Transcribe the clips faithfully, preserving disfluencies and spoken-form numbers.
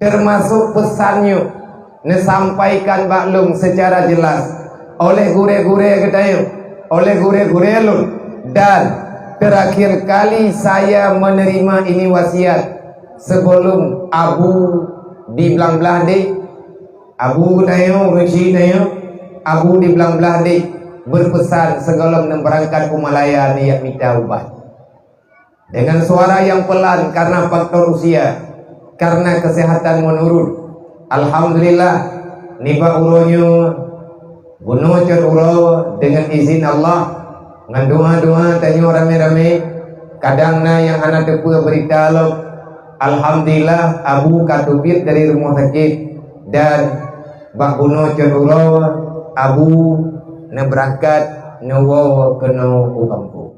Teumasok peusan nyoe neusampaikan bak lôn seucara jeulaih oleh gurée-gurée geutanyoe, oleh gurée-gurée lôn, dan teurakhir kali saya meuneurima ini wasiat sigohlom Abu di Blang Blahdeh, Abu geutanyoe, ureuëng chik tanyoe, Abu di Blang Blahdeh beupeusan sigohlom neubeurangkat u Malaya neujak mita ubat. Dengan suara nyang peulan karena faktor usia, karena kesehatan menurun. Alhamdulillah, nibak uroe nyoe bunoe cot uroe deungon izin Allah, ngon doa-doa tanyoe ramé-ramé, kadang na nyang hana teupeue beurita lom. Alhamdulillah, Abu ka teubiet dari rumoh sakét dan bak bunoe cot uroe Abu neubeurangkat neuwoe keunoe u kampung.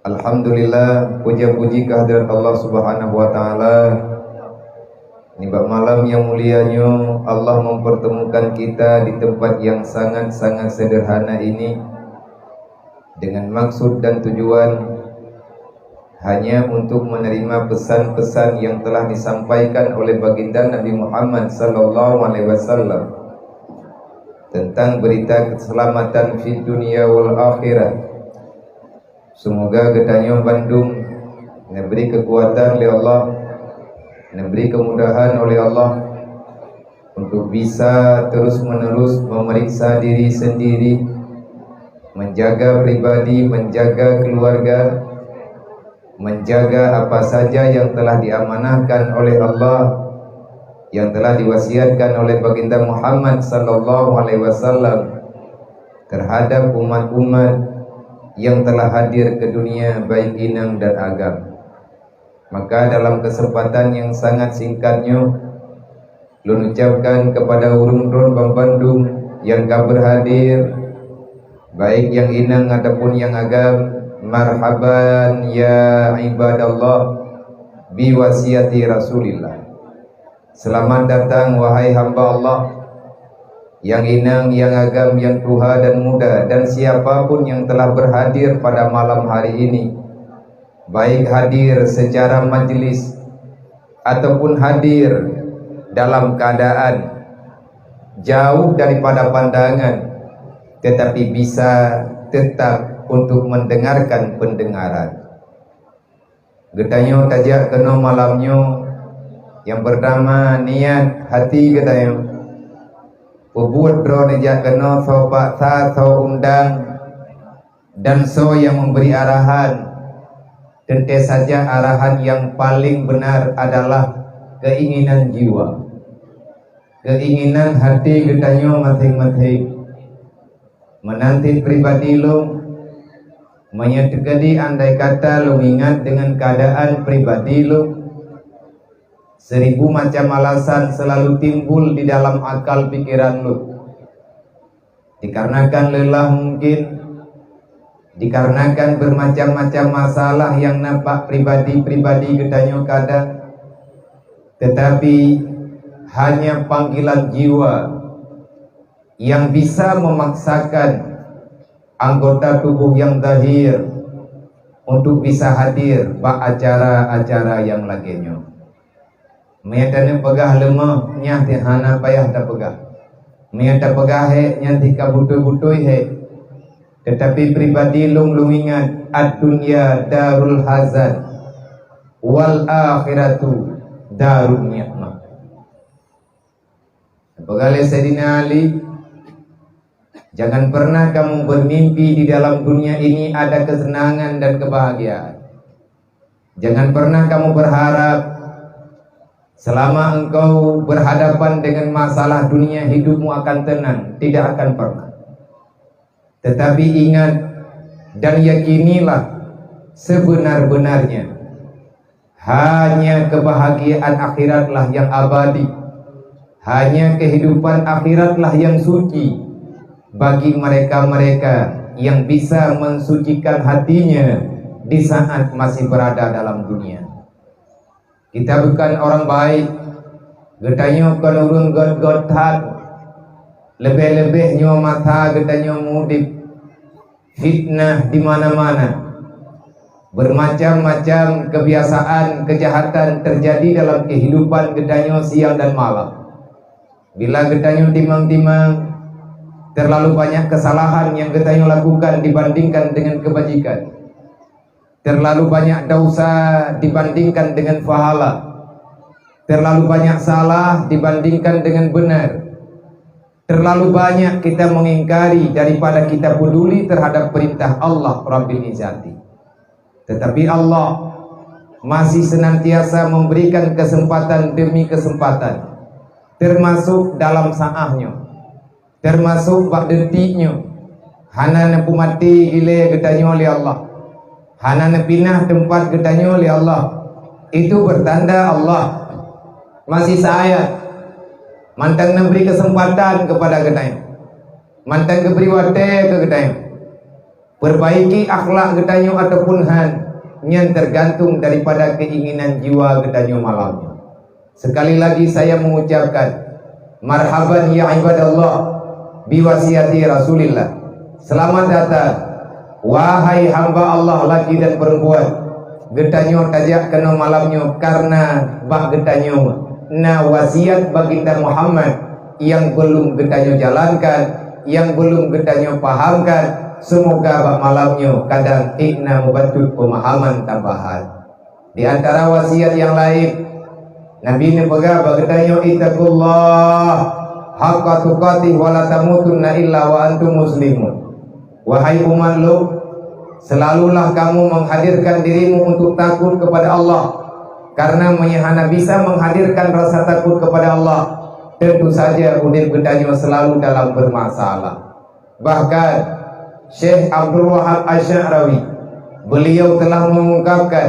Alhamdulillah, puja-puji keuhadrat Allah Subhanahu wa Ta'ala. Nibak malam nyang mulia nyoe, Allah mempertemukan kita di tempat yang sangat-sangat sederhana ini dengan maksud dan tujuan hanya untuk menerima pesan-pesan yang telah disampaikan oleh Baginda Nabi Muhammad sallallahu alaihi wasallam tentang berita keselamatan fid dunya wal akhirah. Semoga geutanyoe bandum neubri keukuatan lé Allah, neubri keumudahan oleh Allah untuk bisa terus-menerus memeriksa diri sendiri, menjaga pribadi, menjaga keluarga, menjaga apa saja yang telah diamanahkan oleh Allah, yang telah diwasiatkan oleh Baginda Muhammad sallallahu alaihi wasallam terhadap umat-umat yang telah hadir ke dunia, baik inong dan agam. Maka dalam kesempatan yang sangat singkat nyoe, lôn ucapkan kepada ureuëng droen banmandum nyang ka beurhadir, baik nyang inong ataupun nyang agam, marhaban ya ibadallah bi wasiati Rasulillah. Selamat datang, wahai hamba Allah, nyang inong, nyang agam, nyang tuha dan muda, dan siapa pun yang telah berhadir pada malam hari ini, baik hadir secara majlis ataupun hadir dalam keadaan jauh daripada pandangan, tetapi bisa tetap untuk mendengarkan pendengaran. Geutanyoe tajak keunoe malam nyoe, nyang peurtama niat hati geutanyoe. Peubuet droeneuh jak keunoe soe paksa, soe undang, dan soe nyang memberi arahan. Teuntée saja arahan nyang paleng beunar adalah keinginan jiwa, keinginan hati geutanyoe maséng-maséng. Meunan cit pribadi lôn, meunyoe teukeudi andai kata lôn ingat deungon keuadaan pribadi lôn, seribu macam alasan selalu timbul di dalam akal pikiran lôn. Dikarenakan leulah mungkin, dikarenakan bermacam-macam masalah nyang na bak pribadi-pribadi geutanyoe kadang, tetapi hanya panggilan jiwa yang bisa memaksakan anggota tubuh yang zahir untuk bisa hadir bak acara-acara nyang lagée nyoe. Meunyoe taneuk peugah leumoh, nyan cit hana payah tapeugah. Meunyoe tapeugah hék, nyan cit ka beutôi-beutôi hék. Tetapi pribadi lôn, lôn ingat, "Ad-dunya darul hazan, wal akhiratu darun ni'mah." Peugah lé Saidina Ali, "Jangan pernah kamu bermimpi di dalam dunia ini ada kesenangan dan kebahagiaan. Jangan pernah kamu berharap selama engkau berhadapan dengan masalah dunia, hidupmu akan tenang. Tidak akan pernah. Tetapi ingat dan yakinilah sebenar-benarnya, hanya kebahagiaan akhiratlah yang abadi. Hanya kehidupan akhiratlah yang suci bagi mereka-mereka yang bisa mensucikan hatinya di saat masih berada dalam dunia." Kita bukan orang baik. Geutanyoe kon ureuëng göt-göt that. Leubeh-leubeh nyoe masa geutanyoe udeb. Fitnah di mana-mana. Bermacam-macam kebiasaan kejahatan terjadi dalam kehidupan geutanyoe siang dan malam. Bila geutanyoe timang-timang, terlalu banyak kesalahan yang geutanyoe lakukan dibandingkan dengan kebajikan. Terlalu banyak dosa dibandingkan dengan pahala. Terlalu banyak salah dibandingkan dengan benar. Terlalu banyak kita mengingkari daripada kita peduli terhadap perintah Allah Rabbil Izzati. Tetapi Allah masih senantiasa memberikan kesempatan demi kesempatan, termasuk dalam saáh nyoe, termasuk bak detik nyoe. Hana neupeumaté ilée geutanyoe lé Allah, hana neupinah teumpat geutanyoe lé Allah. Itu bertanda Allah masih sayang, mantong neubri kesempatan kepada geutanyoe, mantong geubri watée keu geutanyoe. Perbaiki akhlak geutanyoe ataupun han, nyan tergantung daripada keinginan jiwa geutanyoe malam nyoe. Sekali lagi saya mengucapkan, marhaban ya ibadallah, biwasiati Rasulillah. Selamat datang, wahai hamba Allah laki dan perempuan. Geutanyoe tajak keunoe malam nyoe karena bak geutanyoe na wasiat Baginda Muhammad nyang belum geutanyoe jalankan, nyang belum geutanyoe pahamkan. Semoga bak malam nyoe kadang ék na meubacut peumahaman tambahan. Di antara wasiat nyang laén, Nabi neupeugah bak geutanyoe, "Ittaqullah haqqa tuqatih wa la tamutunna illa wa antum muslimun." Wahai umat lôn, selalulah kamu menghadirkan dirimu untuk takut kepada Allah, karena meunyoe hana bisa menghadirkan rasa takut kepada Allah, tentu saja udeb geutanyoe selalu dalam bermasalah. Bahkan, Syekh Abdul Wahab Asy-Sya'rawi, beliau telah mengungkapkan,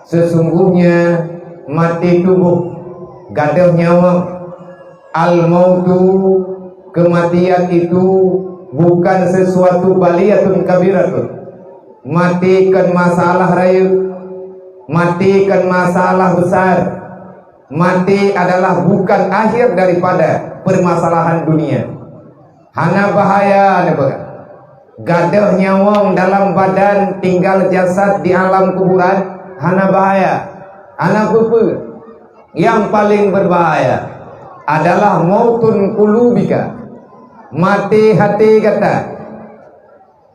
sesungguhnya mati tubuh, gadôh nyawöng, al-mautu, kematian itu bukan sesuatu baliyatun kabiratun. Mati kon masalah rayeuk, mati kon masalah besar. Mati adalah bukan akhir daripada permasalahan dunia. Hana bahaya, neupeugah. Gadôh nyawöng dalam badan, tinggal jasad di alam kuburan, hana bahaya, hana peue-peue. Yang paling berbahaya adalah mautun qulubika, maté haté gata.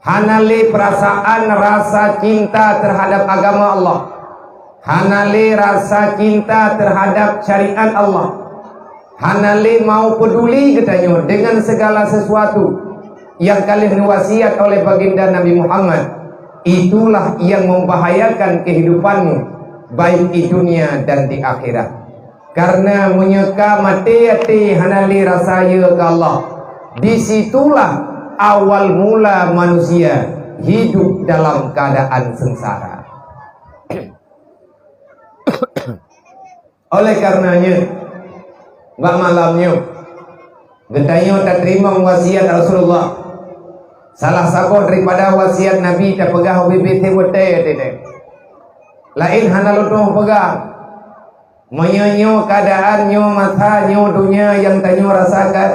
Hana lé perasaan rasa cinta terhadap agama Allah. Hana lé rasa cinta terhadap syariat Allah. Hana lé mau peduli geutanyoe dengan segala sesuatu yang ka lheueh neuwasiat oleh Baginda Nabi Muhammad. Itulah yang membahayakan kehidupanmu, baik di dunia dan di akhirat. Karena meunyoe ka maté até hana lé rasa yö keu Allah, di situlah awal mula manusia hidup dalam keadaan sengsara. Oleh karenanya, bak malam nyoe, geutanyoe tateurimong wasiat Rasulullah. Salah saboh daripada wasiat Nabi tapeugah ubit-ubit watée teuntée. Laén hana lôn tueng peugah. Meunyoe nyoe keuadaan, nyoe masa, nyoe donya nyang tanyoe rasakan,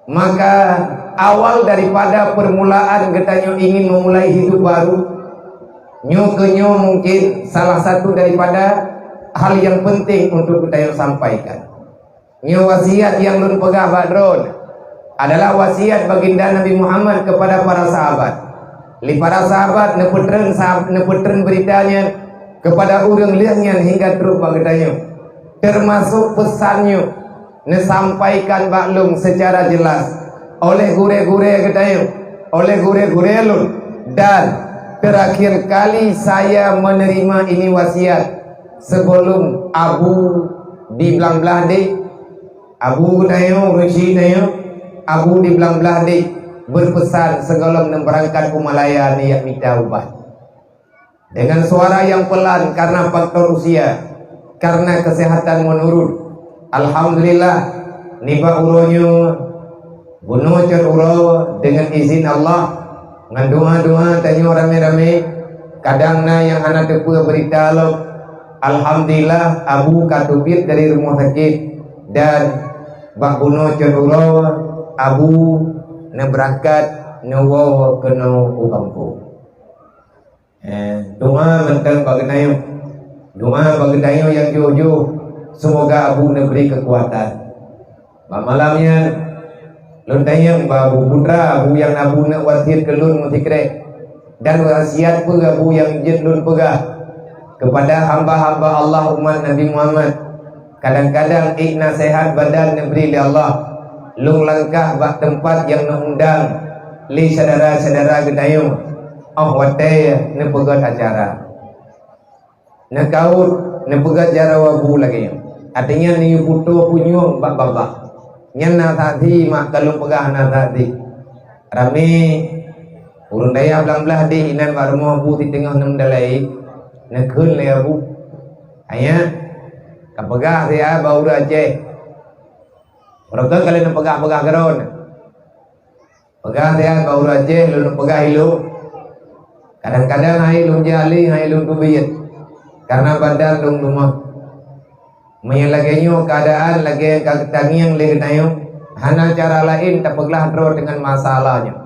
maka awal daripada permulaan geutanyoe ingin memulai hidup baru, nyoe keuh nyoe mungkin salah satu daripada hal yang penting untuk geutanyoe sampaikan. Nyoe wasiat nyang lôn peugah bak droe adalah wasiat Baginda Nabi Muhammad kepada para sahabat. Lé para sahabat neupeutreun sah-, neupeutreun beurita nyan kepada ureuëng lheueh nyan hingga trok bak geutanyoe. Termasuk peusan nyoe neusampaikan bak lôn secara jelas oleh gurée-gurée geutanyoe, oleh gurée-gurée lôn, dan terakhir kali saya menerima ini wasiat sebelum Abu di Blang Blahdeh, Abu geutanyoe, ureuëng syiek tanyoe, Abu di Blang Blahdeh, berpesan sigohlom neubeurangkat u Malaya neujak mita ubat. Dengan suara yang pelan karena faktor usia, karena kesehatan menurun. Alhamdulillah, nibak uroe nyoe bunoe cot uroe dengan izin Allah, ngon doa-doa tanyoe ramé-ramé, kadang na nyang hana teupeue beurita lom. Alhamdulillah, Abu ka teubiet dari rumoh sakét dan bak bunoe cot uroe Abu neubeurangkat neuwoe keunoe u gampông. Eh, doa mantong bak geutanyoe. Doa bak geutanyoe nyang jroh-jroh, seumoga Abu neubri keukuatan. Bak malam nyan, lôn tanyong bak Abu, "Putra, Abu nyang Abu neuk wasiet keu lôn meusikrek, dan wasiat peue Abu nyang jeuet lôn peugah keupada hamba-hamba Allah umat Nabi Muhammad?" Kadang-kadang ék naseuhat badan neubri lé Allah, lôn langkah bak teumpat nyang neuundang lé syedara-syedara geutanyoe óh watée neupeugét acara. Neukaôt, neupeugét jaroe Abu lagée nyoe. Artinya neuyue putôh punyueng bak babah. Nyan na saksi mak ka lôn peugah na saksi. Ramé ureuëng dayah blang blaih deh inan bak rumoh Abu siteungoh neumdalai, neukheun lé Abu. Hanya ka peugah siat bak ureuëng Aceh. Ureuëng ka lheueh neupeugah-peugah keudroe. Peugah siat bak ureuëng Aceh, lôn peugah ilôn. Kadang-kadang hai lôn jaleh, hai lôn teubiet, karena badan lôn leumah. Meunyoe lagée nyoe keuadaan lagée ka tangieng lé geutanyoe, hana cara laén tapeuglah droe deungon masalah nyoe.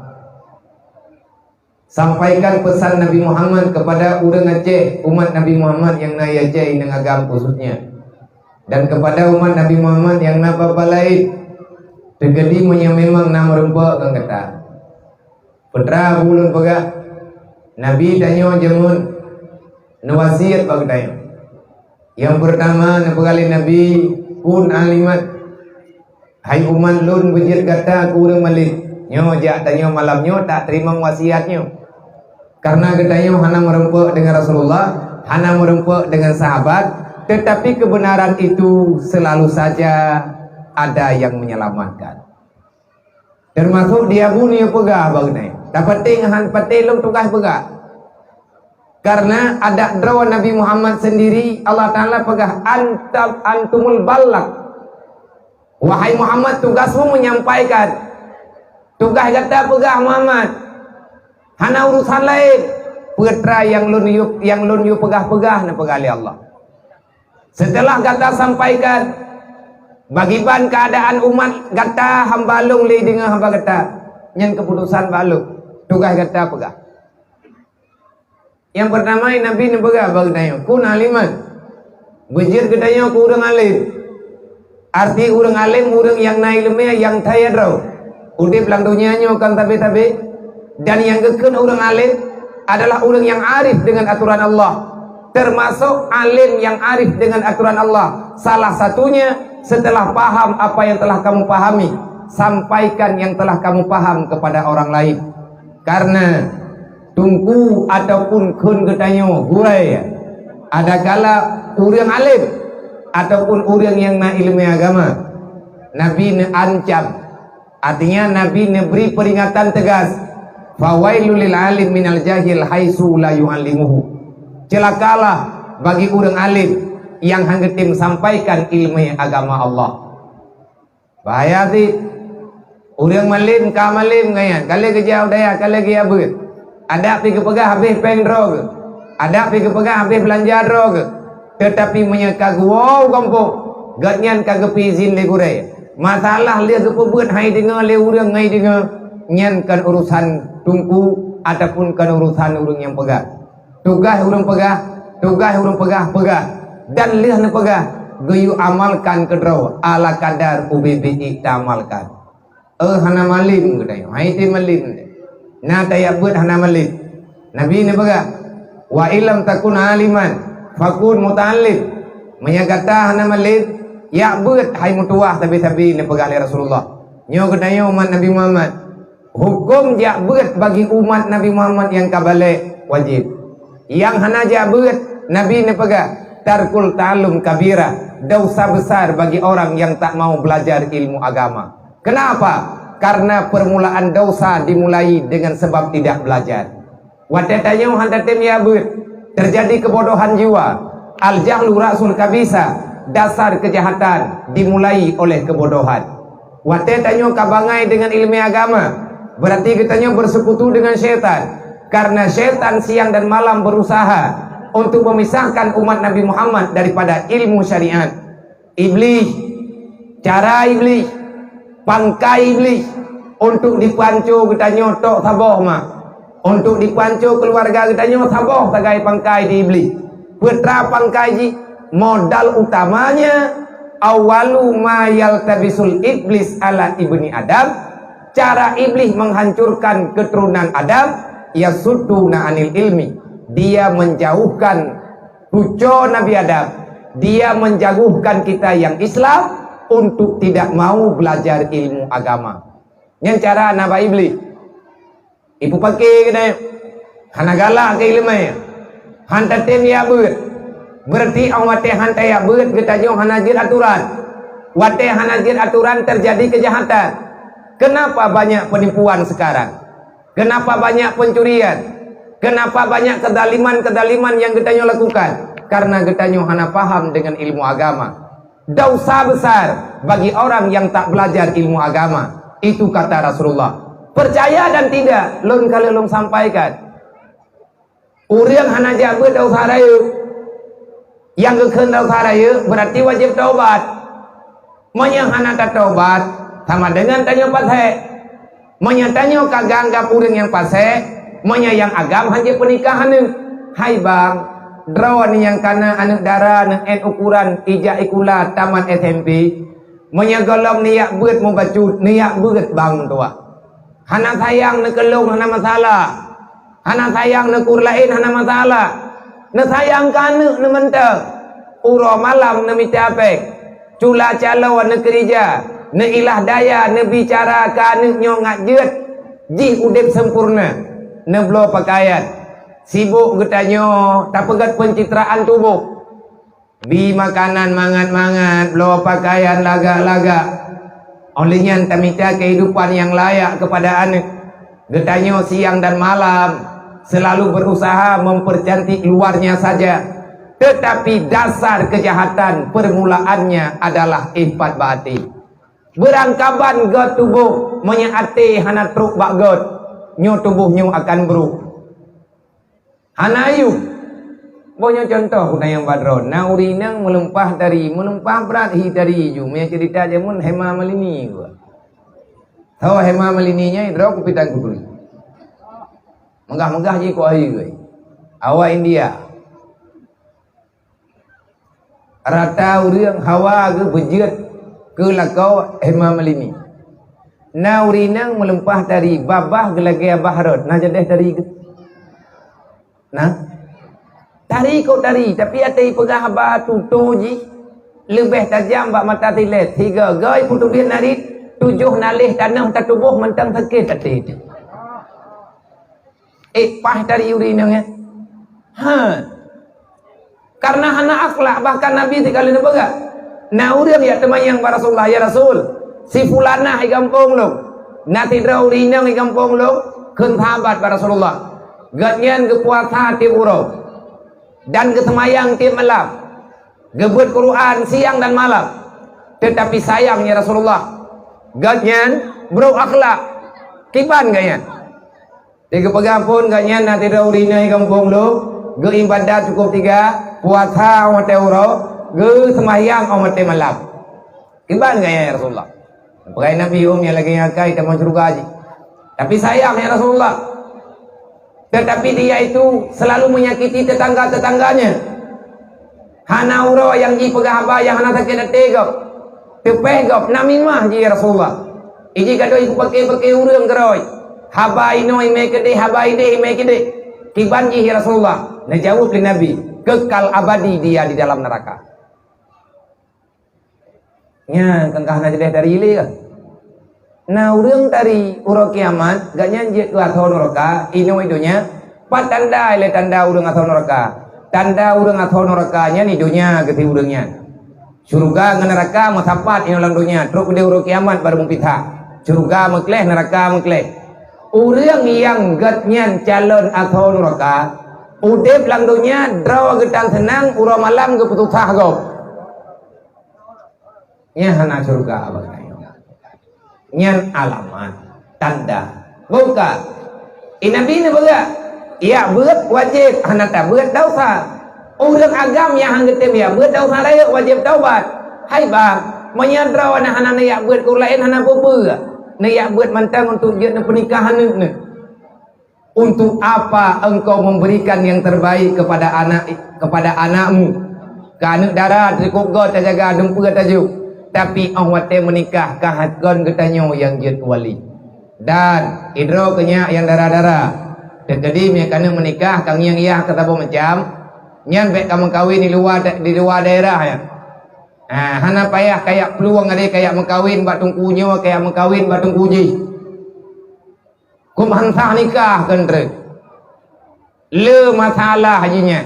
Sampaikan pesan Nabi Muhammad kepada ureuëng Aceh, umat Nabi Muhammad nyang na di Aceh Inong Agam khususnya, dan kepada umat Nabi Muhammad nyang na bak-bak laén, teugedi meunyoe memang na meurumpok ngon gata. Putra Abu lôn peugah, Nabi tanyoe jameun neuwasiet bak geutanyoe. Nyang peurtama neupeugah lé Nabi, "Kun aliman." Hai umat lôn, beujeuet gata keu ureuëng malém. Nyoe jak tanyoe malam nyoe tateurimong wasiat nyoe. Karena geutanyoe hana meurumpok deungon Rasulullah, hana meurumpok deungon sahabat, tetapi kebenaran itu selalu saja ada yang menyelamatkan. Teumasok di Abu nyoe peugah bak geutanyoe. Tapaténg han paténg lom tugaih peugah. Karena adak droe Nabi Muhammad sendiri, Allah Taala peugah, "Antum, antumul balak." Wahai Muhammad, tugasmu menyampaikan. Tugaih gata peugah, Muhammad. Hana urusan laén. Peue teuma nyang lôn yue, nyang lôn yue peugah-peugah, neupeugah lé Allah. Setelah gata sampaikan, pakriban keuadaan umat gata hamba lôn lé deungon hamba gata, nyan keuputosan bak lôn. Tugaih gata peugah. Nyang peurtama, Nabi neupeugah bak geutanyoe, "Kun aliman." Beujeuet geutanyoe keu ureuëng além. Arti ureuëng além, ureuëng nyang na iéleumé nyang that droe. Udeb lam donya nyoe kon sabe-sabe. Dan nyang geukheun ureuëng além adalah ureuëng nyang arif deungon atoran Allah. Teumasok além nyang arif deungon atoran Allah. Salah satunya, setelah paham apa yang telah kamu pahami, sampaikan yang telah kamu paham kepada orang lain. Karena teungku ataupun kheun geutanyoe gurée, adakala ureuëng além ataupun ureuëng nyang na iéleumé agama, Nabi neuancam. Artinya, Nabi neubri peuringatan teugas, "Fawailul lil alim minal jahil haitsu la yu'allimuhu." Ceulakalah bagi ureuëng além nyang han geutem sampaikan iéleumé agama Allah. Bahaya cit. Ureuëng malém ka malém ngon nyan, ka lheueh geujak u dayah, ka lheueh geujak beuet. Adak pih geupeugah habéh péng droe geuh. Adak pih geupeugah habéh beulanja droe geuh. Teutapi meunyoe ka geuwoe u gampông, gobnyan ka geupeuizin lé gurée. Masalah lheueh geupeubeuet hai deungoe lé ureuëng ngai deungoe, nyan kon urusan teungku ataupun kon urusan ureuëng nyang peugah. Tugaih ureuëng peugah, tugaih ureuëng peugah, peugah. Dan lheueh neupeugah, geuyue amalkan keudroe ala kadar ubé-bé ék taamalkan. Eh, hana malém geutanyoe, hai té malém. Na tajak beuet hana malém. Nabi neupeugah, "Wa illam takun aliman, fakun muta'allim." Meunyoe gata hana malém, jak beuet hai meutuwah sabe-sabe, neupeugah lé Rasulullah. Nyoe geutanyoe umat Nabi Muhammad. Huköm jak beuet bagi umat Nabi Muhammad nyang ka balek wajéb. Nyang hana jak beuet, Nabi neupeugah, "Tarkul ta'allum kabirah, dosa besar bagi orang yang tak mau belajar ilmu agama." Kenapa? Karena permulaan dosa dimulai dengan sebab tidak belajar. Watée tanyoe hana tatem jak beuet, terjadi kebodohan jiwa. Al-jahlu ra'sul kabisa, dasar kejahatan dimulai oleh kebodohan. Watée tanyoe ka bangai deungon iéleumé agama, berarti geutanyoe bersekutu dengan syaitan. Karena syaitan siang dan malam berusaha untuk memisahkan umat Nabi Muhammad daripada ilmu syariat. Iblih, cara Iblih, pangkai Iblih, Untuk dipeuhanco geutanyoe tok saboh ma. Untuk dipeuhanco keuluwarga geutanyoe saboh sagai pangkai di Iblih. Peutra pangkai jih, modal utamanya, awwalu ma yaltabisul iblis ala ibni Adam, cara Iblih menghancurkan keturunan Adam, yasudduna anil ilmi. Dia menjauhkan cuco Nabi Adam, dia menjauhkan kita yang Islam untuk tidak mau belajar ilmu agama. Nyan cara na bak Iblih. Ipeupaké keunan, hana galak keu ileumèe, han tatem jak beuet. Beurati 'oh watèe han tajak beuet, geutanyoe hana jeuet atoran. Watèe hana jeuet atoran, teujadi keujahatan. Kenapa banyak penipuan sekarang? Kenapa banyak pencurian? Kenapa banyak kezaliman-kezaliman nyang geutanyoe lakukan? Karena geutanyoe hana paham dengan ilmu agama. Dosa besar bagi orang yang tak belajar ilmu agama. Itu kata Rasulullah. Percaya dan tidak, lôn ka lheueh lôn sampaikan. Ureueng hana jak beuet dosa rayeuk. Nyang geukheun dosa rayeuk berarti wajéb taubat. Meunyoe hana tataubat, sama dengan tanyoe pasék. Meunyoe tanyoe ka geuanggab ureueng nyang pasék, meunyoe nyang agam han jipeunikah aneuk, hai bang, droeneuh nyang kana aneuk dara neuh 'et ukuran ijak sikula tamat S M P, meunyoe gohlom neujak beuet mubacut, neujak beuet bang tuha. Hana sayang neuh keu lôn hana masalah. Hana sayang neuh keu ureueng laén hana masalah. Neusayang keu aneuk neuh mantong. Uroe malam neumita péng. Cula calo neukeurija, neuilah daya neubicara keu aneuk nyoe ngat jeuet jih udép sempurna. Neubloe peukayan, sibok geutanyoe tapeugét peuncitraan tuboh. Bi makanan mangat-mangat, bloe peukayan lagak-lagak. Óh lheueh nyan tamita keuhidupan nyang layak keupada aneuk. Geutanyoe siang dan malam selalu berusaha mempercantik luarnya saja, tetapi dasar kejahatan permulaannya adalah iffat bak até. Beurangkaban göt tuboh, meunyoe até hana trok bak göt, nyoe tuboh nyoe akan brok. Hana ayub. Boh nyoe cuntoh keunan nyang ba droe. Na ureueng inong meulumpah tari, meulumpah brat hi tari ju. Meunyoe ceurita jameun Hema Malini geuh. Tho Hema Malini nyan droe kupitan kuturi. Meugah-meugah jih kuahi geuh. Awak India. Rata ureueng hawa geuh beujeuet keu lakoe Hema Malini. Na ureueng inong meulumpah tari, babah geulagèe abah rot, na jadeh tari geuh. Nah, tari kok tari, tapi até ipeugah haba tutoe jih leubeh tajam bak mata silét. Sigoe-goe ipeutubiet narit, tujoh naleh tanoh tatuboh mantong sakét até. Eh, paih tari ureueng inong, eh. Ha. Karena hana akhlak, bahkan Nabi sikalon neupeugah. Na ureueng jak teumanyong bak Rasulullah, "Ya Rasul, si fulanah di gampông lôn, na sidroe ureueng inong di gampông lôn, kheun sahabat bak Rasulullah. Gobnyan geupuasa tiep uroe dan geuseumayang tiep malam, geubeuet Quran siang dan malam. Tetapi sayang, ya Rasulullah, gobnyan brok akhlak. Kiban gobnyan?" Di geupeugah phon gobnyan na sidroe ureueng inong di gampông lôn, geuibadat cukôp tiga, puasa 'oh watèe uroe, geuseumayang 'oh watèe malam. Kiban gobnyan, ya Rasulullah? Peugah Nabi, "Om, nyang lagèe nyan akai tamong syeuruga jih. Tapi sayang, ya Rasulullah, tetapi dia itu selalu menyakiti tetangga-tetangganya." Hana uroe nyang jipeugah haba nyang hana sakét até gob. Teupéh gob, namimah jih, ya Rasulullah. Iji gadôh ipeupaké-paké ureueng keurôi. Haba inoe imé keudeh, haba ideh imé keudeh. Kiban jih, ya Rasulullah? Neujaweueb lé Nabi, "Kekal abadi dia di dalam neraka." Nyan, kan ka hana jeulaih tari lé kan? Na ureueng tari uroe kiamat, gobnyan jeuet keu asoe nuraka, inoe i donya. Pat tanda lé tanda ureueng asoe nuraka? Tanda ureueng asoe nuraka nyan i donya geuti ureueng nyan. Syeuruga ngon nuraka meusapat inoe lam donya, trok keudeh uroe kiamat barô meupisah. Syeuruga meukleh, nuraka meukleh. Ureueng nyang gobnyan calon asoe nuraka, udeb lam donya droe geutan seunang, uroe malam geupeususah gob. Nyan hana syeuruga bak geutanyoe. Nyan alamat, tanda. Buka. I Nabi neupeugah, "Jak beuet wajéb, hana tabeuet desya." Ureueng agam nyang han geutem jak beuet desya rayeuk wajéb taubat. Hai bang, meunyoe droeneuh hana neujak beuet keu laén hana peue-peue. Neuyak beuet mantong untuk jeuet neupeunikah aneuk neuh. Untuk apa engkau memberikan yang terbaik kepada anak, kepada anakmu? Keu aneuk dara, teukup goe tajaga, dumpeue tajok. Tapi 'oh watée meunikah, ka hakon geutanyoe nyang jeuet wali. Dan idroe keunyak nyang dara-dara, teukeudi meunyo ka aneuk meunikah, ka ngieng yah keu saboh macam, nyan bék ka meukawen di luwa, di luwa daerah nyan. Ha, hana payah kayak peulueng, ada kayak meukawen bak teungku nyoe, kayak meukawen bak teungku jih. Keubansa nikah keu treuk. Le masalah jih nyan.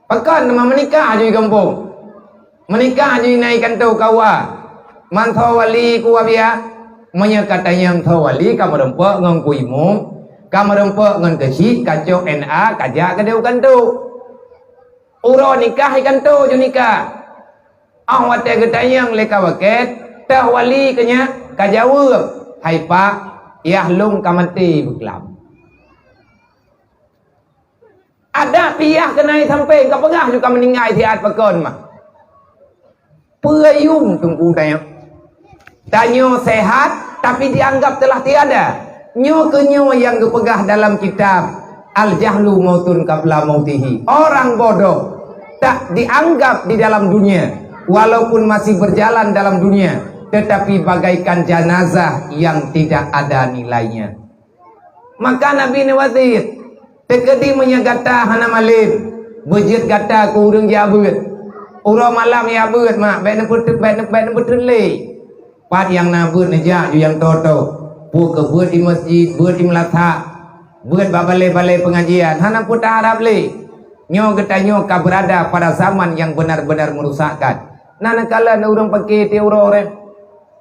Pakon teuma meunikah jih gampông. Meunikah jih na i kantô K U A. Mantong wali K U A biak. Meunyoe ka tanyong tho wali ka meurumpok ngon ku imum, ka meurumpok ngon keuchik, ka cok N A, ka jak keudeh u kantô. Uroe nikah i kantô ju nikah. 'Oh watée geutanyong lé ka wakét, teuh wali keunyak ka jaweueb, "Hai pak, yah lôn ka maté beuklam." Adak pih yah keunan sampoe ka peugah ju ka meuninggai siat pakon mah. Peue yum teungku tanyoe? Tanyoe sehat, tapi dianggap telah tiada. Nyoe keuh nyoe nyang geupeugah dalam kitab Al-Jahlu Mautun Qabla Mautihi. Orang bodoh tak dianggap di dalam dunia, walaupun masih berjalan dalam dunia, tetapi bagaikan jenazah yang tidak ada nilainya. Maka Nabi neuwasiet, "Teukeudi meunyoe gata hana malem, beujeuet gata keu ureuëng jak beuet. Uroe malam jak beuet, mak, bék neupeuteut, bék neupeuteut lé." Pat nyang na beuet neujak ju nyang toe-toe. Peu keu beuet di meuseujid, beuet di meulasak, beuet bak balée-balée peungajian, hana peue taharab lé. Nyoe geutanyoe ka beurada pada zaman nyang benar-benar meurusakkan. Na neukalon ureuëng paké tiep uroe.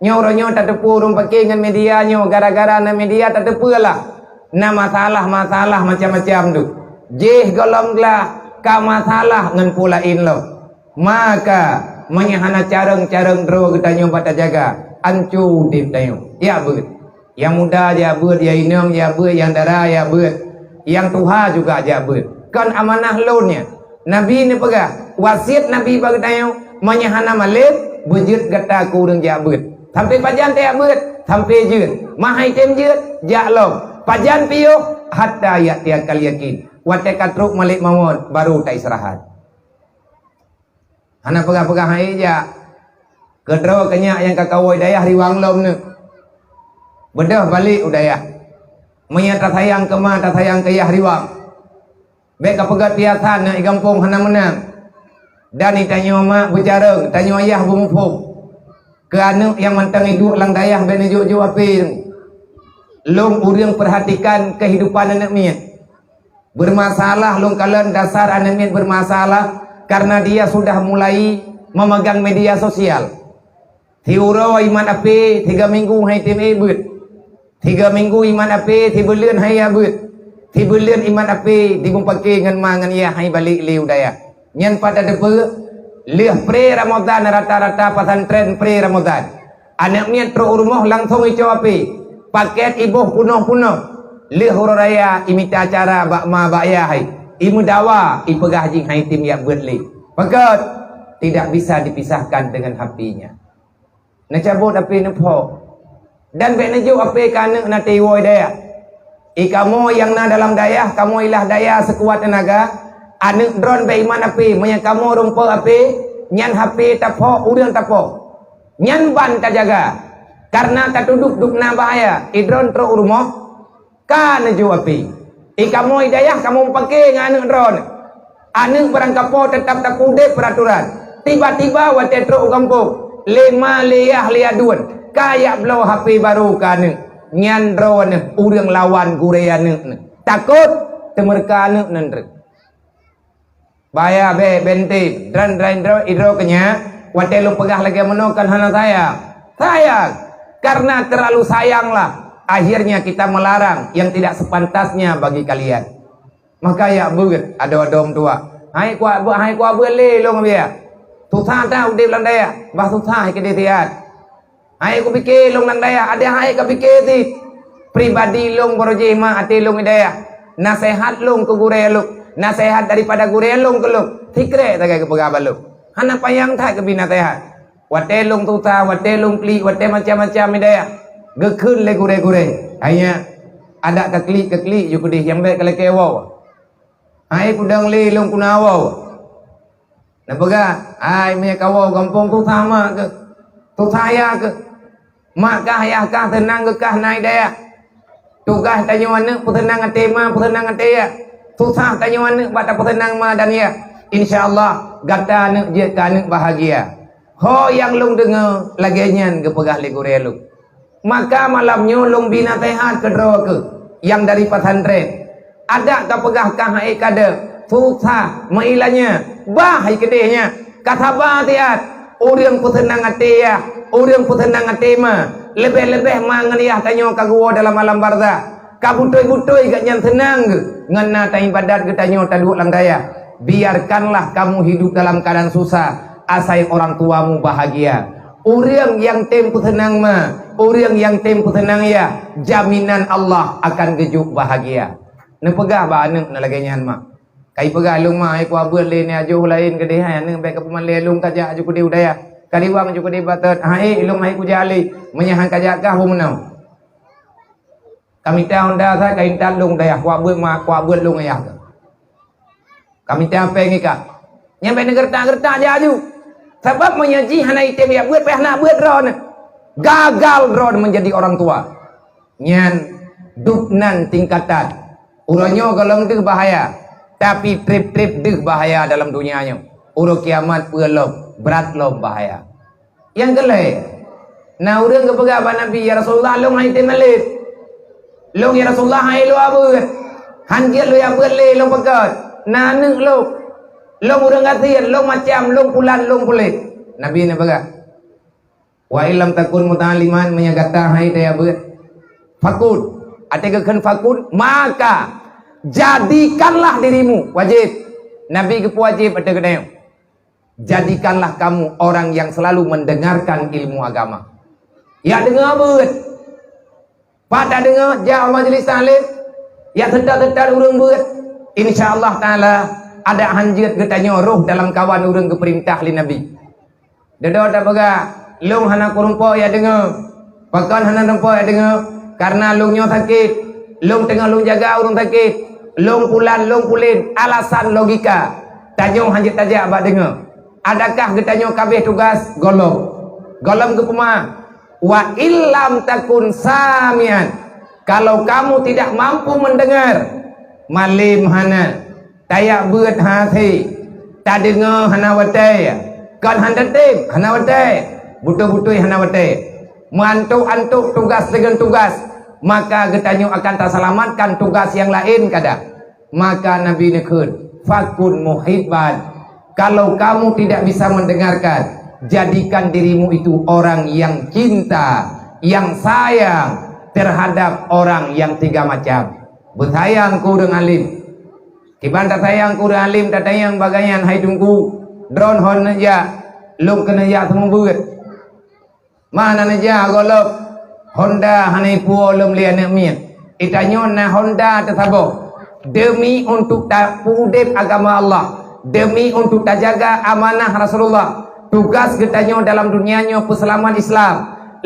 Nyoe uroe nyoe tateupeue ureuëng paké ngon media nyoe, gara-gara na media tateupeue lah. Na masalah-masalah macam-macam tu. Jih gohlom glah ka masalah ngon peue laén lom. Maka, meunyoe hana carông-carông droe geutanyoe bak tajaga, anco udeb tanyoe. Jak beuet. Nyang muda jak beuet, nyang inong jak beuet, nyang dara jak beuet, nyang tuha juga jak beuet. Kon amanah lôn nyan. Nabi neupeugah, wasiet Nabi bak geutanyoe, meunyoe hana malem, beujeuet gata keu ureuëng jak beuet. Sampoe pajan tajak beuet? Sampoe jeuet. Ma hai tem jeuet, jak lom. Pajan piôh? Hatta ya'tiyakal yakin. Watée ka trok malek mawöt, baru taistirahat. Hana peugah-peugah hai jak. Keudroe keunyak nyang ka kawoe dayah riwang lom neuh. Beudôh balek u dayah. Meunyoe tasayang keu ma, tasayang keu yah riwang. Bék ka peugét piasan na i gampông hana meunang. Dan i tanyoe mak beucarông, tanyoe yah beumuphom. Keu aneuk nyang mantong iduek lam dayah bék neujok-jok ape. Lôn ureuëng perhatikan kehidupan aneuk miet. Bermasalah lôn kalon dasar aneuk miet bermasalah karena dia sudah mulai memegang media sosial. Siuroe iman ape, tiga minggu hai tem beuet. Tiga minggu iman ape, sibuleuen hai ya beuet. Sibuleuen iman ape, digum paké ngon ma ngon yah hai balek lé u dayah. Nyan pat tateupeue, lheueh pre Ramadan rata-rata pesantren pre Ramadan. Aneuk miet trok u rumoh langsong icok ape, paket iboh punoh-punoh. Lheueh uroe raya imita acara bak ma bak yah hai, imeudawa ipeugah jih hai tem jak beuet lé. Pakon? Tidak bisa dipisahkan dengan H P-nya. Neucabot ape neuphok. Dan bék neujok ape keu aneuk na teuwoe dayah. I kamoe nyang na dalam dayah, kamoe ilah daya seukuat teunaga, aneuk droen bék iman ape, meunyoe kamoe rumpok ape, nyan H P taphok, ureuëng taphok. Nyan ban tajaga. Karena tatuduk dukna bahaya, i droen trok u rumoh, ka neujok api. I kamoe i dayah kamoe meupaké ngon aneuk droeneuh. Aneuk barangkapo teutap tapeudeb peuratoran. Tiba-tiba watée trok u gampông, lé ma lé yah lé aduen, ka jak bloe H P barô keu aneuk. Nyan droeneuh ureuëng lawan gurée aneuk neuh. Takot teumeureuka aneuk neuh treuk. Bahaya bèk, bèk tem. Dan, dan idroe, idroe keu nyan, watèe lôn peugah lagèe meunoe kan hana sayang. Sayang! Karena terlalu sayanglah, akhirnya kita melarang yang tidak sepantasnya bagi kalian. Maka jak beuet, adoe-adoe meutuah. Hai kuat beuet, hai kuat beuet lé lôn biaya. Susah that udép lam dayah, bah susah keudéh siat. Hai kupike lôn lam dayah, adak hai kapike cit. Pribadi lôn baroe jih mak até lôn i dayah. Naseuhat lôn keu gurèe lôn, naseuhat daripada gurèe lôn keu lôn. Sikrek sagai geupeugah bak lôn. Hana panyang that keubi naseuhat. Watèe lôn susah, watèe lôn klik, watèe macam-macam i dayah. Geukheun lé gurée-gurée, "Hai nyak, adak ka klik-ka klik ju keudeh nyang bék ka lakée woe. Hai kudong lé lôn kuna woe." Neupeugah, "Hai meunyoe ka woe gampông, susah mak keuh, susah yah keuh. Mak kah, yah kah, seunang geuh kah na i dayah. Tugaih tanyoe aneuëk peuseunang até ma, peuseunang até yah. Susah tanyoe aneuëk bak tapeuseunang ma dan yah. Insya Allah gata aneuëk jeuet keu aneuëk bahagia." Ho nyang lôn deungoe lagée nyan geupeugah lé gurée lôn. Maka malam nyoe lôn bi naseuhat keudroe keuh nyang dari pesantren. Adak ka peugah kah hai kadeuh, susah, meuilanya, bah hai keudeh nyak. Ka saba siat, ureuëng peuseunang até yah, ureuëng peuseunang até ma, leubeh-leubeh ma ngon yah tanyoe ka geuwoe dalam alam barzah. Ka beutôi-beutôi geuh nyan seunang geuh ngon na taibadat geutanyoe taduek lam dayah. Biarkanlah kamu hidup dalam keadaan susah, asai orang tuamu bahagia. Ureuëng nyang tem peuseunang ma, ureuëng nyang tem peuseunang yah, jaminan Allah akan geujok bahagia. Neupeugah bak aneuëk na lagée nyan mak. Kai peugah lôn mak, hai kuabeuet lé ni ajoh laén keudeh hai aneuëk bék ka peumalée lôn kajak aju keudeh u dayah. Kariwang aju keudeh batet, hai lôn hai kujak lé, meunyoe han kajak kah beu meunoe. Ka mita honda sa ka intat lôn dayah, kuabeuet ma, kuabeuet lôn ayah kah. Ka mita péng ikah. Nyan bék neugeureutak-geureutak jak aju. Sabab meunyoe jih hana item jak beuet, payah na beuet droeneuh. Gagal droeneuh menjadi orang tua. Nyan dub nan tingkatan. Uroe nyoe gohlom deuh bahaya, tapi treb-treb deuh bahaya dalam dunia nyoe. Uroe kiamat peue lom, brat lom bahaya. Nyang keu lhée, na ureuëng geupeugah bak Nabi, "Ya Rasulullah, lôn han item malét. Lôn, ya Rasulullah, han ilua beuet. Han jeuet lôn jak beuet lé, lôn peugét. Na aneuëk lôn. Lôn ureuëng gasien, lôn macam, lôn pulan, lôn pulen." Nabi neupeugah, "Wa illam takun muta'alliman, meunyoe gata han item jak beuet, fakun." Até geukheun fakun, maka jadikanlah dirimu, wajéb. Nabi geupeuwajéb ateueh geutanyoe. Jadikanlah kamu orang yang selalu mendengarkan ilmu agama. Ya deungoe beuet. Pat tadeungoe jak u majlis taklim, ya seutôt-seutôt ureuëng beuet. Insya Allah Taala, adak han jeuet geutanyoe roh dalam kawan ureuëng geupeurintah lé Nabi. Deudok tapeugah, "Lôn hana kureumpok ya deungoe." Pakon hana kureumpok ya deungoe? Karena lôn nyoe sakét. Lôn teungoh lôn jaga ureuëng sakét. Lôn pulan, lôn pulen. Alasan logika. Tanyoe han jeuet tajak bak deungoe. Adakah geutanyoe ka abéh tugas? Gohlom. Gohlom geupeugah, "Wa illam takun samian." Kalau kamu tidak mampu mendengar, malem hana, tajak beuet hase, tadeungoe hana watée, kon han tatem hana watée, beutôi-beutôi hana watée. Meuantok-antok tugas deungon tugas, maka geutanyoe akan tasalamatkan tugas nyang laén kada. Maka Nabi neukheun, "Fakun muhibban." Kalau kamu tidak bisa mendengarkan, jadikan dirimu itu orang yang cinta, yang sayang terhadap orang yang tiga macam. Beusayang keu ureuëng alim. Kiban tasayang keu ureuëng alim, tatanyong bagainyan, "Hai Teungku, droeneuh hon neujak, lôn keuneuk jak seumeubeuet." Mana neujak gohlom? Honda hana ipuwoe lom lé aneuëk miet. Geutanyoe na honda teusaboh demi untuk tapeuudeb agama Allah, demi untuk tajaga amanah Rasulullah. Tugas geutanyoe dalam dunia nyoe peuseulamat Islam.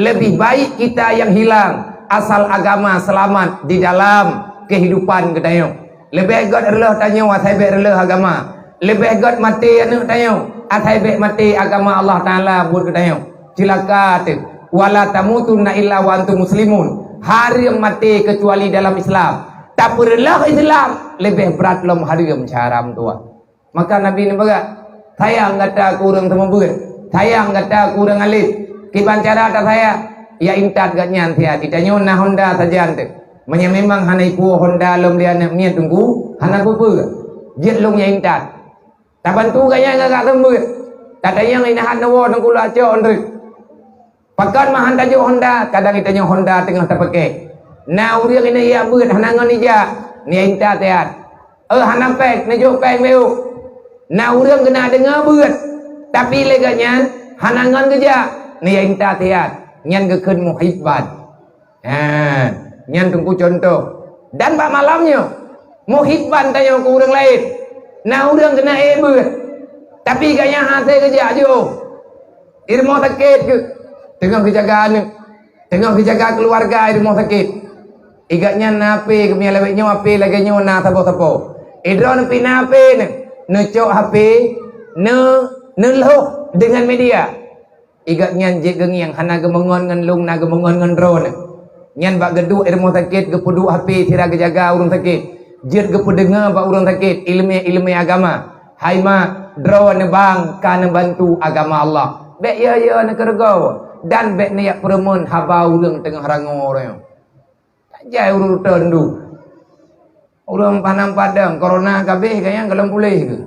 Lebih baik kita yang hilang asal agama selamat di dalam kehidupan geutanyoe. Leubeh gét reuloh tanyoe asai bék reuloh agama. Leubeh gét maté aneuëk tanyoe asai bék maté agama Allah Taala buet geutanyoe. Cilaka teuh. "Wala tamutunna illa wa antum muslimun." Hareuem maté keucuali dalam Islam. Tapeureuloh Islam leubeh brat lom hareuem syara meutuwah. Maka Nabi neupeugah, "Sayang gata keu ureuëng seumeubeuet, sayang gata keu ureuëng alim. Kiban cara tasayang? Ya intat gobnyan siat." Geutanyoe na honda sajan teuh. Meunyoe memang hana ipuwoe honda lom lé aneuëk miet Teungku, hana peue-peue, jeuet lôn ya intat. Tabantu gobnyan ngon gata seumeubeuet. Tatanyong, "Inahan neuwoe Teungku lôn cok nreuek." Pakon meuhan tajok honda, kadang geutanyoe honda teungoh tapaké. Na ureuëng inong jak beuet hana ngon ijak, neujak intat siat. "Eh, hana péng, neujok péng bacut." Na ureuëng geunak deungoe beuet, tapi lé gobnyan hana ngon geujak, neujak intat siat. Nyan geukheun muhibban. Ha, nyan Teungku contoh. Dan bak malam nyoe, muhibban tanyoe keu ureuëng laén. Na ureuëng keuneuk ék beuet, tapi gobnyan hase geujak jiôh. Di rumoh sakét geuh, teungoh geujaga aneuëk. Teungoh geujaga keuluwarga di rumoh sakét. Igat nyan na H P, geumia lawét nyoe H P lagée nyoe na saboh-saboh. Idroe neupi na H P neu-, neucok H P, neu-, neulhoh deungon media. Igat nyan jeuet geungieng, hana geumeungon ngon lông, na geumeungon ngon droeneuh. Nyan bak geuduek i rumoh sakét geupeuduek H P sira geujaga ureuëng sakét. Jeuet geupeudeungoe bak ureuëng sakét iéleumé-iéleumé agama. Hai mak, droeneuh bang ka neubantu agama Allah. Bék yo-yo neukeureugoe dan bék neujak peureumeun haba ureuëng teungoh rangoe uroe nyoe. Tajai ureuëng teundu. Ureuëng Padang-Padang, corona ka abéh, ka nyang golom puléh keu.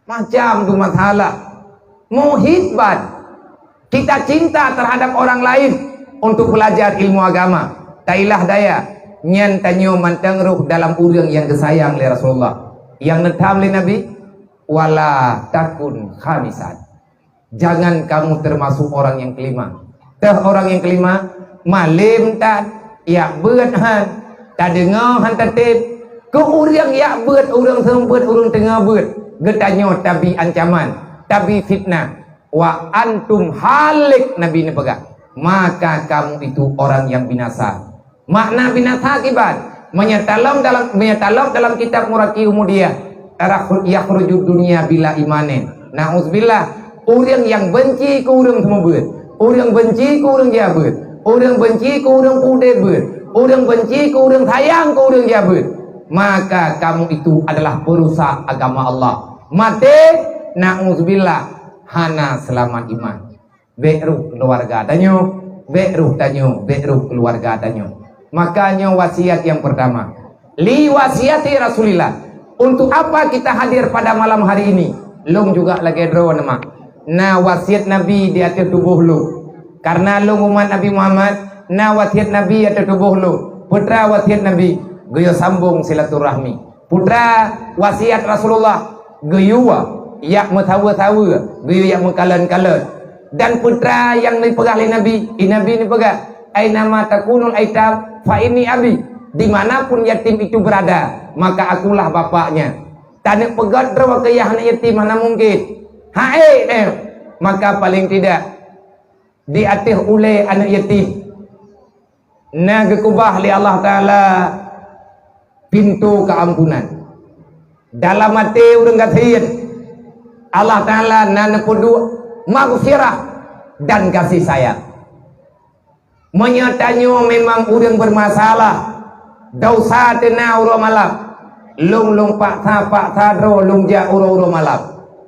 Macam tu masalah. Muhibban. Kita cinta terhadap orang lain untuk belajar ilmu agama. Tailah daya. Nyan tanyoe mantong roh dalam ureuëng nyang geusayang lé Rasulullah. Nyang neutham lé Nabi, "Wala takun khamisan." Jangan kamu termasuk orang yang kelima. Teuh orang yang kelima, malém tan, yak beuet han, tadeungoe han tatem. Keu ureuëng yak beuet, ureuëng seumeubeuet, ureuëng teungoh beuet, geutanyoe tabi ancaman, tabi fitnah. "Wa antum halik," Nabi neupeugah, "maka kamu itu orang yang binasa." Makna binasa kiban, meunyoe talom dalam, meunyoe talom dalam kitab Muraqi Umudiyah, "Yakhruju dunia bila imanin." Nauzubillah, ureuëng nyang benci keu ureuëng seumeubeuet, ureuëng benci keu ureuëng jabeuet, ureuëng benci keu ureuëng pudeb beuet, ureuëng benci keu ureuëng sayang keu ureuëng jabeuet, maka kamu itu adalah perusak agama Allah. Maté, nauzubillah, hana seulamat iman. Bék roh keuluwarga tanyoe, bék roh tanyoe, bék roh keuluwarga tanyoe. Maka nyoe wasiat nyang peurtama. Li wasiati Rasulillah. Untuk apa kita hadir pada malam hari ini? Lông juga lagée droe neu mak. Na wasiat Nabi di ateueh tuboh lông. Karena lông umat Nabi Muhammad, na wasiat Nabi ateueh tuboh lông. Peue teuma wasiat Nabi, geuyue sambong silaturahmi. Peue teuma wasiat Rasulullah, geuyue yak meusaweue-saweue, geuyue yak meukalon-kalon. Dan peue teuma nyang neupeugah lé Nabi, i Nabi neupeugah, "Ainama takunul aitam fa inni abi." Dimanapun yatim itu berada, maka akulah bapaknya. Taneuk peugét droe keu yah aneuëk yatim hana mungken. Hai deh, maka paling tidak di ateueh ulée aneuëk yatim na geukeubah lé Allah Taala pintoe keuampunan. Dalam até ureuëng gasien, Allah Taala na neupeuduek maghfirah dan gaséh sayang. Meunyoe tanyoe memang ureuëng beumasalah, desya teuna uroe malam, lông-lông paksa-paksa droe lông jak uroe-uroe malam.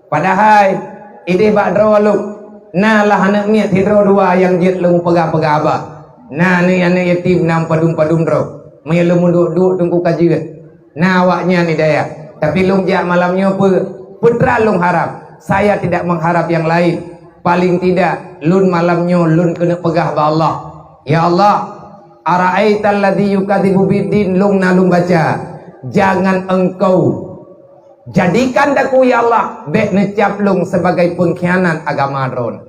Padahai ideh bak droe lông, na lah aneuëk miet sidroe dua nyang jeuet lông peugah-peugah haba. Na aneuëk-aneuëk yatim nam padum-padum droe, meunyoe lông meuduek-duek teungku ka jeuet. Na awaknyan hidayah. Tapi lông jak malam nyoe peue? Peue teuma lông harab? Saya tidak mengharap yang lain. Paling tidak, lôn malam nyoe lôn keuneuk peugah bak Allah, "Ya Allah, ara'aital ladzi yukadzibu biddin," lông na lôn baca, "Jangan Engkau jadikan daku, ya Allah, bék neucap lông sebagai pengkhianat agama droen."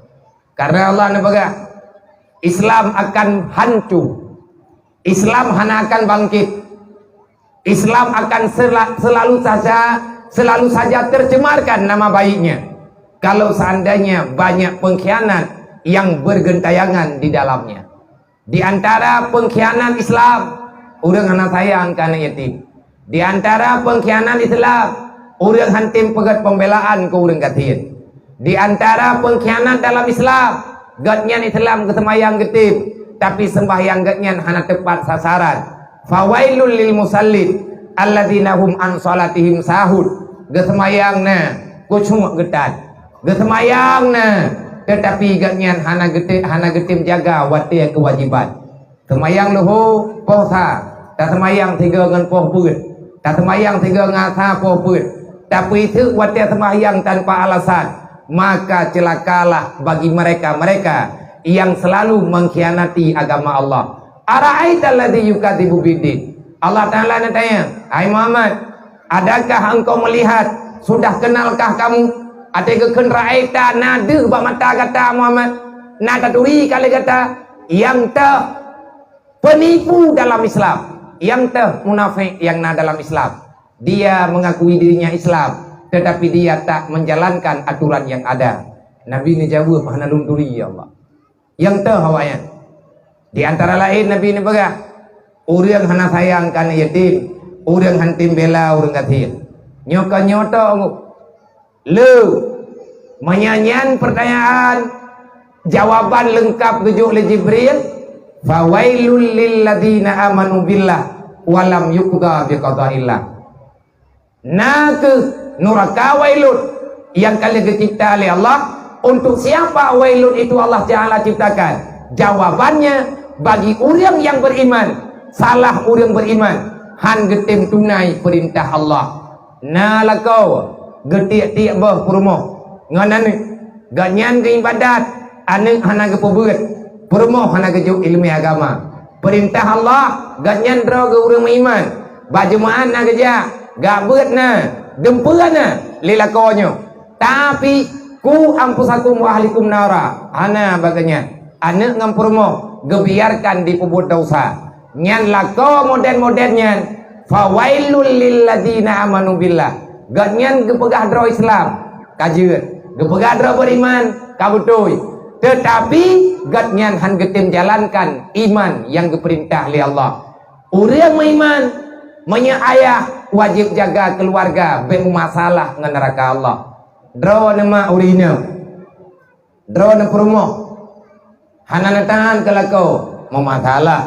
Karena Allah neupeugah, Islam akan hancur. Islam hana akan bangkit. Islam akan sela-, selalu saja, selalu saja tercemarkan nama baiknya kalau seandainya banyak pengkhianat yang bergentayangan di dalamnya. Di antara pengkhianat Islam, ureuëng hana sayang keu aneuëk yatim. Di antara pengkhianat Islam, ureuëng hantom peugét pembelaan keu ureuëng gasien. Di antara pengkhianat dalam Islam, gobnyan Islam geuseumayang geutem, tapi seumbahyang gobnyan hana teupat sasaran. Fawailul lil musallin alladzina hum an shalatihim sahun. Geuseumayang na, khusyuk geutan. Geuseumayang na, tetapi gobnyan hana geutem, hana geutem jaga watée keuwajiban. Seumayang luho poh sa, taseumayang sigoe ngon poh peuet, taseumayang sigoe ngon asa poh peuet, tapi teuk watée seumayang tanpa alasan, maka celakalah bagi mereka-mereka yang selalu mengkhianati agama Allah. Ara'aital ladzi yukadzibu biddin. Allah Taala neutanya, "Hai Muhammad, adakah engkau melihat, sudah kenalkah kamu?" Até geukheun ra'aita na deuh bak mata gata Muhammad, na taturi ka lé gata, nyang teuh peunipu dalam Islam, nyang teuh munafék nyang na dalam Islam. Dia mengakui dirinya Islam, tetapi dia tak menjalankan aturan yang ada. Nabi neujaweueb, "Hana lôn turi, ya Allah." Nyang toh awaknyan. Di antara laén Nabi neupeugah, "Ureuëng hana sayang keu aneuëk yatim, ureuëng hantom bela ureuëng gasien." Nyoe kon nyoe toh. Lé, meunyoe nyan peurtanyaan, jawaban leungkap geujok lé Jibril, "Fawailul lilladzina amanu billah wa lam yuqda biqadaillah." Na kheueh nuraka wailun nyang ka lheueh geucipta lé Allah. Untuk siapa wailun itu Allah Taala ciptakan? Jawabannya, bagi ureuëng nyang beriman, salah ureuëng beriman, han geutem tunai peurintah Allah. Na lakoe geutiek-tiek boh peurumoh ngon aneuëk. Gobnyan geuibadat, aneuëk hana geupeubeuet, peurumoh hana geujok iéleumé agama. Peurintah Allah, gobnyan droe geu ureuëng meuiman. Bak Jumaat na geujak, gak beuet na, dumpeue na lé lakoe nyoe. Tapi, "Qu anfusakum wa ahlikum nara." Hana bagainyan. Aneuëk ngon peurumoh geubiarkan jipeubuet desya. Nyan lakoe model-model nyan, "Fawailul lilladzina amanu billah." Gobnyan geupeugah droe Islam, ka jeuet. Geupeugah droe beriman, ka beutôi. Teutapi, gobnyan han geutem jalankan iman nyang geupeurintah lé Allah. Ureuëng meuiman, meunyoe ayah, wajéb jaga keuluwarga bék meumasalah ngon neuraka Allah. Droeneuh mak ureuëng inong, droeneuh peurumoh, hana neutahan keu lakoe, meumasalah.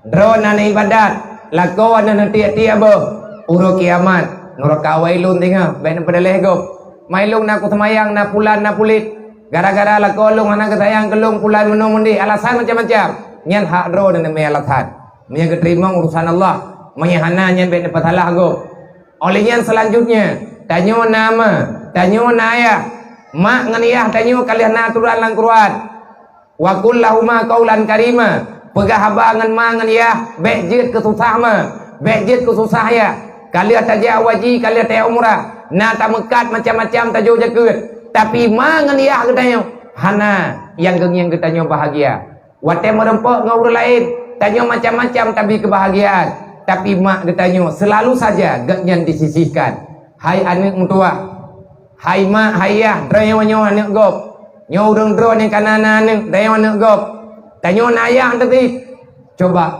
Droeneuh na ibadat, lakoe na neutiek-tiek boh. Uroe kiamat, nuraka wailun teungoh, bék neupeudaléh gob. Mailong na kuseumayang, na pulan, na pulit. Gara-gara lakoe lôn hana geusayang keu lôn, pulan meunoe meudéh, alasan macam-macam. Nyan hak droeneuh neumé alasan. Meunyoe geuteurimong urusan Allah, meunyoe hana nyan bék neupeusalah gob. Óh lheueh nyan seulanjutnya, tanyoe na ma, tanyoe na ayah. Mak ngon yah tanyoe ka lheueh na aturan lam Quran. "Wa qul lahuma qaulan karima." Peugah haba ngon ma ngon yah, bék jeuet keu susah ma, bék jeuet keu susah yah. Ka lheueh tajak haji, ka lheueh tajak umrah, na tameukat macam-macam tajok jakeuet. Tapi ma ngon yah geutanyoe hana nyang geungieng geutanyoe bahagia. Watée meurumpok ngon ureuëng laén, tanyoe macam-macam tabi keubahagiaan, tapi mak geutanyoe seulalu saja gobnyan disisihkan. Hai aneuëk meutuwah, hai mak, hai yah, droeneuh nyoe aneuëk gob. Nyoe ureuëng droeneuh nyang ka na aneuëk, droeneuh aneuëk gob. Tanyoe na ayah teubiet. Coba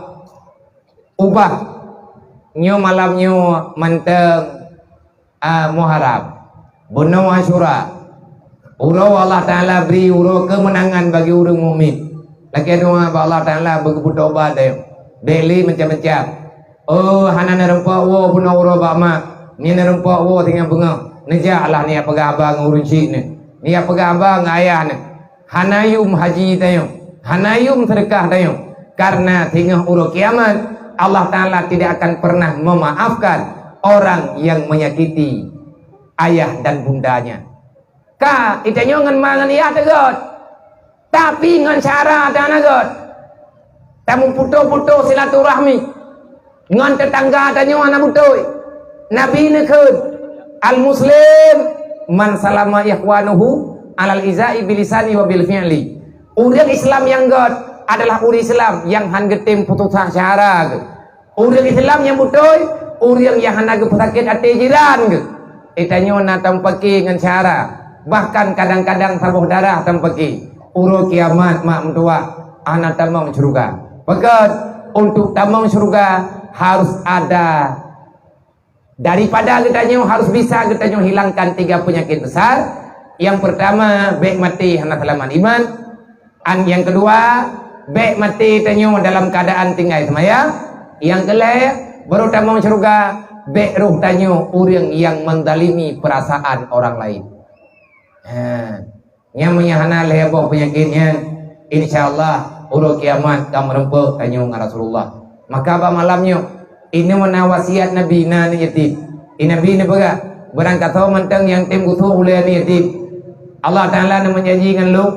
ubah. Nyoe malam nyoe mantong a, Muharram, bunoe Asyura, uroe Allah Taala bri uroe keumeunangan bagi ureuëng mukmin. Lakée doá bak Allah Taala beugeupeutobat deh, bék lé macam-macam. Oh, hana neurumpok woe bunoe uroe bak mak, nyan neurumpok woe singoh beungoh. Neujak lah neujak peugah haba ngon ureuëng chik neuh, neujak peugah haba ngon ayah neuh. Hana yum haji tanyoe, hana yum seudeukah tanyoe, karena singoh uroe kiamat, Allah Taala tidak akan pernah memaafkan orang yang menyakiti ayah dan bundanya. Ka, geutanyoe ngon ma ngon yah teugot, tapi ngon syara tan na göt. Tameuputoh-putoh silaturahmi ngon teutangga tanyoe hana beutôi. Nabi neukheun, "Al-muslim man salama ikhwanuhu alal izai bilisani wa bil fi'li." Ureuëng Islam nyang göt adalah ureuëng Islam nyang han geutem peususah syara geuh. Ureuëng Islam nyang beutôi, ureuëng nyang hana geupeusakét até jiran geuh. Geutanyoe na tameupake ngon syara, bahkan kadang-kadang saboh darah tameupake. Uroe kiamat mak meutuwah hana tamong syeuruga. Pakon? Untuk tamong syeuruga harus ada, daripada geutanyoe harus bisa geutanyoe hilangkan tiga penyakit besar. Yang pertama, bék maté hana seulamat iman. An, nyang keudua, bék maté tanyoe dalam keuadaan tinggai seumayang. Nyang keulhée, baru tamong syeuruga, bék roh tanyoe ureuëng nyang menzalimi peurasaan orang laén. Ha, nyang meunyoe hana lhée boh peunyakét nyan, insya Allah uroe kiamat ka meurumpok tanyoe ngon Rasulullah. Maka bak malam nyoe, Inoe na wasiat Nabi na aneuëk yatim. Di Nabi neupeugah, "Barangkasoe mantong nyang tem geusuh ulée aneuëk yatim, Allah Taala neumeujanji ngon lôn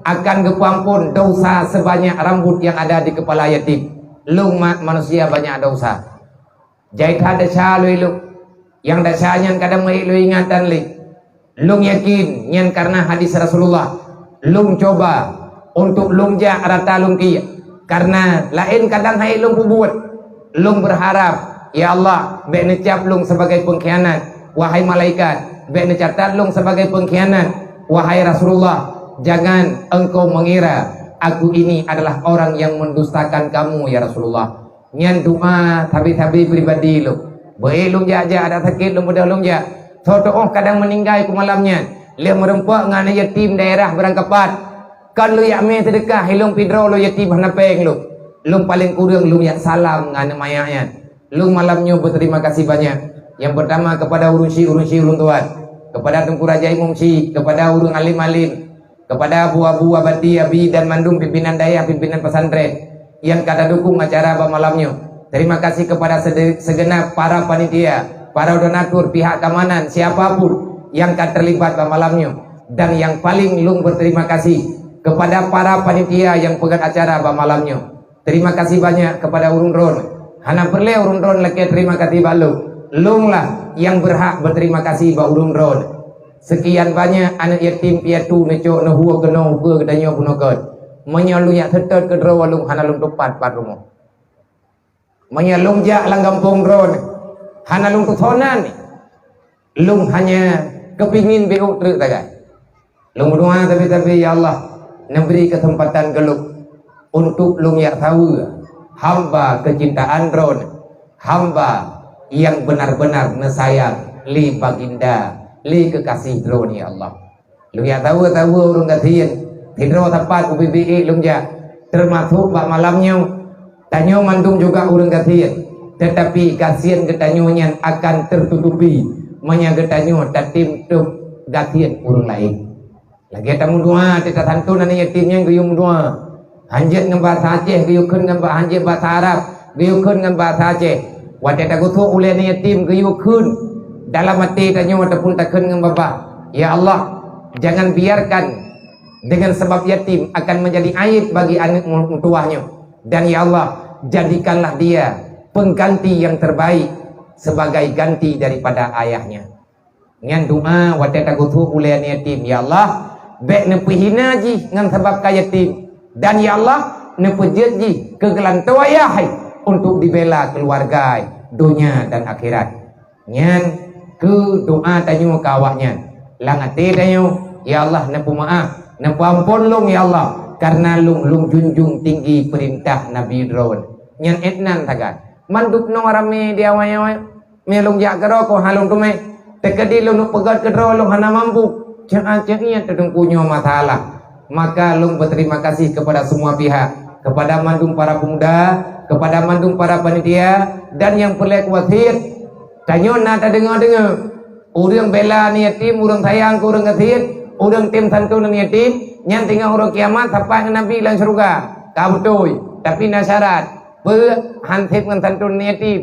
akan geupeuamphon desya seubanyak rambot nyang ada di keupala yatim." Lôn mak manusia banyak desya. Jai that desya lôn ilok. Nyang desya nyan kadang meuék lôn ingatan lé. Lôn yakin nyan kareuna hadis Rasulullah. Lôn cuba untuk lôn jak rata lôn kiek, kareuna laén kadang hai lôn peubuet. Lôn beurharap, "Ya Allah, bék neucab lôn sibagai peungkhianat. Wahai malaikat, bék neucatat lôn sibagai peungkhianat. Wahai Rasulullah, jangan engkau mengira "Aku ini adalah orang yang mendustakan kamu, ya Rasulullah." Nyan doa sabe-sabe pribadi lôn. Beu ék lôn jak-jak, adak sakét lôn beudôh lôn jak. Soe teuôh kadang meuninggai keu malam nyan, lheueh meurumpok ngon aneuk yatim daerah Beurangkapat. Kon lôn jak mé seudeukah, ilôn pidroe lôn yatim hana péng lôn. Lôn paleng kureueng lôn jak salam ngon aneuk manyak nyan. Lôn malam nyoe beuterima kasih banyak. Nyang peurtama kepada ureuëng syiek-ureuëng syiek ulôn tuan, kepada Teungku Raja Imum Syiek, kepada ureuëng alim-alim, kepada abu-abu, abati, abi dan mandum pimpinan dayah, pimpinan pesantren nyang ka tadukung acara bak malam nyoe. Terima kasih kepada sede-, segenap para panitia, para donatur, pihak keamanan, siapa pun nyang ka terlibat bak malam nyoe. Dan nyang paleng lôn beuterima kasih kepada para panitia nyang peugét acara bak malam nyoe. Terima kasih banyak kepada ureuëng droen. Hana peureulée ureuëng droen lakée terima kasih bak lôn. Lôn lah nyang beurhak beuterima kasih bak ureuëng droen. Seukian banyak aneuk yatim piatu neucok neuhue keunoe ukeue geutanyoe bunoe kon. Meunyoe lôn jak seutôt keu droe lôn hana lôn tupat pat rumoh. Meunyoe lôn jak lam gampông droen hana lôn tusonan. Lôn hanya keupingin bék ôk treuk sagai. Lôn meudoa sabe-sabe, "Ya Allah, neubri keuseumpatan keu lôn untuk lôn jak saweue hamba keucintaan Droen, hamba nyang beunar-beunar neusayang lé baginda, lé keukaséh Droen, ya Allah." Lôn jak saweue-saweue ureuëng gasien, sidroe sapat ubit-ubit lôn jak, teumasok bak malam nyoe. Tanyoe mandum juga ureuëng gasien, teutapi gasien geutanyoe nyan akan teututupi meunyoe geutanyoe tatem tôb gasien ureuëng laén. Lagée tameudoa, tasanton aneuk yatim nyan geuyue meudoa. Hanjeuet ngon bahasa Aceh, geuyue kheun ngon ba-, hanjeuet bahasa Arab, geuyue kheun ngon bahasa Aceh. Watée tagosok ulée aneuk yatim, geuyue kheun dalam até tanyoe ataupun takheun ngon babah, "Ya Allah, jangan biarkan dengan sebab yatim akan menjadi aib bagi aneuk mu-, meutuwah nyoe. Dan ya Allah, jadikanlah dia pengganti yang terbaik sebagai ganti daripada ayahnya." Nyan doa watée tagosok ulée aneuk yatim, "Ya Allah, bék neupeuhina jih ngon sabab ka yatim, dan ya Allah, neupeujeuet jih keu geulantoe ayah hai untuk dibela keuluwarga hai, donya dan akhirat." Nyan keu doa tanyoe keu awaknyan. Lam até tanyoe, "Ya Allah, neupeumaáh, neupeuampôn lôn, ya Allah, kareuna lôn, lôn junjung tinggi peurintah Nabi Droen." Nyan étnan sagai. Mandum nyoe ramé di awai-awai. Mé lôn jak keudroe kon hana lôn teumé. Teukeudi lôn peugét keudroe lôn hana mampu. Ceu'ah-ceu'iet teungku nyoe masalah. Maka lôn beuterima kasih kepada semua pihak, kepada mandum para pemuda, kepada mandum para panitia, dan nyang peureulée kuwasiet. Tanyoe na tadeungoe-deungoe, ureuëng bela aneuk yatim, ureuëng sayang keu ureuëng gasien, ureuëng tem santon aneuk yatim, nyan singoh uroe kiamat sapat ngon Nabi lam syeuruga. Ka beutôi, tapi na syarat. Peue? Han seb ngon santon aneuk yatim.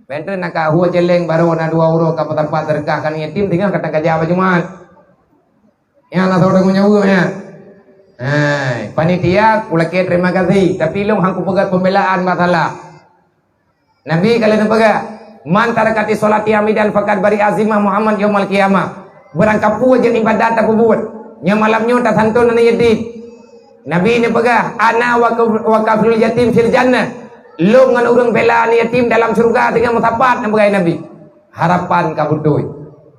Bék teuk na ka hue céléng barô na dua uroe ka peutampa seudeukah keu aneuk yatim, singoh ka teukeujak bak Jumat. Nyan na saudara meunyoe nyan. Hai, panitia, kulakée terima kasih, tapi lôn han kupeugét pembelaan masalah. Nabi ka lheueh neupeugah, "Man tarakati sholati amidan faqad bari'a zimma Muhammad yaumal qiyamah." Barang kapeue jeuet ibadat tapeubuet, nyang malam nyoe tasanton aneuk yatim. Nabi neupeugah, "Ana wa kaf-, wa kafilul yatim fil jannah." Lôn ngon ureuëng bela aneuk yatim dalam syeuruga singoh meusapat, neupeugah Nabi. Harapan ka beutôi.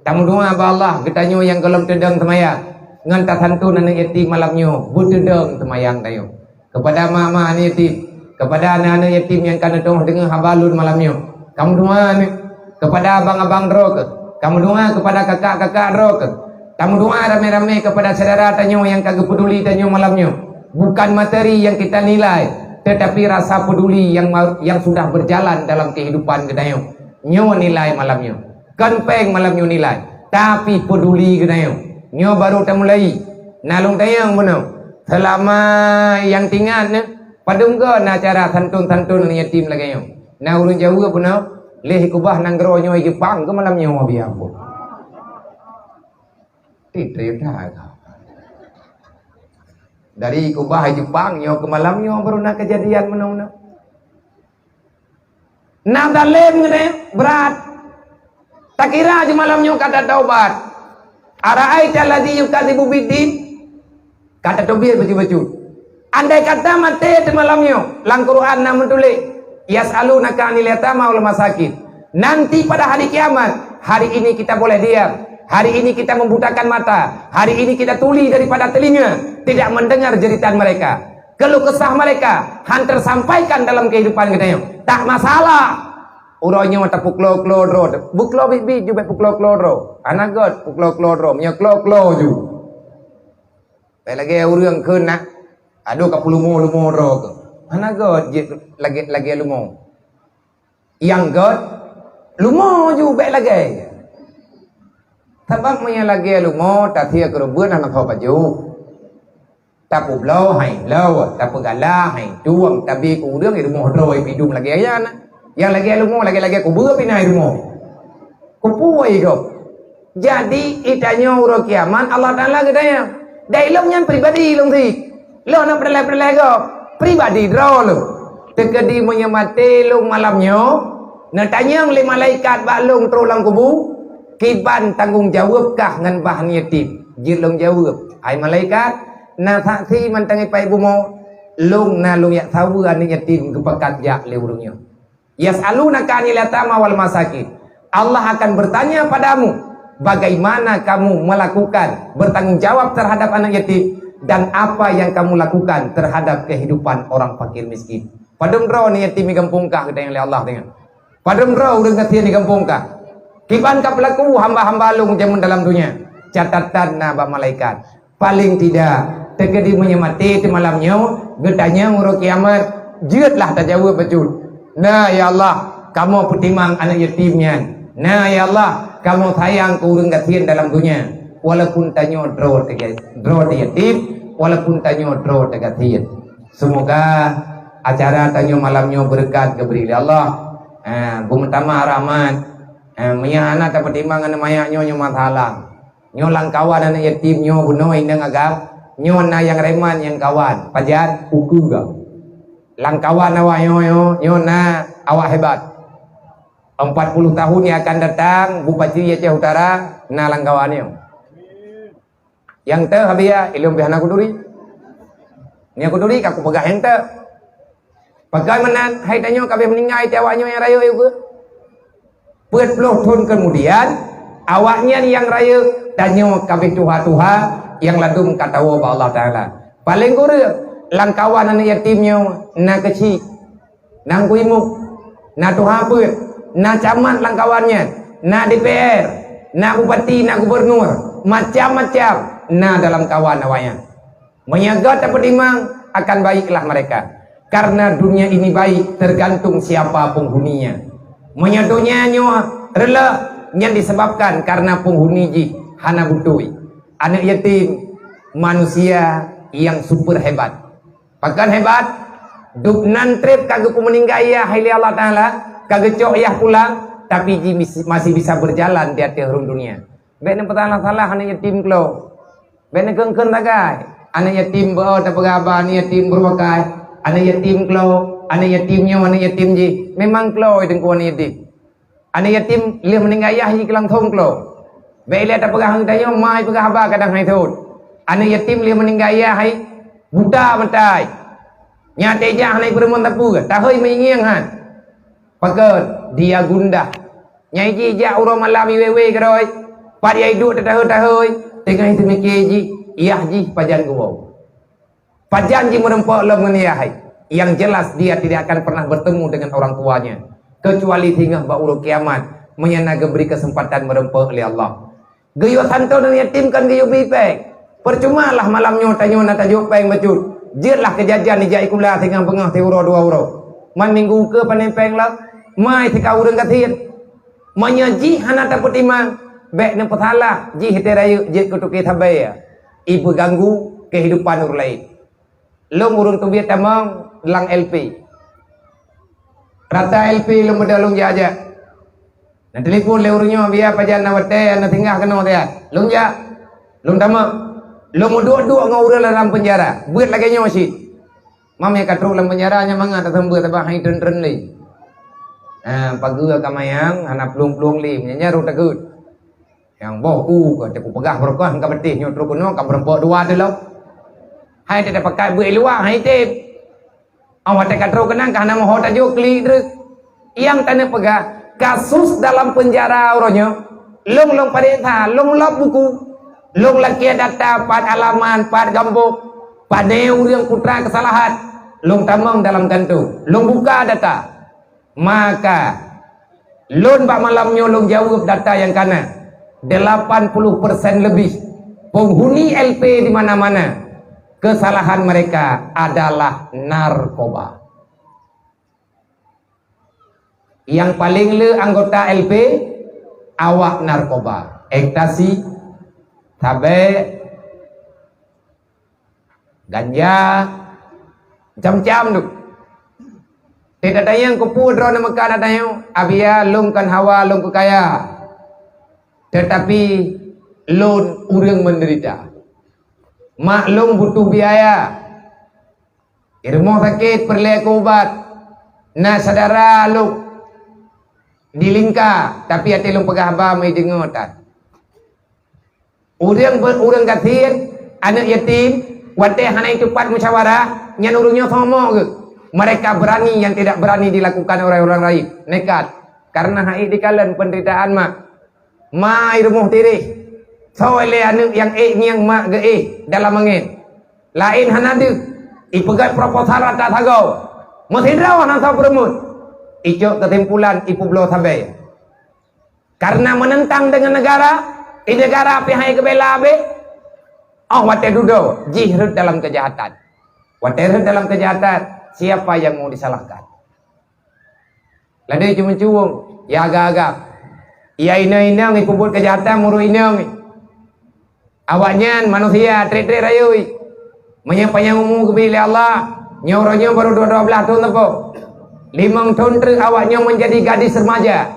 Tameudoa bak Allah, geutanyoe nyang gohlom teudong seumayang ngon tasanton aneuk yatim malam nyoe, beuteudong seumayang tanyoe. Kepada mak-mak aneuk yatim, kepada aneuk-aneuk yatim nyang ka neudong deungoe haba lôn malam nyoe, kamoe doa nyoe. Kepada abang-abang droe keuh, kamoe doa. Kepada kakak-kakak droe keuh, kamoe doa ramé-ramé kepada syedara tanyoe nyang ka geupeduli tanyoe malam nyoe. Bukan materi yang kita nilai, tetapi rasa peduli yang ma-, yang sudah berjalan dalam kehidupan geutanyoe. Nyoe nilai malam nyoe. Kon péng malam nyoe nilai, tapi peduli geutanyoe. Nyoe baru tamulai. Na lôn tanyong bunoe, seulama nyang teuingat nyoe, padum goe na acara santon-santon aneuk yatim lagée nyoe? Na ureuëng jaweueb bunoe, lheueh kubah nanggroe nyoe Jeupang keu malam nyoe, biar pun. Titrip that. Dari kubah Jeupang nyoe keu malam nyoe baru na keujadian meunoe-meunoe. Na zalem geutanyoe brat. Takira jih malam nyoe ka tataubat. Ara'aita allazi yukadzibu biddin? Ka tateubiet bacut-bacut. Andai kata maté teuh malam nyoe, lam Quran na meutuléh, "Yas'alunaka 'anil yatama wal masakin." Nanti pada hari kiamat, hari ini kita boleh diam. Hari ini kita membutakan mata. Hari ini kita tuli daripada telinga, tidak mendengar jeritan mereka. Keluh kesah mereka han tersampaikan dalam kehidupan kita nyoe. Tak masalah. Uroe nyoe tapuklo-klo droe. Buklo biet-biet ju bèk puklo-klo droe. Hana göt puklo-klo droe. Meunyoe klo-klo ju. Bèk lagèe ureueng kheun na. Adoh ka peulumo-lumo droe keuh. Hana göt jeuet lagèe, lagèe lumo. Nyang göt, lumo ju bèk lagèe. Sabab meunyoe lagèe lumo, tasie keureubeuen hana tho pajoh. Tapubloe hai bloe, tapeugala hai tueng, tabi keu ureueng di rumoh droe pidum lagèe nyan. Nyang lagèe lumo, lagèe-lagèe kubeue pih na di rumoh. Kupuwei gob. Jadi, geutanyoe uroe kiamat Allah Taala geutanyong. Dan ilôn nyan pribadi ilôn sit. Lôn hana peureulèe-peureulèe gob. Pribadi droe lôn. Teukeudi meunyoe maté lôn malam nyoe, neutanyong lé malaikat bak lôn trok lam kubu, kiban tanggông jaweueb kah ngon bah aneuk yatim? Jeuet lôn jaweueb, hai malaikat, na saksi mantong ipai bumoe, lôn na lôn jak saweue aneuk yatim geupakat jak lé ureueng nyoe. Yas'alunaka 'anil yatama wal masakin. Allah akan bertanya padamu, bagaimana kamu melakukan bertanggung jawab terhadap anak yatim dan apa yang kamu lakukan terhadap kehidupan orang fakir miskin. Padum droe aneuk yatim di gampông kah geutanyong lé Allah deungon. Padum droe ureueng gasien di gampông kah. Kiban ka peulaku hamba-hamba lôn jameun dalam dunia. Catatan na bak malaikat. Paléng tidak, teukeudi meunyoe maté teuh malam nyoe, geutanyong uroe kiamat, jeuetlah tajaweueb bacut. Na, ya Allah, kamoe peutimang aneuk yatim nyan. Na, ya Allah, kamoe sayang keu ureueng gasien dalam dunia. Walaupun tanyoe droe teuga-, droe teuh yatim, walaupun tanyoe droe teuh gasien. Semoga acara tanyoe malam nyoe beureukat geubri lé Allah. Ha, beumeutamah rahmat. Ha, meunyoe hana tapeutimang aneuk manyak nyoe, nyoe masalah. Nyoe lam kawan aneuk yatim nyoe bunoe inong agam, nyoe na nyang reman nyang kawan, pajan ukeue gam. Lam kawan awak nyoe, nyoe, nyoe na awak hebat. Empat puluh tahun yang akan datang, Bupati Aceh Utara na lam kawan nyoe. Nyang teuh habéh ya, ilôn pih hana kuturi. Nyang kuturi ka kupeugah nyang teuh. Pakon meunan, hai tanyoe ka abéh meuninggai, ti awak nyoe nyang rayeuk yue keuh. Peuet ploh thon keumudian, awaknyan nyang rayeuk, tanyoe ka abéh tuha-tuha, nyang ladôm ka tawoe bak Allah Taala. Paléng kureueng, lam kawan aneuk yatim nyoe na keuchik, na Teungku Imum, na tuha peuet, na camat lam kawan nyan, na D P R, na bupati, na gubernur, macam-macam na dalam kawan awaknyan. Meunyoe göt tapeutimang, akan baiklah mereka. Karena dunia ini baik tergantung siapa penghuninya. Meunyoe donya nyoe reuloh, nyan disebabkan karena penghuni jih hana beutôi. Aneuk yatim, manusia yang super hebat. Pakon hebat? Dub nan treb ka geupeumeuninggai ayah lé Allah Taala, ka geucok ayah pulang, tapi jih mis-, masih bisa berjalan di ateueh rhueng dunia. Bèk neupeusalah-salah aneuk yatim klo. Bèk neukheun-kheun sagai. Aneuk yatim beu tapeugah haba, aneuk yatim beureubakai, aneuk yatim klo, aneuk yatim nyoe, aneuk yatim jih. Memang klo teungku aneuk yatim. Aneuk yatim lheueh meuninggai ayah jih keu langsông klo. Bèk ilèe tapeugah ngon tanyoe, ma jipeugah haba kadang hai thon. Aneuk yatim lheueh meuninggai ayah hai buta mata ai. Nyan teuh jak hana jipeureumeun sapeue, tahôi meuingieng han. Pakon dia gundah. Nyang jih jak uroe malam iwe-we keudroe, pat nyang iduek teutahôi-tahôi, teungoh teumike jih, yah jih pajan geuwoe. Pajan jih meureumpok lom ngon yah hai. Yang jelas dia tidak akan pernah bertemu dengan orang tuanya, kecuali singoh bak uroe kiamat, meunyoe na geubri keuseumpatan meureumpok lé Allah. Geuyue santom aneuk yatim kon geuyue bi péng. Peucumalah malam nyoe tanyoe na tajok péng bacut. Jeuetlah keu jajan ijak sikula singoh beungoh siuroe dua uroe. Man minggu keu pané péng lom, mai sika ureueng gasien. Meunyoe jih hana tapeutimang, bèk neupeusalah jih teuh rayeuk jeuet keu toke sabe, ipeuganggu keuhidupan ureueng laén. Lôn ureueng teubiet tamong lam L P. Rata L P lôn beudôh lôn jak-jak. Na telepon lé ureueng nyoe, "Biya pajan na watèe, na singgah keunoe siat." Lôn jak. Lôn tamong. Lôn meuduek-duek ngon ureueng lam peunjara. Beuet lagèe nyoe cit. Mam nyang ka trok lam peunjara nyan mangat taseumeubeuet sabab han itreun-treun lé. Ha, pageue ka mayang, hana plueng-plueng lé. Nyan nyan rhot takot. Nyang boh ku ka teupeu peugah beureukoh ka beuteh nyoe trok keunoe ka beureumpok dua teuh lom. Hai teuh pakat beuet luwa hai tem. Awak teuka trok keunan ka hana meuho tajok klik treuk. Nyang taneuk peugah, kasus dalam penjara uroe nyoe Lôn, lôn pareksa, lôn lop buku. Lôn lakée data pat alamat, pat gampông, pane ureuëng putra keusalahan. Lôn tamong dalam kantô, lôn buka data. Maka, lôn bak malam nyoe lôn jaweueb data nyang kana, delapan puluh persen lebih penghuni L P di mana-mana, kesalahan mereka adalah narkoba. Nyang paleng le anggota L P awak narkoba, ekstasi, sabe, ganja, macam-macam tu. Tidak tanyong keupeue droeneuh meukat, tanyong, "Abia, lôn kon hawa lôn keu kaya, tetapi lôn ureuëng menderita. Mak lôn butuh biaya. Di rumoh sakét peureulée keu ubat. Na syedara lôn di Lingka, tapi até lôn peugah haba meudeungoe tan." Ureuëng be-, ureuëng gasien, aneuëk yatim, watée hana itupat musyawarah, nyan ureuëng nyoe sombong geuh. Mereka berani yang tidak berani dilakukan oleh orang lain. Nekat. Karena hai dikalon penderitaan mak. Ma i rumoh tireh. Soe lé aneuëk nyang ék ngieng mak geuéh dalam angén. Laén hana deuh. Ipeugét proposal rata sagoe. Meusidroe hana soe peureumut. Icok keusimpulan ipubloe sabe. Karena menentang dengan negara, di negara pih hai geubela abéh. Oh, watée dudoe, jih rhot dalam kejahatan. Watée rhot dalam kejahatan, siapa yang mau disalahkan? Ladée cuma cuwong, ya agam-agam. Ya inong-inong ipeubuet kejahatan meurok inong. Awaknyan manusia treb-treb rayeuk. Meunyoe panyang umu geubri lé Allah, nyoe uroe nyoe barô dua, dua blaih thon teupeu. Limong thon treuk awaknyoe menjadi gadis remaja.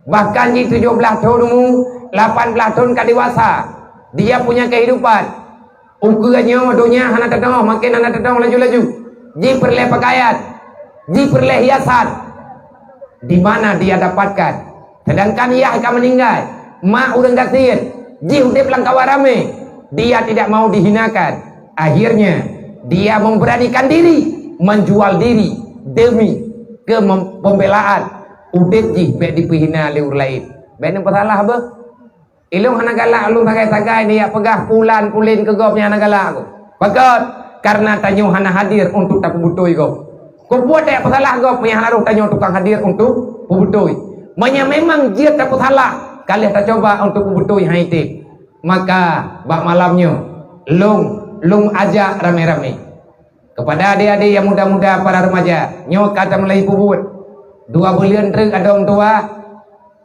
Bahkan jih tujoh blaih thon umu, lapan blaih thon ka dewasa. Dia punya kehidupan. Ukeue nyoe donya hana teudoh, makin hana teudoh laju-laju. Jih peureulée pakaian, jih peureulée hiasan. Di mana dia dapatkan? Sedangkan yah ka meuninggai, mak ureuëng gasien, jih udeb lam kawan ramé. Dia tidak mau dihinakan. Akhirnya, dia memberanikan diri, menjual diri demi ke-, mem-, pembelaan udeb jih bék dipeuhina lé ureuëng laén. Bék neupeusalah beuh. Ilôn hana galak lôn sagai-sagai nijak peugah pulan pulen keu gob nyang hana galak ku. Pakon? Karena tanyoe hana hadir untuk tapeubeutôi gob. Keupeue tajak peusalah gob meunyo hana roh tanyoe tukang hadir untuk peubeutôi? Meunyo memang jeuet tapeusalah, ka lheueh tacoba untuk peubeutôi hai tém. Maka bak malam nyoe, lôn, lôn ajak ramé-ramé. Kepada adik-adik yang muda-muda, para remaja, nyoe ka tamulai peubuet. Dua buleuen treuk adong tuha,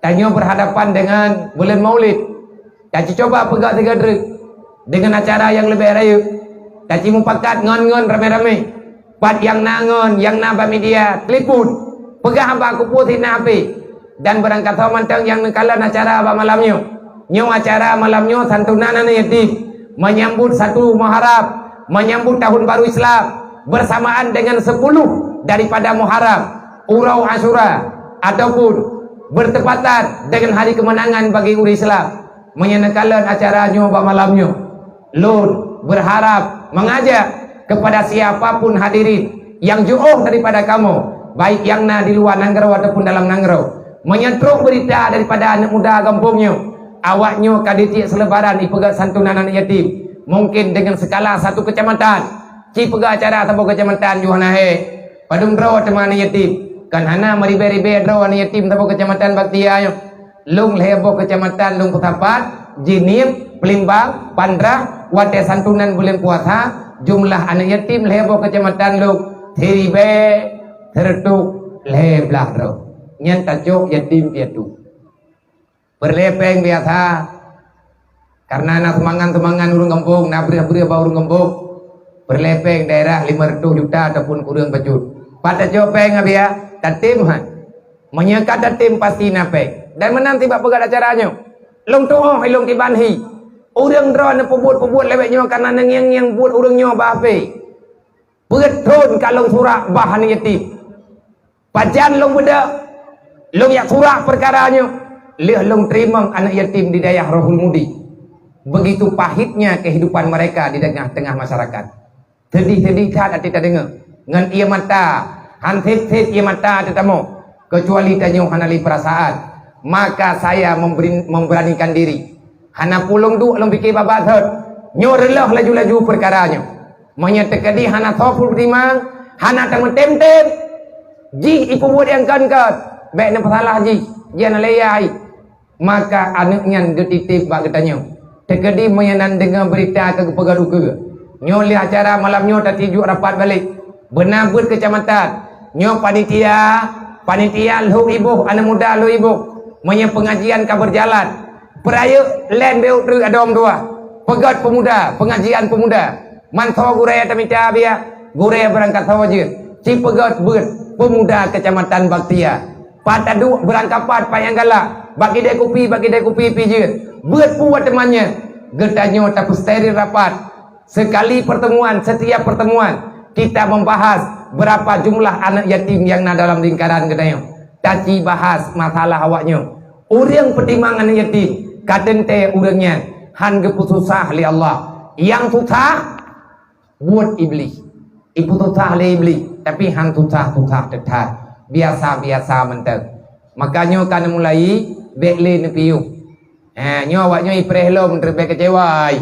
tanyoe berhadapan dengan buleuen Maulid. Taci cuba peugah sigoe treuk dengan acara nyang leubeh rayeuk. Taci mupakat ngon-ngon ramé-ramé. Pat nyang na ngon, nyang na bak media, telepon. Peugah haba keupeue sinan H P. Dan beurangkasoe mantong nyang neukalon acara bak malam nyoe. Nyoe acara malam nyoe santunan aneuk yatim, menyambut satu Muharram, menyambut tahun baru Islam, bersamaan dengan sepuluh daripada Muharram, uroe Asyura, ataupun bertepatan dengan hari kemenangan bagi ureuëng Islam. Meunyo neukalon acara nyoe bak malam nyoe, lôn berharap mengajak kepada siapa pun hadirin yang jeuet daripada kamoe, baik nyang na di luwa nanggroe ataupun dalam nanggroe, meunyo trok beurita daripada aneuk muda gampông nyoe, awaknyoe ka jitiek seulebaran jipeugét santunan aneuk yatim, mungkin dengan skala satu kecamatan. Ci peugah acara saboh kecamatan ju hana hék. Padum droe teuma aneuk yatim? Kan hana meuribée-ribée droe aneuk yatim saboh kecamatan bak tia nyoe. Lôn lhée boh kecamatan lôn peusapat, Jeunieb, Peulimbang, Pandrah, watée santunan buleuen puasa, jumlah aneuk yatim lhée boh kecamatan lôn siribée sireutoh lhée blaih droe. Nyan tacok yatim piatu. Peureulée péng biasa, karena na seumangan-seumangan ureuëng gampông, na breueh-breueh bak ureuëng gampông. Peureulée péng daerah lima ratus juta ataupun kureueng bacut. Pat tacok péng, Abiya? Tatém han. Meunyoe ka tatém, pasti na péng. Dan meunan sibak peugah acara nyoe. Lôn tuoh ilôn kiban hi. Ureuëng droe neupeubuet-peubuet lawét nyoe kareuna neungieng-ngieng buet ureuëng nyoe bak H P. Peuet thon ka lôn surak bak aneuk yatim. Pajan lôn beudôh, lôn jak surak peukara nyoe, lheueh lôn teurimong aneuk yatim di dayah Rohul Mudi. Begitu pahitnya kehidupan mereka di tengah-tengah masyarakat. Sedih-sedih that até tadeungoe. Ngon ié mata, han sép-sép ié mata teutamong, keucuali tanyoe hana lé peurasaan. Maka saya memberi, memberanikan diri. Hana pulong duek lom pike babah thot. Nyoe reuloh laju-laju peukara nyoe. Meunyoe teukeudi hana soe peutimang, hana tameutem-tem, jih ipeubuet nyang kon-kon, bék neupeusalah jih, jih hana lé yai. Maka aneuëk nyan geutitip bak geutanyoe. Teukeudi meunyoe nan deungoe beurita ka geupeugah ukeue. Nyoe lé acara malam nyoe tatijuek rapat balek. Beuna beuet keucamatan. Nyoe panitia, panitia lhok iboh, aneuëk muda lhok iboh. Meunyoe peungajian ka beujalan, peurayeuk lén beuet treuk adom dua. Peugét peumuda, peungajian peumuda. Mantong gurée tamita biak, gurée beurangkat sawoe jeuet. Ci peugét beuet peumuda Keucamatan Baktia. Pat taduek beurangkapat pat nyang galak, bak kidée kupi, bak kidée kupi pih jeuet. Beuet peue teuma nyan, geutanyoe tapeusteril rapat. Sekali pertemuan, setiap pertemuan, kita membahas berapa jumlah anak yatim yang na dalam lingkaran geutanyoe. Taci bahas masalah awaknyoe. Ureuëng peutimang anak yatim, ka teuntée ureuëng nyan han geupeususah lé Allah. Nyang susah, buet Iblih. Ipeususah lé Iblih, tapi han susah-susah that-that. Biasa-biasa mantong. Maka nyoe ka neumulai, bék lé neupiôh. Ha, nyoe awaknyoe ipreh lom, treuk bék keucewa ai.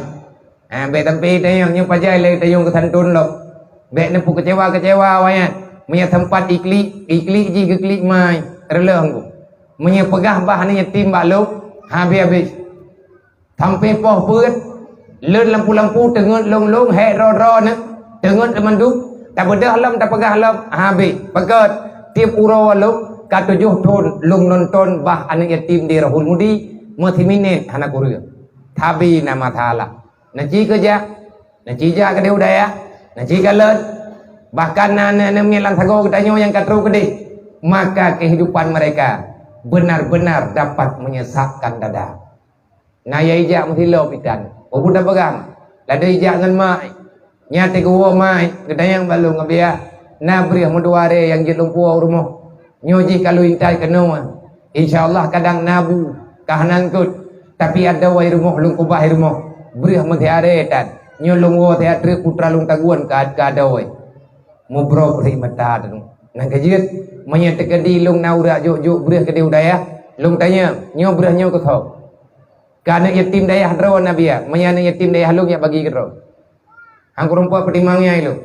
Ha, bék sampai tanyong, nyoe pajan lé tanyong keu santôn lom. Bék neupeu keucewa-keucewa awaknyan. Meunyoe sempat iklik, iklik jih geuklik mai, reuloh engku. Meunyoe peugah bah aneuk yatim bak lôn, habéh-habéh. Sampai poh peuet, lôn lampu-lampu teungeut lôn-lôn, hék droe-droe neuh, teungeut teumandum, tabeudôh lom, tapeugah lom, habéh. Pakon, tieb uroe lôn ka tujoh thon lôn nonton bah aneuk yatim di Rohul Mudi, meusiminét hana kureueng. Tapi na masalah. Na ci keujak, na ci jak keudeh u dayah, na ci kalon. Bahkan na aneuk-aneuk miet lam sagoe geutanyoe nyang ka trok keudeh. Maka kehidupan mereka benar-benar dapat menyesakkan dada. Na ya ijak meusiloe pitan. Peue tapeugah? Laju ijak ngon mak. Nyan teuk geuwoe mak, geutanyong bak lôn ngon biah. Na breueh meudua aré nyang jeuet lôn puwoe u rumoh. Nyoe jih ka lôn intat keunoe. Insya Allah kadang na bu, ka hana eungkot. Tapi adoe rumoh lôn keubah rumoh. Breueh meusiaré tan. Nyoe lôn woe siat treuk putra lôn tagun ka, ka adoe. Mubroe peurik mata teungoh. Nyang keujeuet, meunyoe teukeudi lôn na urak jok-jok breueh keudeh u dayah, lôn tanyong, nyoe breueh nyoe keu soe? Keu aneuk yatim dayah droe na biak, meunyoe aneuk yatim dayah lôn jak bagi keudroe. Han kureumpok peutimang nyan ilôn.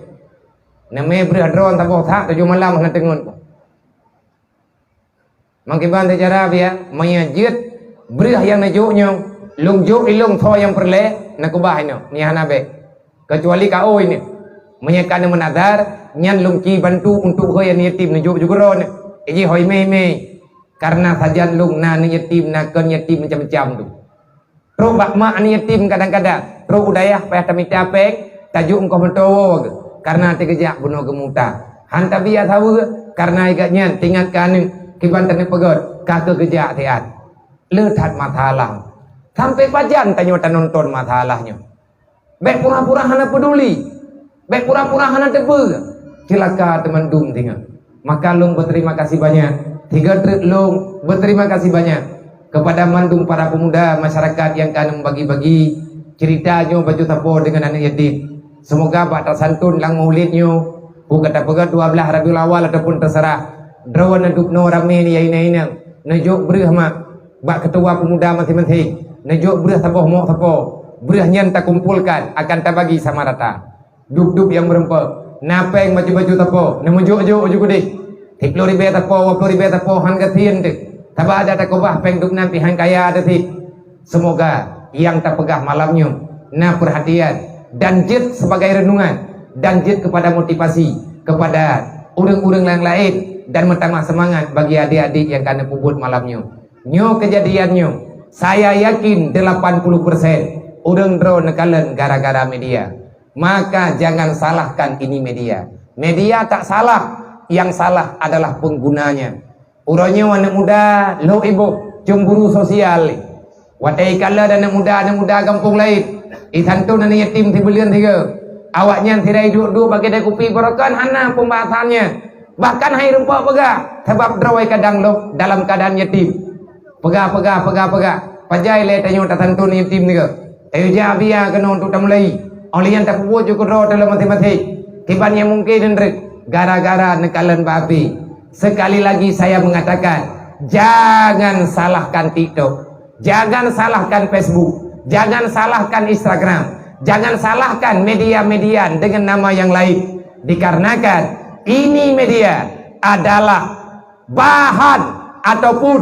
Neumé breueh droe saboh that tujoh malam hana teungeut. Meukiban teucara biak, meunyoe jeuet breueh nyang neujok nyoe, lôn jok ilôn soe nyang peureulée, neukeubah inoe, meunyoe hana bék. Keucuali ka oi nyoe. Meunyoe ka neumeunadar, nyan lôn ci bantu untuk hôi aneuk yatim neujok ju keudroe nyoe. Iji hôi mé-mé. Karena sajan lôn na aneuk yatim, na kon yatim macam-macam tu. Trok bak mak aneuk yatim kadang-kadang, trok u dayah payah tamita péng, tajok eungkoh meutowo geuh, karena teugeujak bunoe geumuta. Han tabiya saweue, karena igat nyan teuingat keu aneuk, kiban taneuk peugét, ka keuh geujak siat. Le that masalah. Sampai pajan tanyoe tanonton masalah nyoe. Bék pura-pura hana peuduli. Bék pura-pura hana teupeue. Ceulaka teumandum singoh. Maka lôn beuterima kasih banyak. Tiga treuk lôn beuterima kasih banyak kepada mandum para pemuda masyarakat nyang ka neumbagi-bagi cerita nyoe baju sapo deungon aneuk yatim. Seumoga bak tasantun lam maulid nyoe, peue ka tapeugah dua belas Rabiul Awal ataupun teuseurah, droe neudubnoe ramé niyai inong-inong, neujok breueh mak bak keutua pemuda maséng-maséng, neujok breueh saboh mok sapo. Breueh nyan takumpolkan akan tabagi sama rata. Dub-dub nyang meureumpok, na péng baju-baju sapo, neumeujok-jok ju keudeh. Siplôh ribée sapo, dua plôh ribée sapo, han gasien teuh. Saba adak takeubah péng dub nan pih han kaya teuh cit. Seumoga nyang tapeugah malam nyoe na peurhatian dan jeuet sibagai reunungan dan jeuet keupada motivasi keupada ureuëng-ureuëng nyang laén dan meutamah seumangat bagi adék-adék nyang ka neupeubuet malam nyoe. Nyoe keujadian nyoe, saya yakin delapan puluh persen ureuëng droe neukalon gara-gara media. Maka jangan salahkan ini media. Media tak salah, yang salah adalah penggunanya. Uroe nyoe aneuk muda lhok iboh cemburu sosial. Watée ikalon aneuk muda-aneuk muda gampông laén, isantun aneuk yatim sibuleuen sigoe. Awaknyan sira iduek-duek bak keude kupi barokon hana pembahasannya. Bahkan hai rumpok peugah, sabab droe kadang lom dalam keadaan yatim. Peugah, peugah, peugah, peugah. Pajan lé tanyoe tasantun yatim nyoe. Tayue jak biya keunoe untuk tamulai. Óh lheueh nyan tapeubuet ju keudroe teuh lom maséng-maséng. Kiban nyang mungken nyan treuk gara-gara neukalon bak api. Sekali lagi saya mengatakan, Jangan salahkan TikTok, jangan salahkan Facebook, jangan salahkan Instagram, jangan salahkan media-media dengan nama yang lain. Dikarenakan ini media adalah bahan ataupun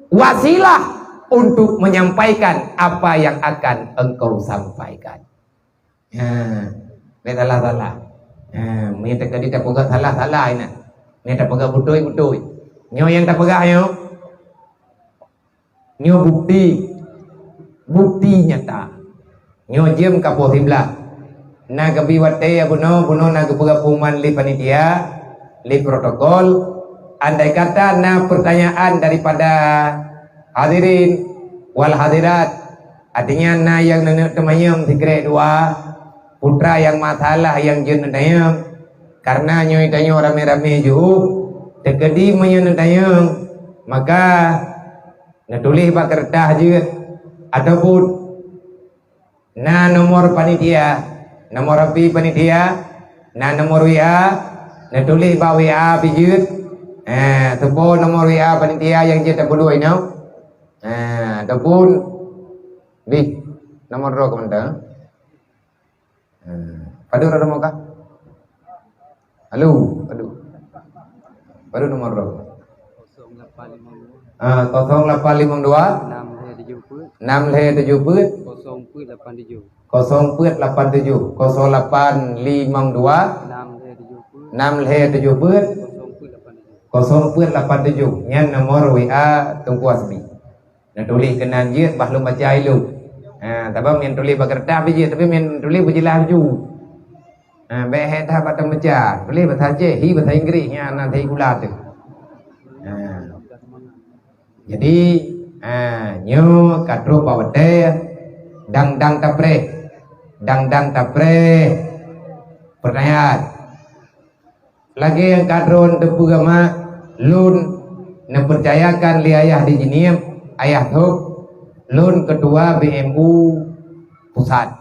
wasilah untuk menyampaikan apa yang akan engkau sampaikan. Ha, bèk salah-salah. Ha, meunyoe teuka di tapeugah salah-salah inan. Meunyoe tapeugah beutôi-beutôi. Nyoe nyang tapeugah nyoe. Nyoe bukti. Bukti nyata. Nyoe jeuem ka poh siblaih. Na geubi watèe ya bunoe, bunoe na geupeugah pengumuman lé panitia, lé protokol. Andai kata na pertanyaan daripada hadirin wal hadirat, artinya na nyang neuneuk teumanyong sikrek dua, putra nyang masalah nyang jeuet neutanyong, karena nyoe tanyoe ramé-ramé jiôh, teukeudi meunyoe neutanyong, maka neutuléh bak keureutah jeuet, ataupun na nomor panitia, nomor HP panitia, na nomor WA, neutuléh bak WA pih jeuet. Eh, teupeue nomor WA panitia nyang jeuet tapeuleueh inoe. Eh, ataupun di nomor droe keuh mantong. Eh, padum nomor kah? Halo, padum. Padum nomor droe. Kosong lapan limong dua. Ah, kosong lapan limong dua. Enam lhèe tujuh peuet. Enam lhèe tujuh peuet. Kosong peuet lapan tujuh. Kosong peuet lapan tujuh. Kosong lapan limong dua. Enam lhèe tujuh peuet. Enam lhèe tujuh peuet. Kosong peuet lapan tujuh. Kosong peuet lapan tujuh. Nyan nomor WA Teungku Hasbi. Neutuléh keunan jeuet bah lôn baca ilôn. Ha, tapi meunyoe tuléh bak keureutah pih jeuet, tapi meunyoe tuléh beujeulaih laju. Ha, bèk hék that bak tameubaca. Tuléh bahasa Aceh, hi bahasa Inggréh, nyan na sikulah teuh. Ha. Jadi, ha, nyoe ka trôh bak watèe dang-dang tapreh. Dang-dang tapreh. Pertanyaan. Lagèe nyang ka droen teupeugah mak, lôn neupeucayakan lé ayah di Jeunieb, ayah thôk, lôn keutua BMU pusat.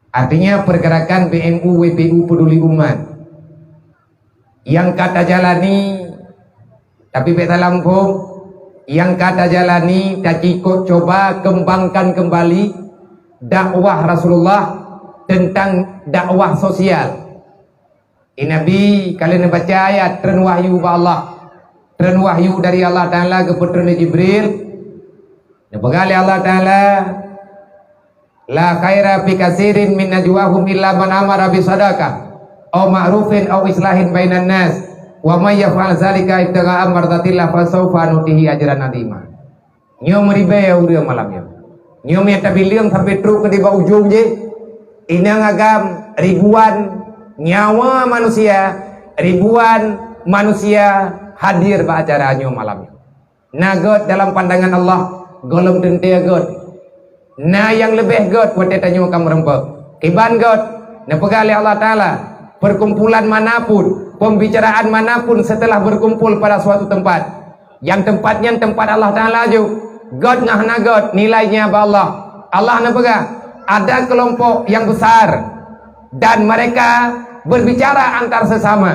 Artinya pergerakan BMU WPU Peduli Umat nyang ka tajalani, tapi bèk salah muphom, nyang ka tajalani tacikôh cuba kembangkan kembali dakwah Rasulullah tentang dakwah sosial. Di Nabi ka lheueh neubaca ayat treun wahyu bak Allah. Treun wahyu dari Allah Taala geupeutreun lé Jibril. Neupeugah lé Allah Taala, "La khaira fi katsirin min najwahum illa man amara bi shadaqah aw ma'rufin aw islahin bainan nas, wa may yaf'al dzalika ibtigha'a mardatillah fa sawfa nutihi ajran 'azima." Nyoe meuribèe ureueng malam nyoe. Nyoe meunyo tabileueng sampoe trôk keu di bak ujông jih, inong agam ribuan nyawa manusia, ribuan manusia hadir bak acara nyoe malam nyoe. Na gèt dalam pandangan Allah, gohlom teuntèe gèt. Na nyang leubeh gèt watèe tanyoe ka meurumpok. Kiban gèt, neupeugah lé Allah Taala, perkumpulan manapun, pembicaraan manapun setelah berkumpul pada suatu tempat, nyang teumpat nyan teumpat Allah Taala aju. Gèt ngon hana gèt, nilainya bak Allah. Allah neupeugah, ada kelompok yang besar dan mereka berbicara antar sesama,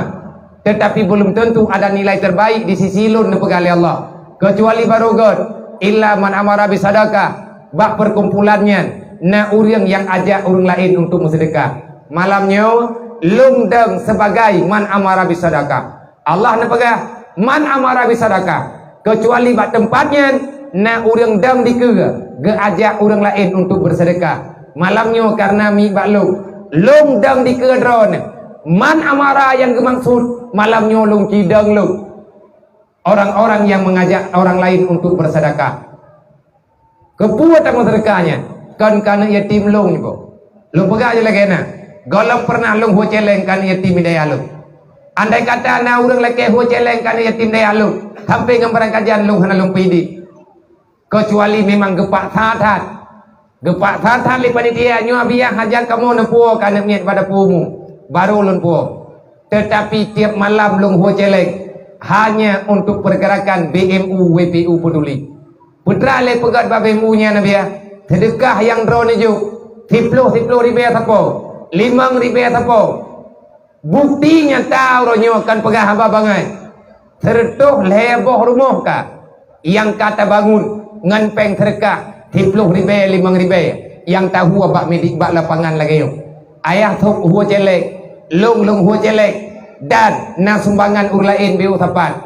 tetapi belum tentu ada nilai terbaik di sisi Lôn, neupeugah lé Allah, keucuali barô gèt, illa man amara bi shadaqah, bak perkumpulan nyan na ureueng nyang ajak ureueng laén untuk meuseudeukah. Malam nyoe, lôn dong sebagai man amara bi shadaqah. Allah neupeugah, "Man amara bi shadaqah," keucuali bak teumpat nyan na ureueng dong dikeue geuajak ureueng laén untuk beuseudeukah. Malam nyoe kareuna miet bak lôn, lôn dong dikeue droeneuh. Man amara nyang geumaksud malam nyoe lôn cidong lôn, orang-orang yang mengajak orang lain untuk bersedekah. Keupeue tameuseudekah nyan? Kon keu aneuk yatim lôn nyoe. Lôn peugah lagèe na, gohlom pernah lôn hue cèlèng keu aneuk yatim di dayah lôn. Andai kata na ureueng lakèe hue cèlèng keu aneuk yatim dayah lôn, sampoe ngon barangkajan lôn hana lôn peuidin. Keucuali memang geupaksa that. Geupaksa that lé panitia nyoe, "Abiah, hajat kamoe neupuwoe keu aneuk miet bak dapu umu." Barô lôn puwoe. Teutapi tiep malam lôn hue cèlèng hanya untuk pergerakan B M U W P U Peduli. Peue teuma lé peugöt bak B M U nyan, Abiah? Seudeukah nyang droeneuh jok, siploh-siploh ribèe sapo, limong ribèe sapo. Bukti nyata uroe nyoe kon peugah haba bangai. Seureutôh lhée boh rumoh ka nyang ka tabangun ngon péng seudeukah siploh ribée, limong ribée nyang tahue bak midik bak lapangan lagée nyoe. Ayah thôb hue célék, lôn lôn hue célék, dan na sumbangan ureuëng laén beu sapat.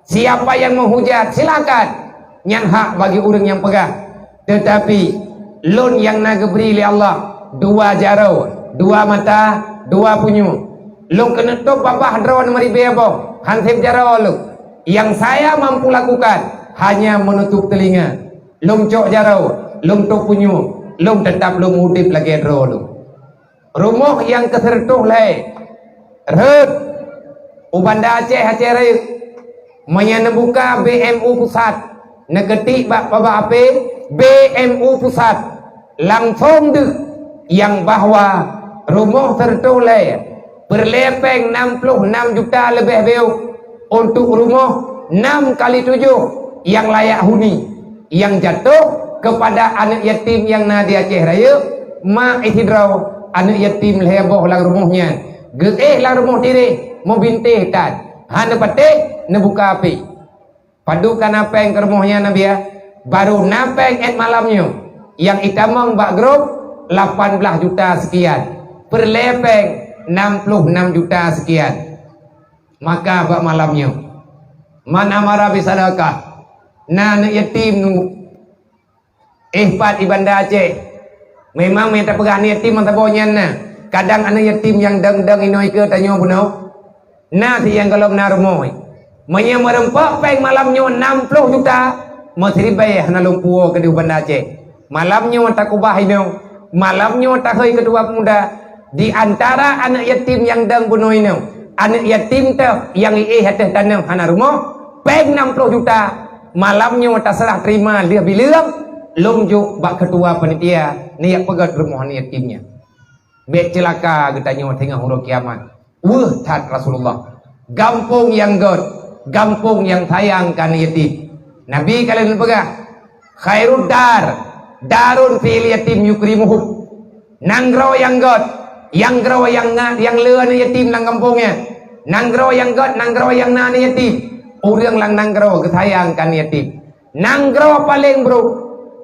Siapa nyang meuhujat, silakan. Nyan hak bagi ureuëng nyang peugah. Teutapi, lôn nyang na geubri lé Allah dua jaroe, dua mata, dua punyueng. Lôn keuneuk tôb babah droe meuribée boh, han seb jaroe lôn. Nyang saya mampu lakukan, hanya meunutob teulinga. Lôn cok jaroe, lôn tôb punyueng, lôn teutab lôn udeb lagée droe lôn. Rumoh nyang keuseureutôh lhée rhot u Banda Aceh, Aceh Rayeuk. Meunyoe neubuka B M U Pusat, neukeutik bak babah H P B M U Pusat, langsong deuh nyang bahwa rumoh seureutôh lhée peureulée péng nam ploh nam juta leubeh beuk untuk rumoh nam kali tujoh nyang layak huni. Nyang jatoh keupada aneuëk yatim nyang na di Aceh Rayeuk, ma sidroe aneuëk yatim lhée boh lam rumoh nyan, geuéh lam rumoh tiréh, meubintéh that, hana patéh neubuka apui. Padub ka na péng keu rumoh nyan, Nabiah? Barô na péng 'et malam nyoe nyang itamong bak grup lapan blaih juta seukian, peureulée péng nam ploh nam juta seukian. Maka bak malam nyoe, man amara bisadaqah, na aneuëk yatim nu éh pat i Banda Aceh. Memang meunyo tapeugah aneuëk yatim meusaboh nyan na. Kadang aneuëk yatim nyang dong-dong inoe ikeue tanyoe bunoe. Na si nyang gohlom na rumoh. Meunyo meureumpok péng malam nyoe nam ploh juta, meusiribée hana lôn puwoe keudeh u Banda Aceh. Malam nyoe takubah inoe, malam nyoe tahôi keutua peumuda, di antara aneuëk yatim nyang dong bunoe inoe, aneuëk yatim teuh nyang iéh ateueh tanoh hana rumoh, péng nam ploh juta, malam nyoe taseurah teurima lheueh bileueng, lôn jok bak keutua panitia neujak peugét rumoh aneuëk yatim nyan. Bék ceulaka geutanyoe teungoh uroe kiamat. Weueh that Rasulullah. Gampông nyang gét, gampông nyang sayang keu aneuëk yatim. Nabi ka lheueh neupeugah, "Khairud dar, darun fil yatim yukrimuhu." Nanggroe nyang gét, nanggroe nyang na, nyang le aneuëk yatim lam gampông nyan. Nanggroe nyang gét, nanggroe nyang na aneuëk yatim. Ureuëng lam nanggroe geusayang keu aneuëk yatim. Nanggroe paleng brok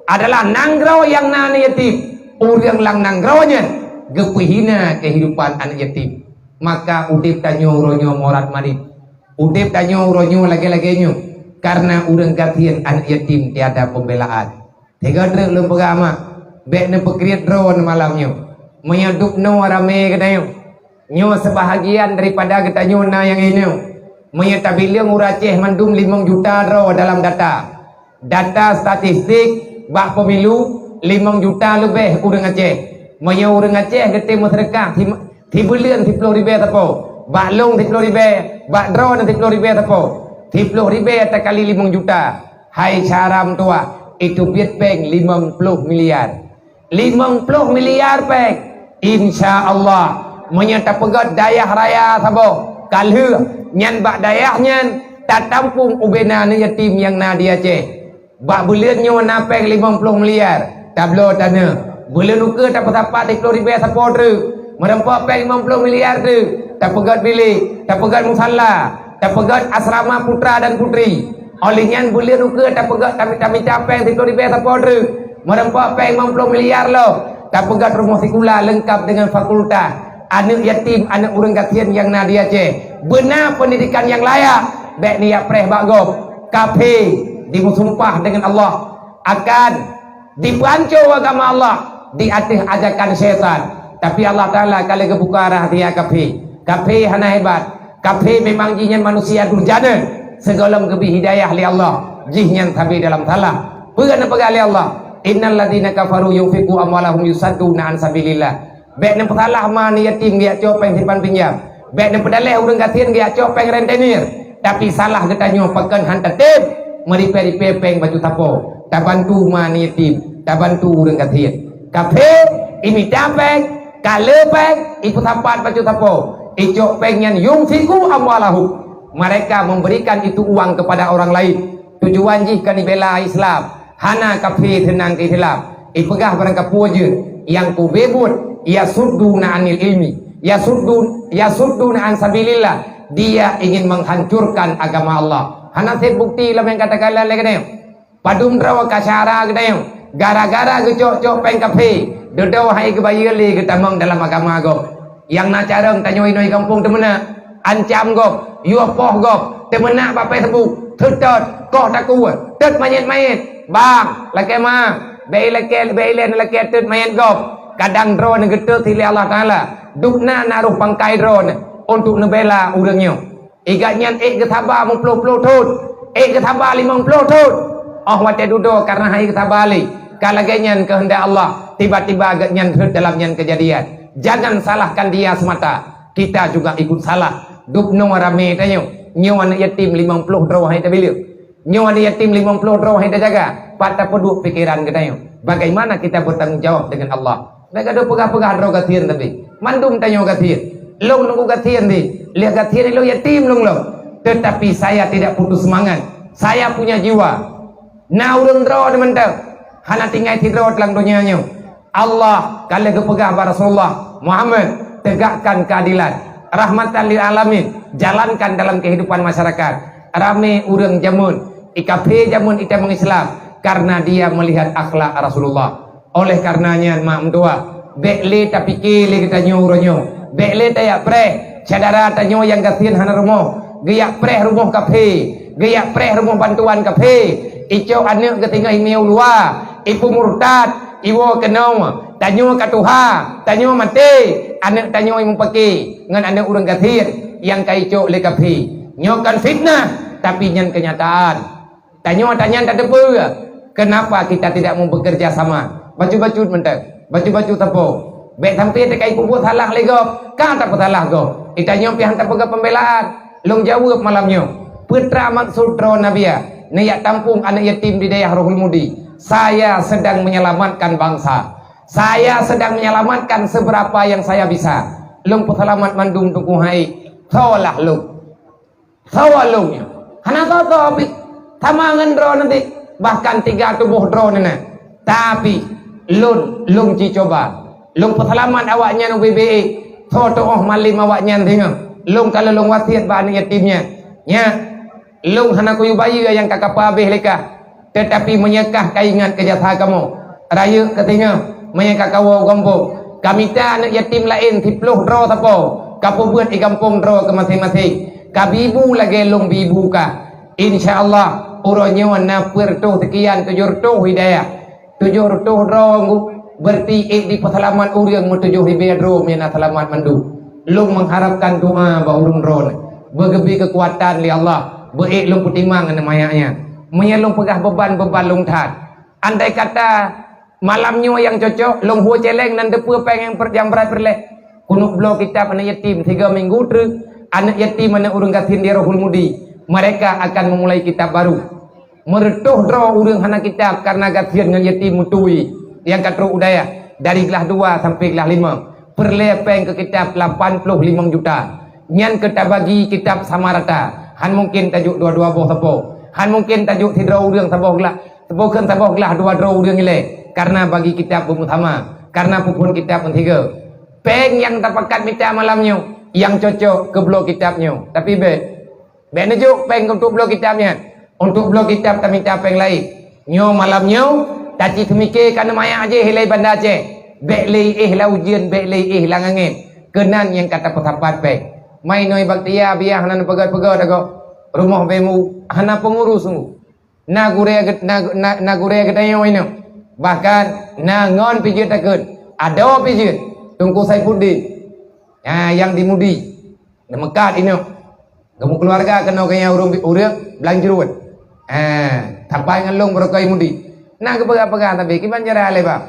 adalah nanggroe nyang na aneuëk yatim. Ureuëng lam nanggroe nyan geupeuna keuhidupan aneuëk yatim. Maka udeb tanyoe uroe nyoe morat marit. Udeb tanyoe uroe nyoe lagée-lagée nyoe, kareuna ureuëng gasien aneuëk yatim tiada pembelaan. Teuga treuk lôn peugah mak, bék neupeukriet droe malam nyoe. Meunyoe dubnoe ramé geutanyoe, nyoe seubahagian daripada geutanyoe na nyang inoe. Meunyoe tabileueng ureuëng Aceh mandum limong juta droe dalam data. Data statistik bak pemilu, limong juta leubeh ureuëng Aceh. Meunyoe ureuëng Aceh geutem meuseudeukah si, sibuleuen siploh ribée sapo, bak lôn siploh ribée, bak droeneuh siploh ribée sapo, siploh ribée takali limong juta. Hai syara meutuwah, itu biet péng limong ploh miliar. Limong ploh miliar péng. Insya Allah, meunyoe tapeugét dayah raya saboh, ka lheueh nyan bak dayah nyan tatampông ubena aneuëk yatim nyang na di Aceh. Bak buleuen nyoe na péng limong ploh miliar, tabloe tanoh. Buleuen ukeue tapeusapat siploh ribée sapo treuk, meureumpok péng limong ploh miliar treuk, tapeugét bilék, tapeugét musala, tapeugét asrama putra dan putri. Óh lheueh nyan buleuen ukeue tapeugét tami-, tamita péng siploh ribée sapo treuk, meureumpok péng limong ploh miliar lom, tapeugét rumoh sikula leungkap deungon fakultas. Aneuëk yatim, aneuëk ureuëng gasien nyang na di Aceh, beuna peundidikan nyang layak, bék neujak preh bak gob. Kafé dimeusumpah deungon Allah akan dipeuhanco agama Allah di ateueh ajakan syaitan. Tapi Allah Taala ka lheueh geubuka rahsia kafé. Kafé hana hebat. Kafé memang jih nyan manusia durjana, sigohlom geubri hidayah lé Allah, jih nyan sabe dalam salah. Peue na peugah lé Allah, "Innal ladzina kafaru yunfiqu amwalahum yusadduna an sabilillah." Bék neupeusalah ma aneuëk yatim geujak cok péng simpan pinjam. Bék neupeudaléh ureuëng gasien geujak cok péng rentenir. Tapi salah geutanyoe pakon han tatem meuripée-ripée péng bacut sapo, tabantu ma aneuëk yatim, tabantu ureuëng gasien. Kafé imita péng, ka le péng, ipeusapat bacut sapo, icok péng nyan yunfiqu amwalahum. Mereka memberikan itu uang kepada orang lain. Tujuan jih keu neubela Islam. Hana kafé seunang keu Islam. Ipeugah barangkapeue jeuet nyang kube buet, yasudduna anil ilmi, yasuddun, yasudduna an sabilillah, Dia ingin menghancurkan agama Allah. Hana sép bukti lom nyang ka takalon lé geutanyoe. Padum droe ka syedara geutanyoe, gara-gara geucok-cok péng kafé, dudoe han geubayeue lé geutamong dalam agama gob. Nyang na carông tanyoe inoe gampông teumeunak, ancam gob, yue poh gob, teumeunak bak Facebook, seutôt, koh takue, tôt manyét-manyét, bang, lakée ma, bék ilakée, bék ilée neulakée tôt manyét gob. Kadang droeneuh geutot lé Allah Taala, dubna na roh pangkai droeneuh untuk neubela ureuëng nyoe. Igat nyan ék geusaba meuploh-ploh thon, ék geusaba limong ploh thon. Óh watée dudoe kareuna han ék geusaba lé, ka lagée nyan keuheundak Allah, tiba-tiba gobnyan rhot dalam nyan keujadian. Jangan salahkan dia semata, kita juga ikut salah. Dubnoe ramé tanyoe, nyoe aneuëk yatim limong ploh droe han ék tabileue. Nyoe aneuëk yatim limong ploh droe han ék tajaga. Pat tapeuduek pikeran geutanyoe? Bagaimana kita bertanggung jawab dengan Allah? Bék gadoh peugah-peugah droe gasien, tapi mandum tanyoe gasien. Lôn nunggu gasien di, lheueh gasien lôn yatim lôn lom. Tetapi saya tidak putus semangat. Saya punya jiwa. Na ureuëng droe di mantong hana tinggai sidroe dalam donya nyoe. Allah ka lheueh geupeugah bak Rasulullah, "Muhammad, tegakkan keadilan. Rahmatan lil alamin, jalankan dalam kehidupan masyarakat." Ramé ureuëng jameun, i kafé jameun itamong Islam, karena dia melihat akhlak Rasulullah. Oleh karena nyan, mak meutuah, bék lé tapike lé geutanyoe uroe nyoe. Bék lé tajak preh syedara tanyoe nyang gasien hana rumoh. Geujak preh rumoh kafé, geujak preh rumoh bantuan kafé. Icok aneuëk geutinggai imié u luwa, ipeumurtad, iwoe keunoe. Tanyoe ka tuha, tanyoe maté, aneuëk tanyoe mupake ngon aneuëk ureuëng gasien nyang ka icok lé kafé. Nyoe kon fitnah, tapi nyan keunyataan. Tanyoe tanyan tateupeue, kenapa kita tidak mau bekerja sama? Bacut-bacut mantong, bacut-bacut sapo. Bék sampai teuka ipeubuet salah lé gob, ka tapeusalah gob. Di tanyoe pih han tapeugah pembelaan. Lôn jaweueb malam nyoe, peue teuma maksud droe Nabi ya, neujak tampung aneuëk yatim di dayah Rohul Mudi. Saya sedang menyelamatkan bangsa. Saya sedang menyelamatkan seberapa yang saya bisa. Lôn peuseulamat mandum Teungku Hai. Soe lah lôn? Soe lôn nyoe? Hana soe-soe pih, sama ngon droeneuh pih, bahkan tiga tuboh droeneuh na. Tapi, lôn, lôn jicoba. Lôn peuseulamat awaknyan ubé-bé. Soe teuoh malem awaknyan singoh. Lôn ka lôn wasiet bak aneuëk yatim nyan. Nyak, lôn hana kuyue bayeue nyang ka kapeuhabéh lé kah. Teutapi meunyoe kah ka ingat keu jasa kamoe, rayeuk keu singoh, meunyoe ka kawoe u gampông, ka mita aneuëk yatim laén siploh droe sapo, ka peubuet di gampông droe keu maséng-maséng, ka bi bu lagée lôn bi bu kah. Insya Allah, uroe nyoe na peuet reutôh seukian tujoh reutôh hidayah. Tujoh reutôh droe ngu-, beureuti ék jipeuseulamat ureuëng meutujoh ribée droe meunyoe na seulamat mandum. Lôn meuharapkan doa bak ureuëng droeneuh, beugeubri keukuatan lé Allah, beu ék lôn peutimang aneuëk manyak nyan. Meunyoe lôn peugah beuban-beuban lôn that, andai kata malam nyoe nyang cocok, lôn hue céléng nan teupeue péng nyang per-, nyang brat peureulée. Keuneuk bloe kitab aneuëk yatim sigoe minggu treuk, aneuëk yatim aneuëk ureuëng gasien di Rohul Mudi, mereka akan memulai kitab baru. Meureutôh droe ureuëng hana kitab kareuna gasien ngon yatim meutui nyang ka trok u dayah dari glah dua sampai glah lima. Peureulée péng keu kitab lapan ploh limong juta. Nyan keu tabagi kitab sama rata. Han mungken tajok dua-dua boh sapo. Han mungken tajok sidroe ureuëng saboh glah, saboh kheun saboh glah dua droe ureuëng ilée, kareuna bagi kitab beumeusaman, kareuna peuphon kitab meusigoe. Péng nyang tapakat mita malam nyoe, nyang cocok keu bloe kitab nyoe. Tapi bék, bék neujok péng untuk bloe kitab nyan. Untuk bloe kitab tamita péng laén. Nyoe malam nyoe, taci teumike ka neumayak jih ilée Banda Aceh. Bék lé éh lam ujeuen, bék lé éh lam angén. Keunan nyang ka tapeusapat péng. Mai noi baktia biah nan peugét-peugét agoe. Rumoh bemu hana peungurus sungguh. Na gurée get-, na, na, na gurée geutanyoe inoe. Bahkan na ngon pih jeuet takheun, adoe pih jeuet, Teungku Saifuddin. Ha, nyang di Mudi. Neumeukat inoe. Geumeukeuluwarga keunoe keu nyang ureuëng, ureuëng Blang Jeuruet. Ha, sapai ngon lôn beureukai Mudi. Na geupeugah-peugah tapi kiban cara lé bah.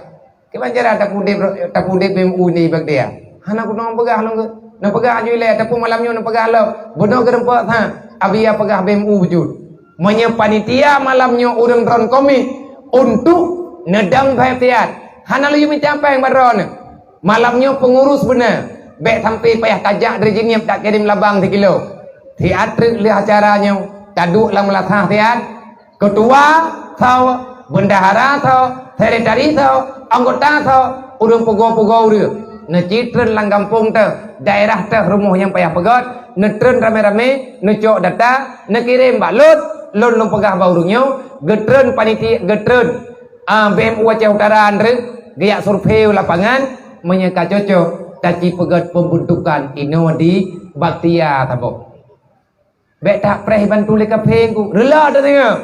Kiban cara tapeuudeb, tapeuudeb B M U ni bak dia. Hana kunoe peugah lôn geuh. Neupeugah ju ilée, tapi malam nyoe neupeugah lom. Bunoe geurumpok that, abi ya peugah B M U beujeuet. Meunyoe panitia malam nyoe ureuëng droen komik untuk neudong Faifiat, hana laju mita péng bak droeneuh. Malam nyoe peungurus beuna, bék sampai payah tajak dari Jeunieb takirém labang sikilo. Siat treuk lheueh acara nyoe, taduek lam meulasah siat. Keutua soe, bendahara soe, sekretari soe, anggota soe, ureuëng pugoe-pugoe ureuëng. Neucitreun lam gampông teuh, daerah teuh rumoh nyang payah peugöt, neutreun ramé-ramé, neucok data, neukirém bak lôn, lôn lôn peugah bak ureuëng nyoe, geutreun panitia, geutreun, ah, B M U Aceh Utara Andrew, geujak survei u lapangan, meunyoe ka cocok, ka ci peugöt pembentukan inoe di Baktia saboh. Bék that preh bantu lé kafé ku. Reuloh teudeungoe.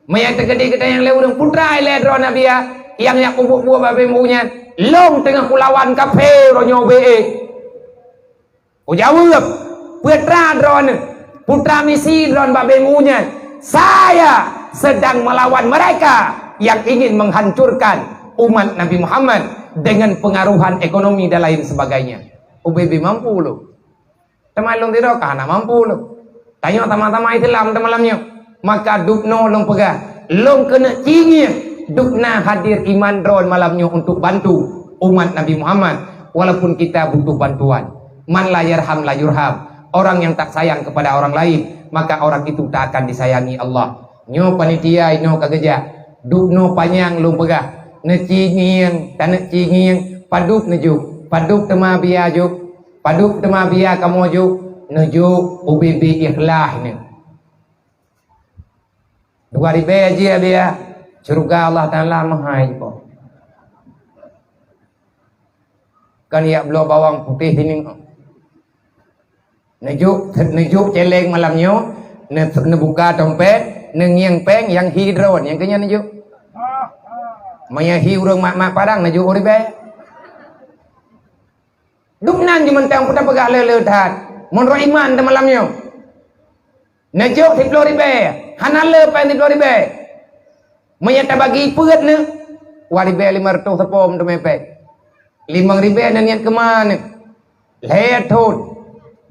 Meunyo teukeudi geutanyoe lé ureuëng putra ilée droe Nabi ya, nyang yak ubuk buet babé mu nyan, lôn teungoh kulawan kafé uroe nyoe ubé. Kujaweueb, putra droeneuh, putra misi droeneuh babé mu nyan, saya sedang melawan mereka yang ingin menghancurkan umat Nabi Muhammad dengan pengaruhan ekonomi dan lain sebagainya. Ubé mampu lôn. Teuma lôn sidroe ka hana mampu lôn. Tanyoe sama-sama Islam di malam nyoe. Maka dubnoe lôn peugah, lôn keuneuk cingieng dubna hadir iman droe malam nyoe untuk bantu umat Nabi Muhammad, walaupun kita butuh bantuan. Man la yarham la yurham. Orang yang tak sayang kepada orang lain, maka orang itu tak akan disayangi Allah. Nyoe panitia inoe ka geujak. Dubnoe panyang lôn peugah. Neucingieng, taneuk cingieng, padub neujuk, padub teuma bia juk. Padub teuma bia kamoe juk, neujuk ubé-bé ikhlas nyoe. Dua ribée jih bia, syeuruga Allah Taala meuhai jipo. Kan yak bloe bawang putéh sining. Neujuk, neujuk céléng malam nyoe, ne-, neubuka dompet, neungieng péng nyang hi droe, nyang keu nyan neujuk. Meunyo hi ureuëng mak-mak padang neujuk ribée. Dubnan jih mantong peue tapeugah le-le that. Meunurot iman di malam nyoe. Neujok siplôh ribée, hana le péng siplôh ribée. Meunyo tabagi peuet neuh, dua ribée lima ratus seupôt teumé péng. Limong ribée neuniet keuma neuh. Lhée thon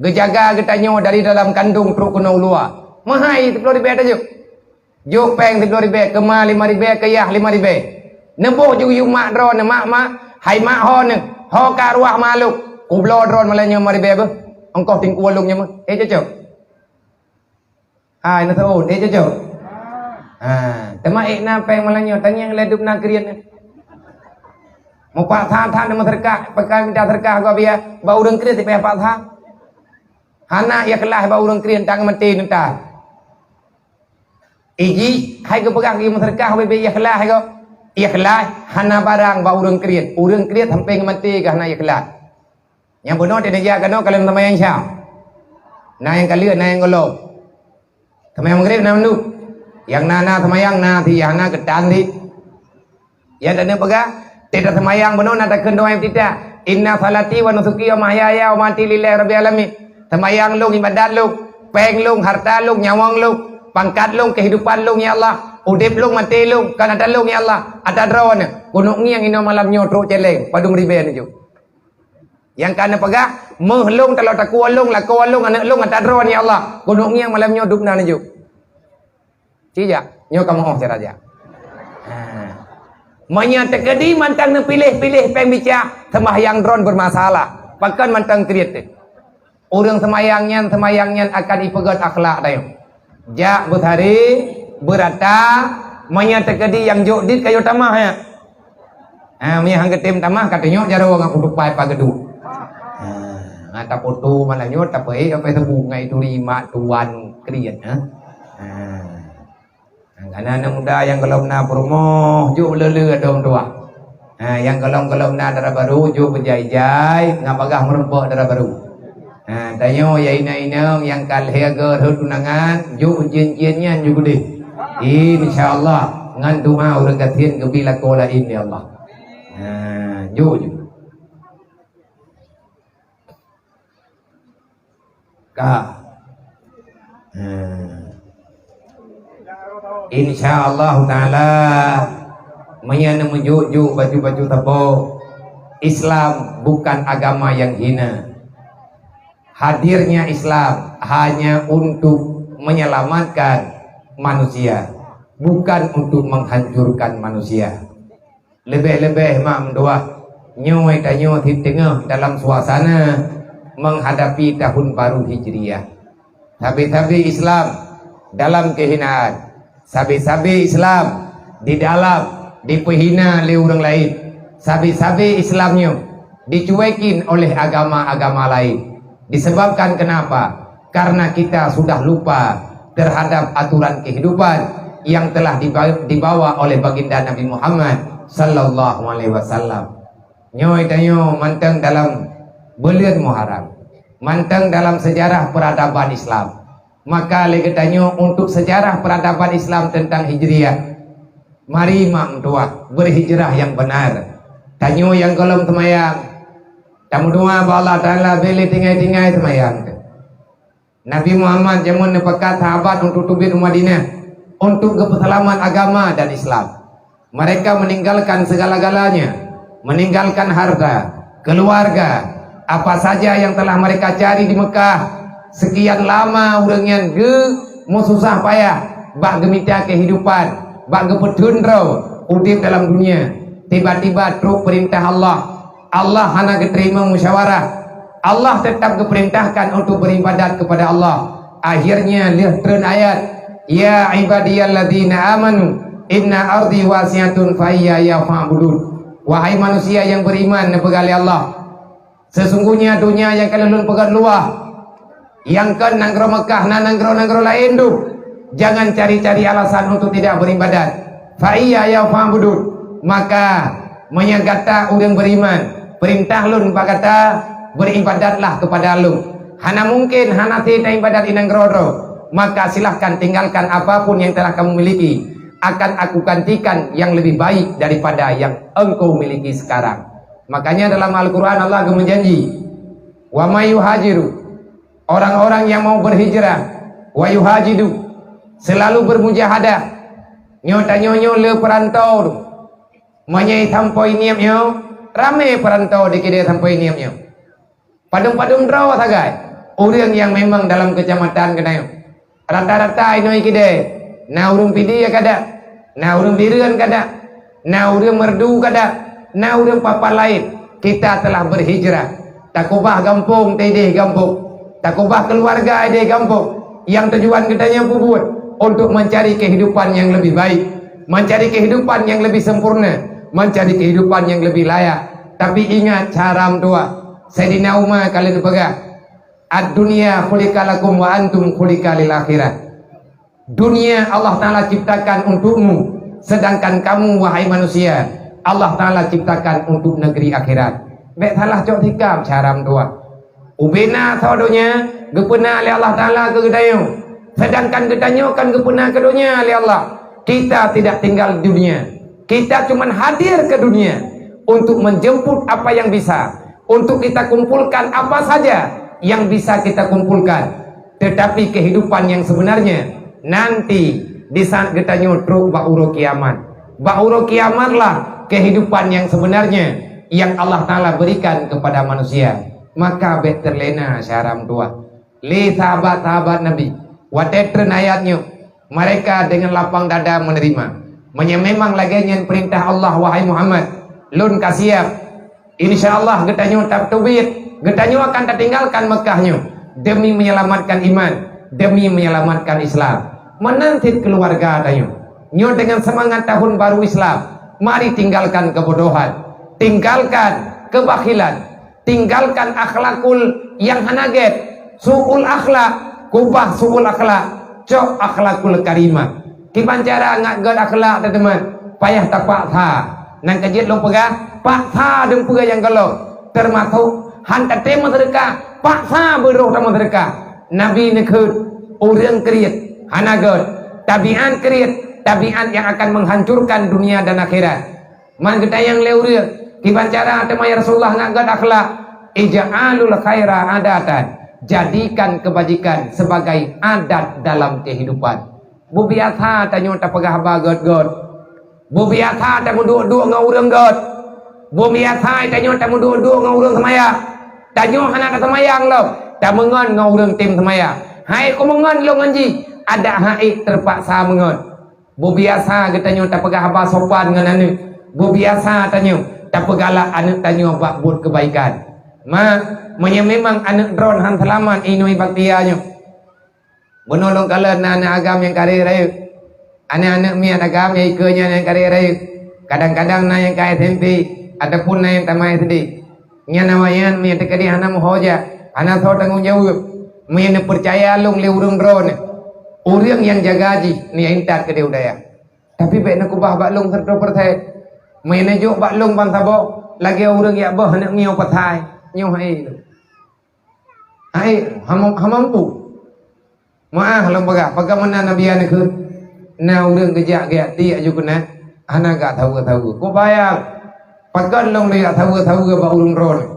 geujaga geutanyoe dari dalam kandong trok keunoe u luwa. Meuhai siplôh ribée tajok. Jok péng siplôh ribée, keuma lima ribée, keuyah lima ribée. Neuboh ju yue mak droeneuh, "Mak, mak, hai mak ho neuh, ho ka arwah mak lôn, kubloe droeneuh malam nyoe lima ribée beuh, ongkoh teungku lôn nyoe meuh." Eh, cocok? Hai, neuteuun, eh, cocok? Ha, teuma ék na péng malam nyoe, tanyong lé dub na kriet nyoe. Mupaksa that meuseudeukah, pakon mita seudeukah gob ya, bak ureuëng kriet sipayah paksa. Hana ikhlas bak ureuëng kriet, tan maté neuta. Iji, hai geupeugah geuh meuseudeukah, ubé-bé ikhlas hai gob. Ikhlas hana barang bak ureuëng kriet. Ureuëng kriet sampoe geumaté geuh hana ikhlas. Nyang bunoe teuneujak keunoe kalon seumayang Isya. Na nyang ka lheueh, na nyang gohlom. Seumayang Maghrib na mandum. Nyang na, na seumayang, na si, nyang hana geutan si. Nyang taneuk peugah, teuh taseumayang bunoe na takheun doa iftitah. "Inna salati wa nusuki wa mahyaya wa mati lillahi rabbil alamin." Seumayang lôn, ibadat lôn, péng lôn, harta lôn, nyawöng lôn, pangkat lôn, kehidupan lôn, ya Allah. Udeb lôn, maté lôn, kon ata lôn, ya Allah. Ata droeneuh, keuneuk ngieng inoe malam nyoe trok céléng, padum ribée neujok. Nyang ka neupeugah, meuh lôn, taloe takue lôn, lakoe lôn, aneuëk lôn, ata droeneuh, ya Allah. Keuneuk ngieng malam nyoe dub na neujok. Cijak, nyoe kamoe óh cara jak. Ha. Meunyoe teukeudi mantong neupiléh-piléh péng bica, seumayang droeneuh bermasalah. Pakon mantong kriet teuh. Ureuëng seumayang nyan, seumayang nyan akan ipeugét akhlak tanyoe. Jak beusari, beurata, meunyoe teukeudi nyang jok dit ka yue tamah nyan. Ha, meunyoe han geutem tamah, ka teunyok jaroe ngon kutupai pa geuduek. Ha, ngat tapoto malam nyoe, tapeuék sampai suboh ngon ituri mak tuan kriet, ha. Ha. Karena aneuk muda nyang gohlom na peurumoh, jok le-le adong tuah. Ha, nyang gohlom-gohlom na dara barô, jok beujai-jai, ngon bagaih meureumpok dara barô. Ha, tanyoe ya inong-inong nyang ka lheueh geuh rhot tunangan, jok uncien-uncien nyan jok udeh. Insya Allah, ngon doa ureuëng gasien geubi lakoe laén, ya Allah. Ha, jok, jok. Ka. Ha. Insya Allah Ta'ala, meunyoe neumeujuk-juk baju-baju sapo, Islam bukan agama yang hina. Hadirnya Islam hanya untuk menyelamatkan manusia, bukan untuk menghancurkan manusia. Leubeh-leubeh mak meutuah, nyoe tanyoe siteungoh dalam suasana menghadapi tahun baru Hijriah. Sabe-sabe Islam dalam kehinaan. Sabe-sabe Islam di dalam dipeuhina lé ureuëng laén. Sabe-sabe Islam nyoe dicuekin oleh agama-agama lain. Disebabkan kenapa? Karena kita sudah lupa terhadap aturan kehidupan yang telah diba-, dibawa oleh Baginda Nabi Muhammad sallallahu alaihi wasallam. Nyoe tanyoe mantong dalam buleuen Muharram, mantong dalam sejarah peradaban Islam. Maka lé geutanyoe untuk sejarah peradaban Islam tentang Hijriah, mari mak meutuah berhijrah yang benar. Tanyoe nyang gohlom seumayang, tameudoa bak Allah Taala bèk lé tinggai-tinggai seumayang. Nabi Muhammad jameun neupakat sahabat untuk teubiet u Madinah untuk geupeuseulamat agama dan Islam. Mereka meninggalkan segala-galanya, meninggalkan harta, keluarga, apa saja yang telah mereka cari di Mekah. Sekian lama ureuëng nyan geu meususah payah bak geumita kehidupan, bak geupeutheun droe udeb dalam dunia. Tiba-tiba trok peurintah Allah. Allah hana geuteurimong musyawarah. Allah tetap geupeurintahkan untuk beribadat kepada Allah. Akhirnya lheueh treun ayat, "Ya ibadiyalladzina amanu inna ardi wasi'atun fa iyaya fa'budun." Wahai manusia yang beriman, neupeugah lé Allah, "Sesungguhnya dunia nyang ka lôn peugét luwah, nyang kon nanggroe Mekah na nanggroe-nanggroe laén dum. Jangan cari-cari alasan untuk tidak beribadat. Fa iyaya fa'budun." Maka, meunyoe gata ureuëng beriman, peurintah lôn bak gata, beribadatlah kepada lôn. Hana mungkin hana teuibadat inong keudroe. Maka silahkan tinggalkan apapun yang telah kamu miliki. Akan aku gantikan yang lebih baik daripada yang engkau miliki sekarang. Makanya dalam Al-Quran Allah geumeujanji, "Wa may yuhajiru," orang-orang yang mau berhijrah, "wa yuhajidu," selalu bermujahadah. Nyoe tanyoe nyoe le peurantau. Meunyoe sampoe nieb nyoe, ramé peurantau di keudée sampoe nieb nyoe. Padum-padum droe sagai ureuëng nyang memang dalam keucamatan geutanyoe. Rata-rata inoe keudée, na ureuëng Pidie ka dak, na ureuëng Bireuen ka dak, na ureuëng Meureudu ka dak, na ureuëng papan laén. Kita telah berhijrah. Takubah gampông teudeh gampông. Takubah keuluwarga ideh gampông. Nyang tujuan geutanyoe peubuet untuk mencari kehidupan yang lebih baik, mencari kehidupan yang lebih sempurna, mencari kehidupan yang lebih layak. Tapi ingat, syara meutuah, Saidina Umar ka lheueh geupeugah, "Ad-dunya khuliqa lakum wa antum khuliqa lil akhirah." Dunia Allah Ta'ala ciptakan untukmu, sedangkan kamu, wahai manusia, Allah Ta'ala ciptakan untuk negeri akhirat. Bék salah cok sikap syara meutuah. Ubena soe donya geupeuna lé Allah Ta'ala keu geutanyoe, sedangkan geutanyoe kan geupeuna keu donya lé Allah. Kita tidak tinggal di dunia. Kita cuman hadir ke dunia untuk menjemput apa yang bisa, untuk kita kumpulkan apa saja yang bisa kita kumpulkan. Tetapi kehidupan yang sebenarnya nanti di saat geutanyoe trok bak uroe kiamat. Bak uroe kiamatlah kehidupan yang sebenarnya yang Allah Ta'ala berikan kepada manusia. Maka bék terlena syara meutuah. Lé sahabat-sahabat Nabi, watée treun ayat nyoe, mereka dengan lapang dada menerima. Meunyoe memang lagée nyan peurintah Allah, wahai Muhammad, lôn ka siab. Insya Allah geutanyoe tateubiet, geutanyoe akan tatinggalkan Mekah nyoe demi menyelamatkan iman, demi menyelamatkan Islam. Meunan cit keuluwarga tanyoe. Nyoe dengan seumangat tahun baru Islam, mari tinggalkan keubodohan, tinggalkan keubakhilan, tinggalkan akhlakul nyang hana gét, su'ul akhlak, kubah su'ul akhlak, cok akhlakul karimah. Kiban cara ngat gét akhlak, teuma payah tapaksa. Nyang ka jeuet lôn peugah, paksa dum peue nyang gohlom, teumasok han tatem meuseudeukah, paksa beurôh tameuseudeukah. Nabi neukheun, ureuëng kriet hana gét, tabiat kriet, tabiat nyang akan menghancurkan dunia dan akhirat. Man geutanyong lé ureuëng, "Kiban cara teuma ya Rasulullah ngat gét akhlak?" "Ij'alul khaira adatan," jadikan kebajikan sebagai adat dalam kehidupan. Beubiasa tanyoe tapeugah haba gét-gét. Beubiasa tameuduek-duek ngon ureuëng gét. Beubiasa tanyoe tameuduek-duek ngon ureuëng seumayang. Tanyoe hana taseumayang lom, tameungon ngon ureuëng tem seumayang. Hai ku meungon lôn ngon jih, adak hai teupaksa meungon. Beubiasa geutanyoe tapeugah haba sopan ngon aneuëk. Beubiasa tanyoe tapeugalak aneuëk tanyoe bak buet keubaikan. Mak, meunyoe memang aneuëk droen han seulamat inui baktia nyoe, bunoe lôn kalon na aneuëk agam nyang kareh rayeuk. Aneuëk-aneuëk miet agam nyang ikeue nyan nyang kareh rayeuk. Kadang-kadang na nyang ka S M P ataupun na nyang tamat S D. Nyan awaknyan meunyo teukeudi hana meuho jak, hana soe tanggong jaweueb. Meunyo neupeucaya lôn lé ureuëng droeneuh, ureuëng nyang jaga jih neuyue intat keudeh u dayah. Tapi bék neukubah bak lôn siratoh peureusén. Meunyo neujok bak lôn ban saboh, lagée ureuëng jak beuh aneuk miyueb pasai, nyoe hai lôn. Hai, hama, hama mampu. Meu'ah lôn peugah, pakon meunan Nabi nyan kheun, na ureuëng geujak geujak tiek aju keunan, hana gak saweue-saweue. Kok bayang, pakon lôn lôn jak saweue-saweue bak ureuëng droeneuh.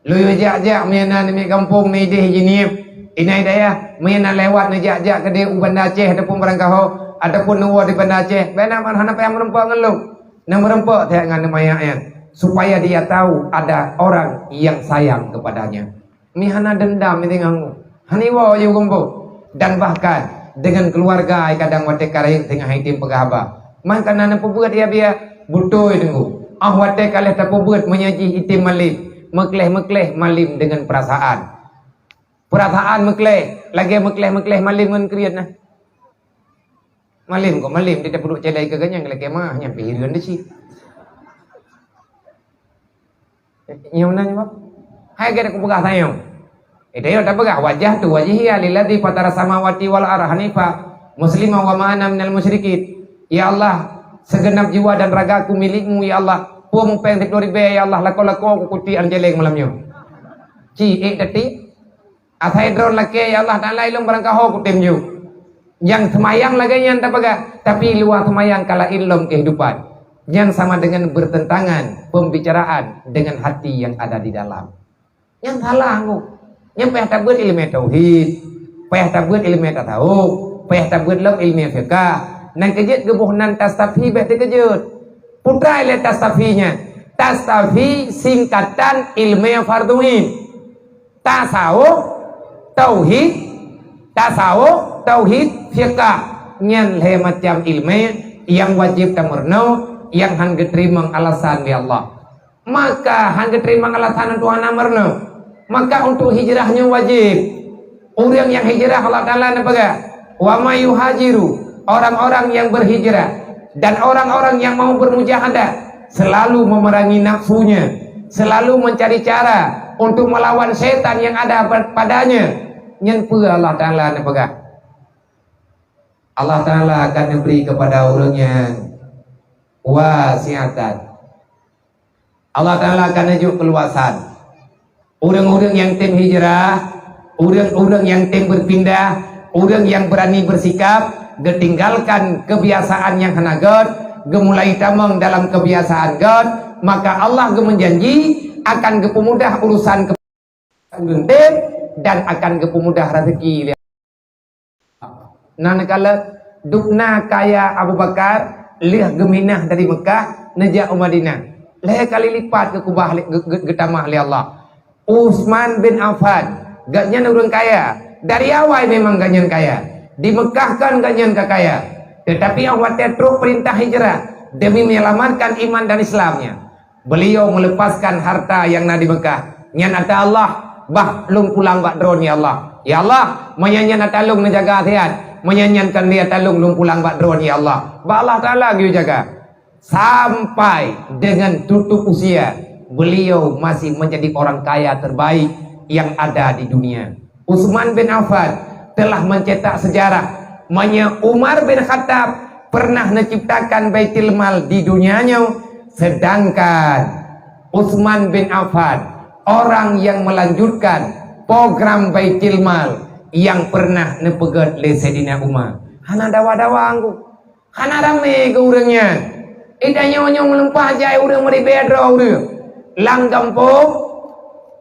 Lôn jak-jak meunyo na namiet gampông, na idéh jinieb, inai dayah, meunyo na lewat neujak-jak keudeh u Banda Aceh ataupun barangkaho, ataupun neuwoe di Banda Aceh, bék na man hana payah meureumpok ngon lôn. Na meureumpok that ngon manyak nyan, supaya dia tahu ada orang yang sayang kepadanya. Mi hana dendam mi deungon ngon. Hana iwoe jih geumbok. Dan bahkan dengan keluarga ai kadang watée ka rayeuk teungoh item peugah haba. Man kana neupeubuet ya biya, beutôi teunggu. Ah watée ka lheueh tapeubuet meunyo jih item malem, meukleh-meukleh malem dengan perasaan. Perasaan meukleh, lagée meukleh-meukleh malem ngon kriet nah. Malem kok malem, di tapeuduek célai keu ganyang lé kemah, nyang pihireuen di cit. Nyang meunan nyoe, Bang? Hai gata kupeugah sayang. Eh, tayo tapeugah, "Wajjahtu wajhiya lilladzi fatara samawati wal arda hanifa muslima wa ma ana minal musyrikin." Ya Allah, segenap jiwa dan ragaku milik-Mu, ya Allah. Peue mupéng siplôh ribée, ya Allah, lakoe-lakoe kukutik an céléng malam nyoe. Ci ék teuti. Asai droe lakée, "Ya Allah Taala, ilôn barangkaho kutem ju." Nyang seumayang lagée nyan tapeugah, tapi luwa seumayang ka laén lom keuhidupan. Nyan sama dengan bertentangan pembicaraan dengan hati yang ada di dalam. Nyan salah ngok. Nyan payah tabeuet ileumé tauhid, payah tabeuet ileumé tasawuf, payah tabeuet lom ileumé fiqah. Nang keujeuet geuboh nan tastafi bék teukeujeuet. Putra ilée tastafi nyan. Tastafi singkatan ileumé fardhu ain. Tasawuf, tauhid, tasawuf, tauhid, fiqah. Nyan lhée macam ileumé nyang wajéb tameurunoe, nyang han geuteurimong alasan lé Allah. Maka han geuteurimong alasan untuk hana meurunoe. Maka untuk hijrah nyoe wajéb. Ureuëng nyang hijrah Allah Taala neupeugah, "Wa may yuhajiru," orang-orang yang berhijrah dan orang-orang yang mau bermujahadah, selalu memerangi nafsunya, selalu mencari cara untuk melawan setan yang ada pa-, padanya. Nyan peue Allah Taala neupeugah? Allah Taala akan memberi kepada ureuëng nyan wasiatan. Allah Taala akan neujok keuluwasan. Ureuëng-ureuëng nyang tem hijrah, ureuëng-ureuëng nyang tem berpindah, ureuëng nyang berani bersikap, geutinggalkan kebiasaan nyang hana gét, geumulai tamong dalam kebiasaan gét, maka Allah geumeujanji akan geupeumudah urusan ke-, ureuëng tem dan akan geupeumudah rezeki. Na neukalon dubna kaya Abu Bakar lheueh geuminah dari Meukah neujak u Madinah. Lhée kali lipat geukubah lé-, geu-, geu-, geutamah lé Allah. Utsman bin Affan, gobnyan ureuëng kaya. Dari awai memang gobnyan kaya. Di Meukah kan gobnyan ka kaya. Tetapi 'oh watée trok peurintah hijrah demi menyelamatkan iman dan Islamnya. Beliau melepaskan harta yang na di Meukah. Nyan ata Allah, bah lôn pulang bak droe, ya Allah. Ya Allah, meunyo nyan ata lôn neujaga siat, meunyo nyan kon lé ata lôn, lôn pulang bak droe, ya Allah. Bak Allah Taala geuyue jaga. Sampai dengan tutup usia, beliau masih menjadi orang kaya terbaik yang ada di dunia. Utsman bin Affan telah mencetak sejarah. Meunyo Umar bin Khattab pernah neuciptakan Baitul Mal di dunia nyoe, sedangkan Utsman bin Affan orang yang melanjutkan program Baitul Mal yang pernah neupeugét lé Saidina Umar. Hana dawa-dawa anggô. Hana ramé keu ureuëng nyan. Ida nyoe-nyoe meulumpah jai ureuëng meuribée droe ureuëng. Lam gampông,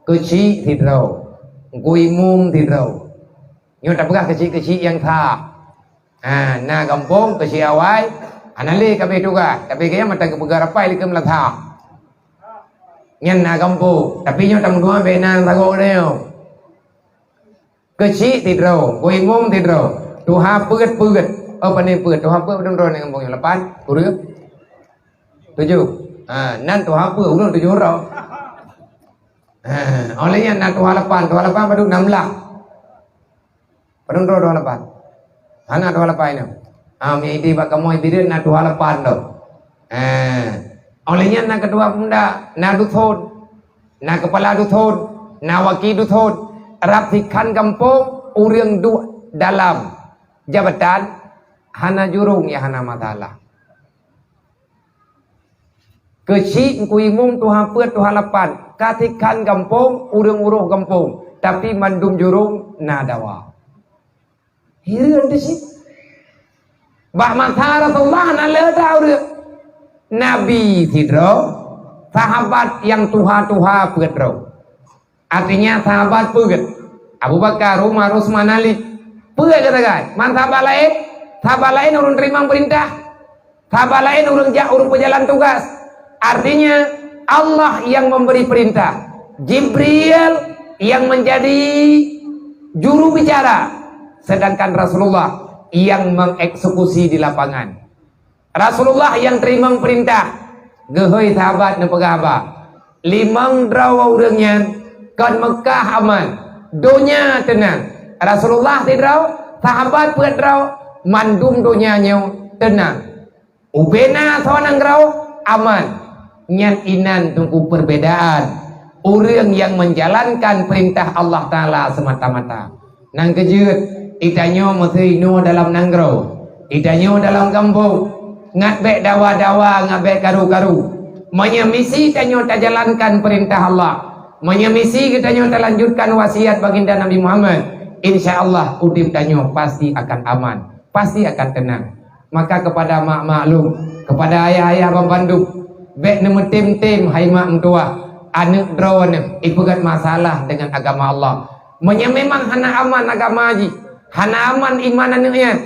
keuchik sidroe, geuimum sidroe. Nyoe tapeugah keuchik-keuchik nyang sa. Ha, na gampông, keuchik awai, hana lé kabeh tugaih. Tapi gaya mata geupeugah rapai lé keu meulasa. Nyan na gampông, tapi nyoe tameutuha bék na sagoe nyoe. Keuchik sidroe, geuimum sidroe, tuha peuet-peuet. Oh, pane peuet, tuha peuet padum droe nyan gampông nyoe? Lapan, kureueng? Tujoh. Ha, nan tuha peuet, ureuëng tujoh droe. Ha, oleh nyan na tuha lapan, tuha lapan padum? Nam blah. Padum droe tuha lapan? Hana tuha lapan nyoe. Ha, mi idi bak kamoe Bireuen na tuha lapan tu. Ha. Oleh nyan na keudua pemuda, na dusun. Na keupala dusun, na waki dusun, rab sikhan gampông ureuëng duek dalam jabatan, hana jurông nyang hana masalah. Keuchik Teungku Imum tuha peuet tuha lapan, ka sikhan gampông ureuëng uroh gampông, tapi mandum jurông na dawa. Hireuen teuh cit. Bak masa Rasulullah na le that ureuëng. Nabi sidroe, sahabat nyang tuha-tuha peuet droe. Artinya sahabat peuet. Abu Bakar, Umar, Utsman, Ali. Peuet geuh sagai. Man sahabat laén, sahabat laén ureuëng teurimong peurintah. Sahabat laén ureuëng jak ureuëng peujalan tugas. Artinya, Allah yang memberi perintah, Jibril yang menjadi juru bicara, sedangkan Rasulullah yang mengeksekusi di lapangan. Rasulullah yang teurimong peurintah, geuhôi sahabat neupeugah haba. Limong droe ureuëng nyan kon Meukah aman, donya teunang. Rasulullah sidroe, sahabat peuet droe, mandum donya nyoe teunang. Ubena soe nanggroe aman. Nyan inan teungku perbedaan ureuëng nyang menjalankan perintah Allah Taala semata-mata. Nyang keujeuet, itanyoe meusti inoe dalam nanggroe, itanyoe dalam gampông, ngat bék dawa-dawa, ngat bék karu-karu. Meunyoe misi tanyoe tajalankan perintah Allah, meunyoe misi geutanyoe talanjutkan wasiat Baginda Nabi Muhammad, insya Allah udeb tanyoe pasti akan aman, pasti akan teunang. Maka kepada mak-mak lôn, kepada ayah-ayah banmandum, bék neumeutem-tem hai mak meutuwah, aneuëk droeneuh ipeugét masalah deungon agama Allah. Meunyoe memang hana aman agama jih, hana aman iman aneuëk nyan,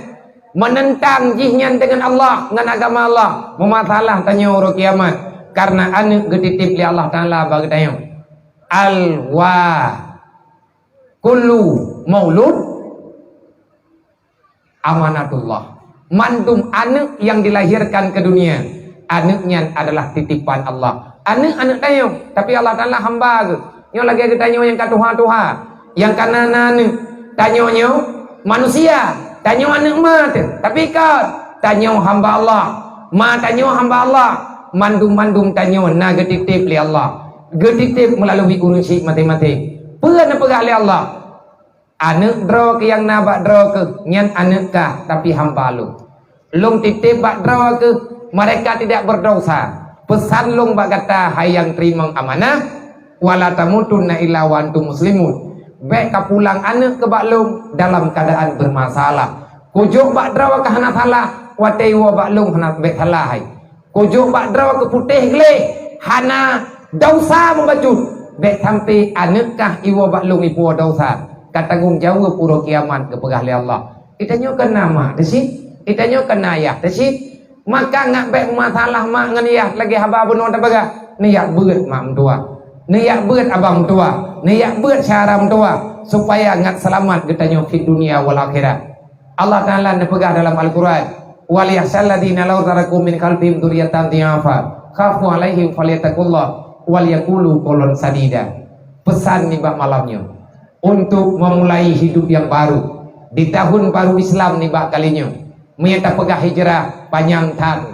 meunentang jih nyan deungon Allah, ngon agama Allah, meumasalah tanyoe uroe kiamat, kareuna aneuëk geutitip lé Allah Taala bak geutanyoe. Al-wa kullu maulud amanatullah. Mandum aneuëk nyang dilahirkan ke dunia, aneuëk nyan adalah titipan Allah. Aneuëk, aneuëk tanyoe, tapi Allah Taala hamba geuh. Nyoe lagée geutanyoe nyang ka tuha-tuha, nyang ka na, na aneuëk. Tanyoe nyoe manusia, tanyoe aneuëk ma teuh, tapi kon, tanyoe hamba Allah. Ma tanyoe hamba Allah, mandum-mandum tanyoe na geutitip lé Allah. Geutitip meulalu ureuëng syiek maséng-maséng. Peue neupeugah lé Allah? Aneuëk droe keuh nyang na bak droe keuh, nyan aneuëk kah, tapi hamba lôn. Lôn titip bak droe keuh, mereka tidak berdosa. Peusan lôn bak gata, hai nyang teurimong amanah, wala tamutunna illa wa antum muslimun. Bék kapulang aneuëk keuh bak lôn dalam keuadaan bermasalah. Kujok bak droe keuh hana salah, watée iwoe bak lôn hana bék salah hai. Kujok bak droe keuh putéh gleh, hana desya meubacut. Bék sampoe aneuëk kah iwoe bak lôn ipuwoe desya, ka tanggong jaweueb uroe kiamat geupeugah lé Allah. Itanyoe kon na mak teuh cit, itanyoe kon na ayah teuh cit. Maka ngat bék meumasalah mak ngon ayah lagée haba bunoe tapeugah, neuyak beuet mak meutuwah, neuyak beuet abang meutuwah, neuyak beuet syedara meutuwah, supaya ngat seulamat geutanyoe fid dunya wal akhirah. Allah Taala neupeugah dalam Al-Quran, "Wal yakhsyal ladzina law taraku min khalfihim dzurriyyatan dhi'afa khafu 'alaihim falyattaqullah wal yaqulu qaulan sadida." Peusan nibak malam nyoe untuk memulai hidup yang baru di tahun baru Islam nibak kali nyoe. Meunyoe tapeugah hijrah panyang that.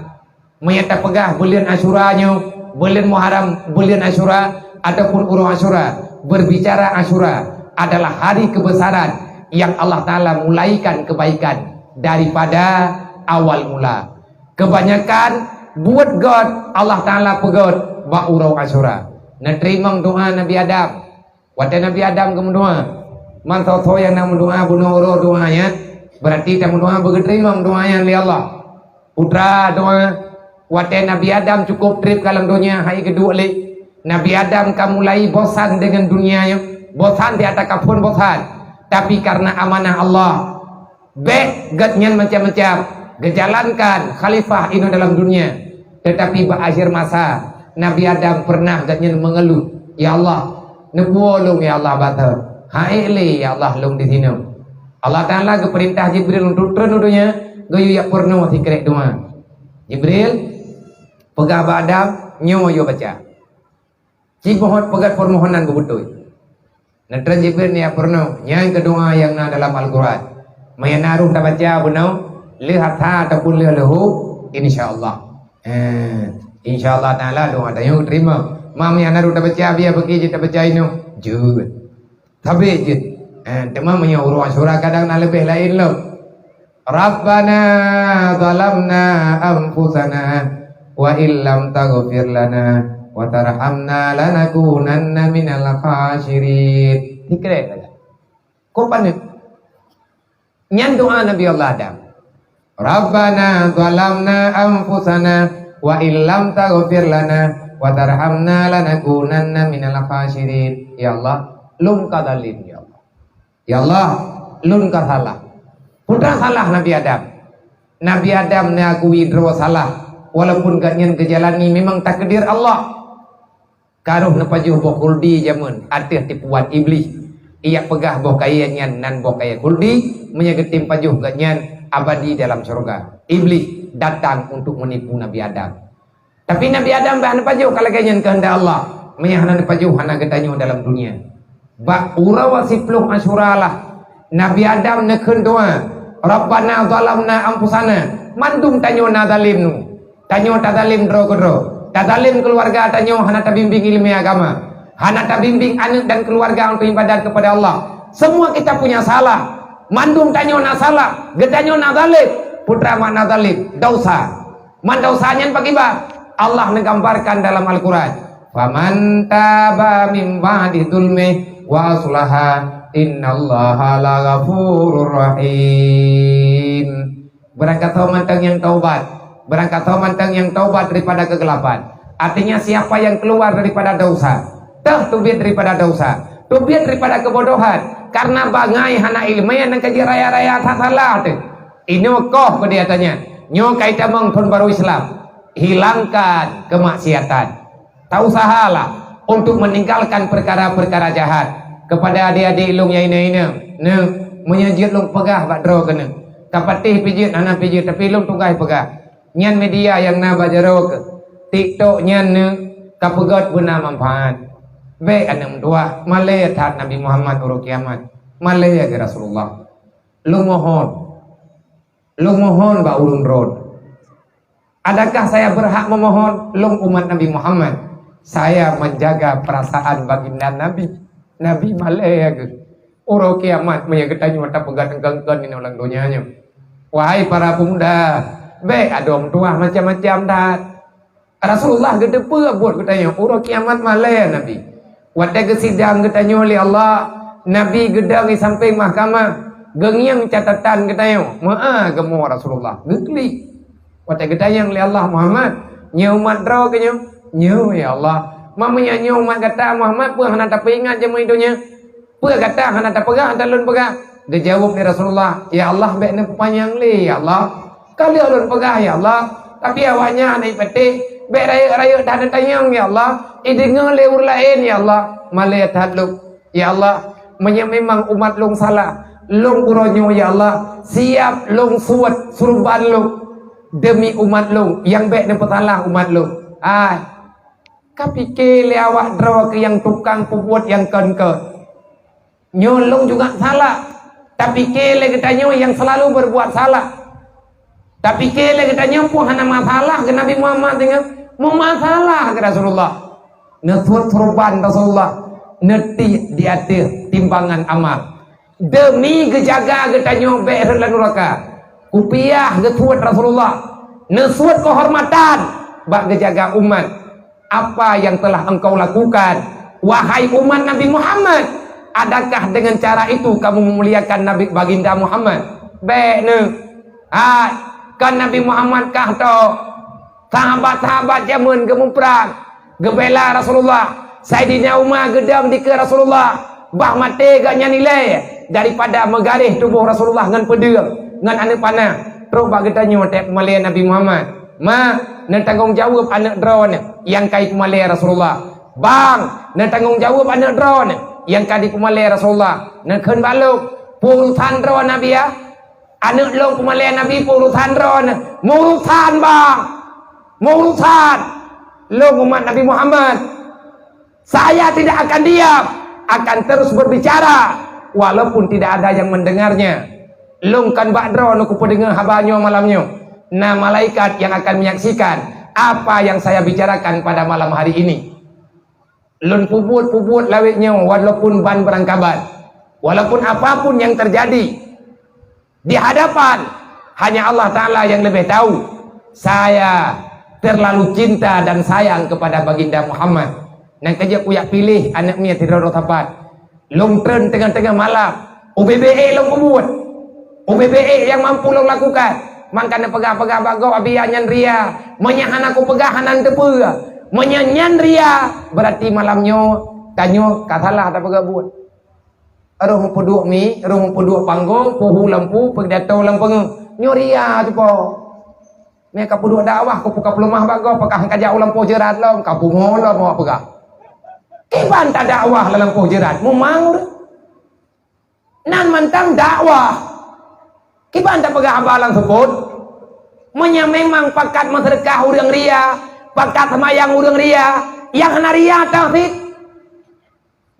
Meunyoe tapeugah buleuen Asyura nyoe, buleuen Muharram, buleuen Asyura ataupun uroe Asyura, berbicara Asyura adalah hari kebesaran yang Allah Taala mulaikan kebaikan daripada awal mula. Kebanyakan buet gét Allah Taala peugét bak uroe Asyura. Neuteurimong doa Nabi Adam. Watée Nabi Adam geumeudoa, man soe-soe nyang na meudoa bunoe uroe doa nyan, beurati tameudoa beugeuteurimong doa nyan lé Allah. Putra doa, watée Nabi Adam cukôp treb ka lam donya hai geuduek lé. Nabi Adam ka mulai bosan deungon dunia nyoe, bosan di ata kaphon bosan. Tapi kareuna amanah Allah, bék gét nyan macam-macam geujalankan khalifah inoe dalam dunia. Teutapi bak akhir masa, Nabi Adam peureunah gét nyan meungeuluh, "Ya Allah, neupuwoe lôn ya Allah bateue. Ha'ék lé ya Allah lôn disinoe." Allah Taala geupeurintah Jibril untuk treun u donya, geuyue jak peurunoe sikrék doa. Jibril, peugah bak Adam, nyoe yue baca. Ci beuhot peugét peumohonan beubeutôi. Neutreun Jibril neujak peurunoe, nyan keuh doa nyang na dalam Al-Quran. Meunyoe na rôh tabaca bunoe, lheueh asa ataupun lheueh leuhô, insya Allah. Eh, insya Allah Taala doa tanyoe teurimong. Mam nyang naru tabaca, biar bagi jeuet tabaca inoe. Jeuet. Sabé jeuet. Eh, teuma meunyoe uroe Asyura kadang na leubeh laén lom. Rabbana zalamna anfusana wa illam taghfir lana wa tarhamna lanakunanna minal khasirin. Dikrek saja. Kok paneuk? Nyan doa Nabi Allah Adam. Rabbana zalamna anfusana wa illam taghfir lana wa tarhamna lanakunanna minal khasirin. Ya Allah, lôn ka zalim, ya Allah. Ya Allah, lôn ka salah. Peue teuma salah Nabi Adam? Nabi Adam neuakui droe salah, walaupun gobnyan geujalani memang takdir Allah. Ka roh neupajoh boh khuldi jameun ateueh tipuan Iblih. Ijak peugah boh kayée nyan nan boh kayée khuldi, meunyoe geutem pajoh gobnyan abadi dalam syeuruga. Iblih datang untuk menipu Nabi Adam. Tapi Nabi Adam bah neupajoh ka lagée nyan keuheundak Allah. Meunyoe hana neupajoh, hana geutanyoe dalam dunia. Bak uroe siploh Asyura lah, Nabi Adam neukheun doa, "Rabbana zalamna anfusana." Mandum tanyoe na zalim nu. Tanyoe tazalem droe keudroe. Tazalem keuluwarga tanyoe, hana tabimbéng ileumé agama. Hana tabimbéng aneuëk dan keuluwarga untuk ibadat keupada Allah. Semua kita punya salah. Mandum tanyoe na salah. Geutanyoe na zalem. Peue teuma na zalem? Dosa. Man dosa nyan pakriban? Allah neugambarkan dalam Al-Quran, "Faman taba min ba'di zulmi wa aslaha innallaha laghafurur rahim." Beurangkasoe mantong nyang taubat, beurangkasoe mantong nyang taubat daripada keugelapan. Artinya, siapa yang keluar daripada dosa, teuh teubiet daripada dosa, teubiet daripada keubodohan, karena bangai hana iéleumé nyang ka jiraya-raya that salah teuh. Inoe koh keu dia tanya, nyoe ka itamong thon barô Islam, hilangkan keumaksiatan. Tausahalah untuk meninggalkan peukara-peukara jahat. Keupada adék-adék lôn nyang inong-inong, neuh, meunyoe jeuet lôn peugah bak droe keunoe, ka patéh pih jeuet, hana pih jeuet, tapi lôn tugaih peugah. Nyan media nyang na bak jaroe keuh. TikTok nyan neuh ka peugét beuna manfaat. Bék aneuëk meutuwah, malée that Nabi Muhammad uroe kiamat. Malée keu Rasulullah. Lôn mohon. Lôn mohon bak ureuëng rot. Adakah saya berhak memohon? Lôn umat Nabi Muhammad. Saya menjaga perasaan baginda Nabi. Nabi malée keuh. Uroe kiamat meunyoe geutanyoe tapeugah engkeue-engkeue nibak lam donya nyoe. Wahai para pemuda, bék adoe meutuwah macam-macam that. Rasulullah geuteupeue buet geutanyoe, uroe kiamat malée Nabi. Watée geusidang geutanyoe lé Allah, Nabi geudong di sampéng mahkamah, geungieng catatan geutanyoe, meu'ah geumo Rasulullah, geuklik. Watée geutanyong lé Allah, "Muhammad, nyoe umat droe keuh nyoe?" "Nyoe, ya Allah." "Ma meunyoe nyoe umat gata, Muhammad, peue hana tapeuingat jameun donya? Peue gata hana tapeugah ata lôn peugah?" Geujaweueb lé Rasulullah, "Ya Allah, bék neupeupanyang lé, ya Allah. Ka lheueh lôn peugah, ya Allah. Tapi awaknyan hana jipatéh, bék rayeuk-rayeuk that neutanyong, ya Allah. Ideungoe lé ureuëng laén, ya Allah." Malée that lôn. Ya Allah, meunyoe memang umat lôn salah, lôn uroe nyoe, ya Allah, siab lôn suet suruban lôn demi umat lôn nyang bék neupeusalah umat lôn. Ai, ka pike lé awak droe keuh nyang tukang peubuet nyang kon-kon. Nyoe lôn juga salah, tapike lé geutanyoe nyang selalu berbuat salah. Tapike lé geutanyoe peue hana masalah keu Nabi Muhammad singoh? Meumasalah keu Rasulullah. Neusuet suruban Rasulullah, neutiek di ateueh timbangan amal. Demi geujaga geutanyoe bék rhot lam nuraka, kupiah geusuet Rasulullah, neusuet keuhormatan bak geujaga umat. "Apa yang telah engkau lakukan, wahai umat Nabi Muhammad? Adakah dengan cara itu kamu memuliakan Nabi Baginda Muhammad?" Bék neuh. Hai, kon Nabi Muhammad kah tok. Sahabat-sahabat jameun geumuprang, geubela Rasulullah. Saidina Umar geudong dikeue Rasulullah, bah maté gobnyan ilée daripada meugaréh tuboh Rasulullah ngon peudeueng, ngon aneuëk panah. Trok bak geutanyoe teuh peumalée Nabi Muhammad. Ma, neutanggong jaweueb aneuëk droeneuh nyang ka jipeumalée Rasulullah. Bang, neutanggong jaweueb aneuëk droeneuh nyang ka jipeumalée Rasulullah. Neukheun bak lôn, peue urusan droeneuh Nabi, ya? Aneuëk lôn peumalée Nabi, peue urusan droeneuh? Meurusan, bang! Meurusan! Lôn umat Nabi Muhammad. Saya tidak akan diam, akan terus berbicara, walaupun tidak ada yang mendengarnya. Lôn kon bak droeneuh kupeudeungoe haba nyoe malam nyoe. Na malaikat yang akan menyaksikan apa yang saya bicarakan pada malam hari ini. Lôn peubuet-peubuet lawét nyoe walaupun ban beurangkaban, walaupun apapun yang terjadi di hadapan, hanya Allah Ta'ala yang lebih tahu. Saya terlalu cinta dan sayang kepada Baginda Muhammad. Nyang keujeuet kuyak piléh aneuk miet sidroe-droe sapat. Lôn treun teungoh-teungoh malam, ubé-bé ék lôn peubuet. Ubé-bé ék nyang mampu lôn lakukan. Mangka neupeugah-peugah bak gob, "Abi, nyan ria." Meunyo hana kupeugah, hana neuteupeue. Meunyo nyan ria, berarti malam nyoe tanyoe ka salah tapeugah buet. Roh meupeuduek mi, roh meupeuduek panggong, puhu lampu, peudato lam peungeuh. Nyoe ria cupo. Mé ka peuduek dakwah, ku puka peuleumah bak gob, pakah ka jak u lampôh jeurat lom, ka pungo lom awak peugah. Kiban tadakwah lam lampôh jeurat, mumang ureueng. Nan mantong dakwah. Kiban tapeugah haba lam seupôt. Meunyo memang pakat meuseudeukah ureueng ria, pakat seumayang ureueng ria, nyang hana ria tauhid.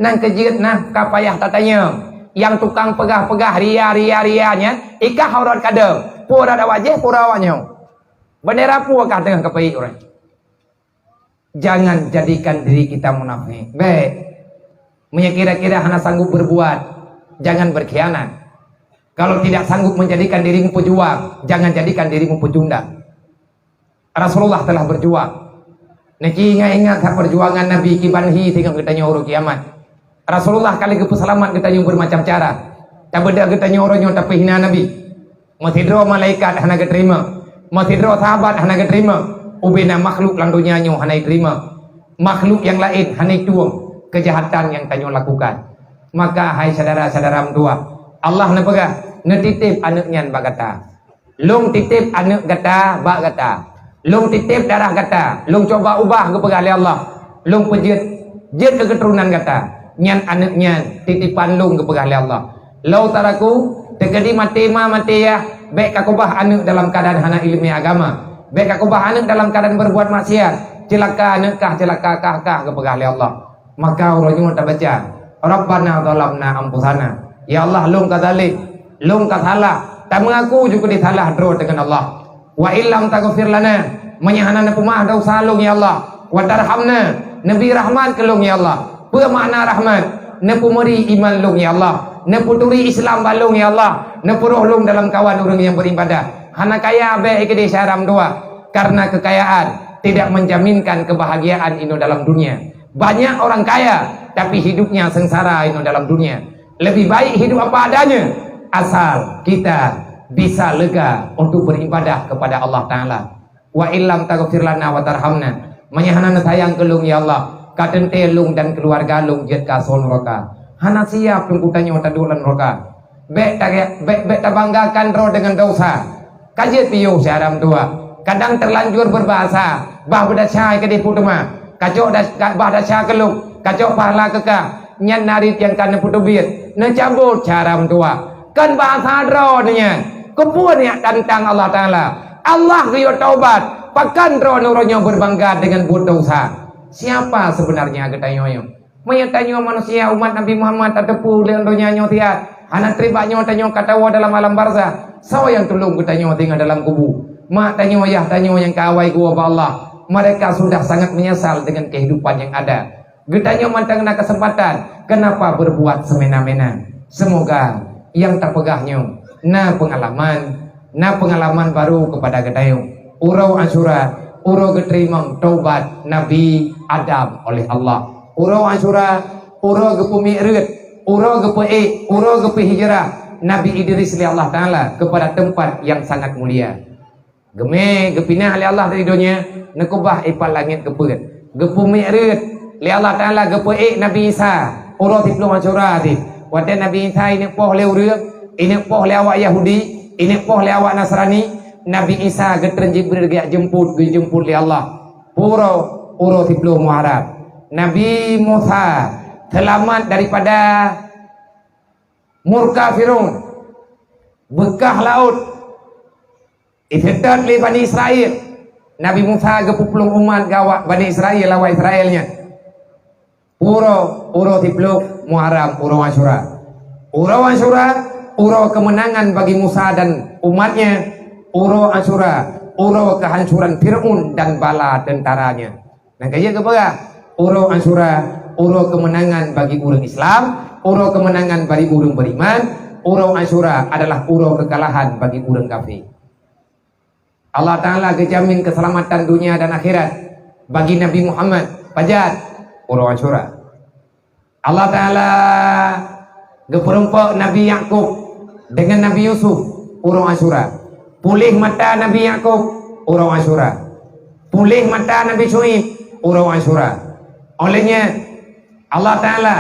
Nyang keujeuet na ka payah tatanyong, nyang tukang peugah-peugah ria, ria, ria nyan, i kah uroe kadang, peue uroe awak jih, peue uroe awak nyoe. Bendera peue kah teungoh kapeuék uroe nyoe? Jangan jadikan diri kita munafik. Baik. Meunyo kira-kira hana sanggup berbuat, jangan berkhianat. Kalau tidak sanggup menjadikan dirimu pejuang, jangan jadikan dirimu pecundang. Rasulullah telah berjuang. Neuci ingat-ingat that perjuangan Nabi kiban hi singoh geutanyoe uroe kiamat. Rasulullah ka lheueh geupeuseulamat geutanyoe beumacam cara. Tabeudôh geutanyoe uroe nyoe tapeuhina Nabi. Meusidroe malaikat hana geuteurimong. Meusidroe sahabat hana geuteurimong. Ubena makhluk lam donya nyoe hana jiteurimong. Makhluk nyang laén hana jitueng keujahatan nyang tanyoe lakukan. Maka, hai syedara-syedara meutuwah, Allah neupeugah, "Neutitép aneuk nyan bak gata." Lôn titép aneuk gata bak gata. Lôn titép darah gata. Lôn cuba ubah geupeugah lé Allah. Lôn peujeuet, jeuet keu keuturonan gata. Nyan aneuk nyan titipan lôn geupeugah lé Allah. Lau taraku, teukeudi maté ma maté yah, bék kakeubah aneuk dalam keuadaan hana iéleumé agama. Bék kakeubah aneuk dalam keuadaan berbuat maksiat. Ceulaka aneuk kah, ceulaka kah, kah geupeugah lé Allah. Maka uroe nyoe tabaca, "Rabbana zalamna anfusana." Ya Allah, lôn ka zalim, lôn ka salah. Tameungaku ju keudéh salah droe deungon Allah. "Wa illam taghfir lana," meunyo hana neupeumaaf desya lôn, ya Allah, "wa tarhamna," neubi rahmat keu lôn, ya Allah. Peue makna rahmat? Neupeumuri iman lôn, ya Allah. Neupeuturi Islam bak lôn, ya Allah. Neupeuroh lôn dalam kawan ureuëng nyang beuribadah. Hana kaya bék keudéh syedara meutuwah, karena kekayaan tidak menjaminkan kebahagiaan inoe dalam dunia. Banyak orang kaya, tapi hidupnya sengsara inoe dalam dunia. Lebih baik hidup apa adanya, asal kita bisa lega untuk beribadah kepada Allah Taala. "Wa illam taghfir lana wa tarhamna," meunyo hana neusayang keu lôn, ya Allah, ka teuntée lôn dan keuluwarga lôn jeuet keu asoe nuraka. Hana siap teungku tanyoe taduek lam nuraka. Bék ta-, bék, bék tabanggakan droe deungon desya. Ka jeuet piôh syedara meutuwah. Kadang terlanjur berbahasa, bah beudesya keudéh peue teuma. Kacok das-, ka-, bah desya keu lôn, kacok pahala keu kah. Nyan narit nyang ka neupeuteubiet, neucabot syedara meutuwah. Kon bahasa droe nyan. Keupeue neujak tantang Allah Taala? Allah geuyue taubat. Pakon droe neuroe nyoe beubangga deungon buet desya? Siapa sebenarnya geutanyoe nyoe? Meunyoe tanyoe manusia umat Nabi Muhammad tateupeue lé donya nyoe siat, hana treb bak nyoe tanyoe ka tawoe dalam alam barzakh, soe nyang tulông geutanyoe singoh dalam kubu? Mak tanyoe, yah tanyoe nyang ka awai geuwoe bak Allah, mereka sudah sangat menyesal dengan kehidupan yang ada. Geutanyoe mantong na keuseumpatan, keunapa beurbuat seumena-mena? Seumoga nyang tapeugah nyoe na peungalaman, na peungalaman barô keupada geutanyoe. Uroe Asyura, uroe geuteurimong taubat Nabi Adam oleh Allah. Uroe Asyura, uroe geupeumi'raj, uroe geupeuék, uroe geupeuhijrah Nabi Idris lé Allah Taala keupada teumpat nyang sangat mulia. Geumé, geupinah lé Allah dari donya, neukeubah ipat langét geupeuet. Geupeumi'raj lé Allah Taala, geupeuék Nabi Isa uroe siplôh Asyura jih. Watée Nabi Isa ineuk poh lé ureuëng, ineuk poh lé awak Yahudi, ineuk poh lé awak Nasrani, Nabi Isa geutreun Jibril geujak jeumput, geujeumput lé Allah. Uroe, uroe siplôh Muharram. Nabi Musa seulamat daripada murka Firaun, beukah laôt, iseutôt lé Bani Israel. Nabi Musa geupeuplueng umat gawak Bani Israel, awak Israel nyan. Uroe, uroe siplôh Muharram, uroe Asyura. Uroe Asyura, uroe kemenangan bagi Musa dan umatnya. Uroe Asyura, uroe kehancuran Firaun dan bala tentaranya. Nyang keujeuet geupeugah, Uroe Asyura, uroe kemenangan bagi ureuëng Islam, uroe kemenangan bagi ureuëng beriman. Uroe Asyura adalah uroe kekalahan bagi ureuëng kafir. Allah Ta'ala geujamin keselamatan dunia dan akhirat bagi Nabi Muhammad. Pajan uroe Asyura. Allah Ta'ala geupeureumpok Nabi Yakub dengan Nabi Yusuf uroe Asyura. Puléh mata Nabi Yakub uroe Asyura. Puléh mata Nabi Syuaib uroe Asyura. Oleh nyan, Allah Ta'ala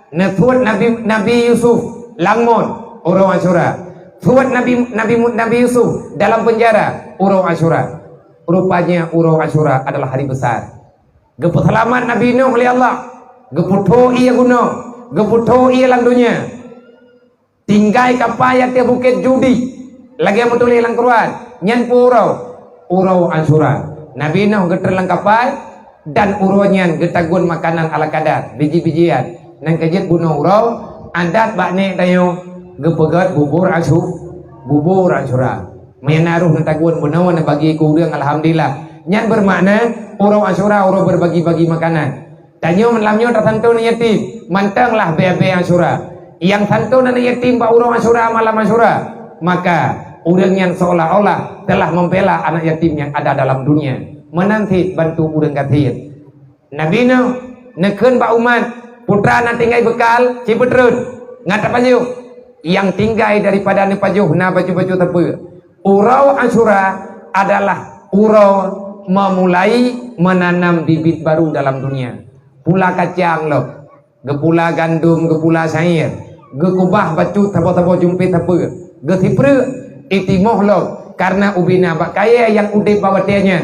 neusuet Nabi, Nabi Yusuf lam mot uroe Asyura. Suet Nabi, Nabi, Nabi Yusuf dalam penjara uroe Asyura. Rupanya uroe Asyura adalah hari besar. Geupeuseulamat Nabi Nuh lé Allah, geuputho ie gunong, geuputho ie lam donya. Tinggai kapai ateueh bukét Judi, lagée meutuléh lam Quran, nyan peue uroe? Uroe Asyura. Nabi Nuh geutreun lam kapai, dan uroe nyan geutagun makanan ala kadar, biji-bijian. Nyang ka jeuet bunoe uroe, adat bak nek tanyoe geupeugét bubur Asyu-, bubur Asyura. Meunyo na roh neutagun bunoe neubagi keu ureuëng, alhamdulillah. Nyan beumakna uroe Asyura uroe beubagi-bagi makanan. Tanyoe lam nyoe tasanton yatim, mantong lah bée-bée Asyura. Nyang santon aneuk yatim bak uroe Asyura, malam Asyura, maka ureuëng nyan seolah-olah telah membela anak yatim yang ada dalam dunia. Meunan cit bantu ureuëng gasien. Nabi Nuh neukheun bak umat, putra na tinggai beukal, ci beutreun, ngat tapajoh. Nyang tinggai daripada neupajoh na baju-baju teupeu. Uroe Asyura adalah uroe memulai menanam bibit baru dalam dunia. Pula kacang lom, geupula gandom, geupula syair, geukubah bacut saboh-saboh jumpét sapeue, geusipreuk, itimoh lom, karena ubena bak kayée nyang udeb bak watée nyan,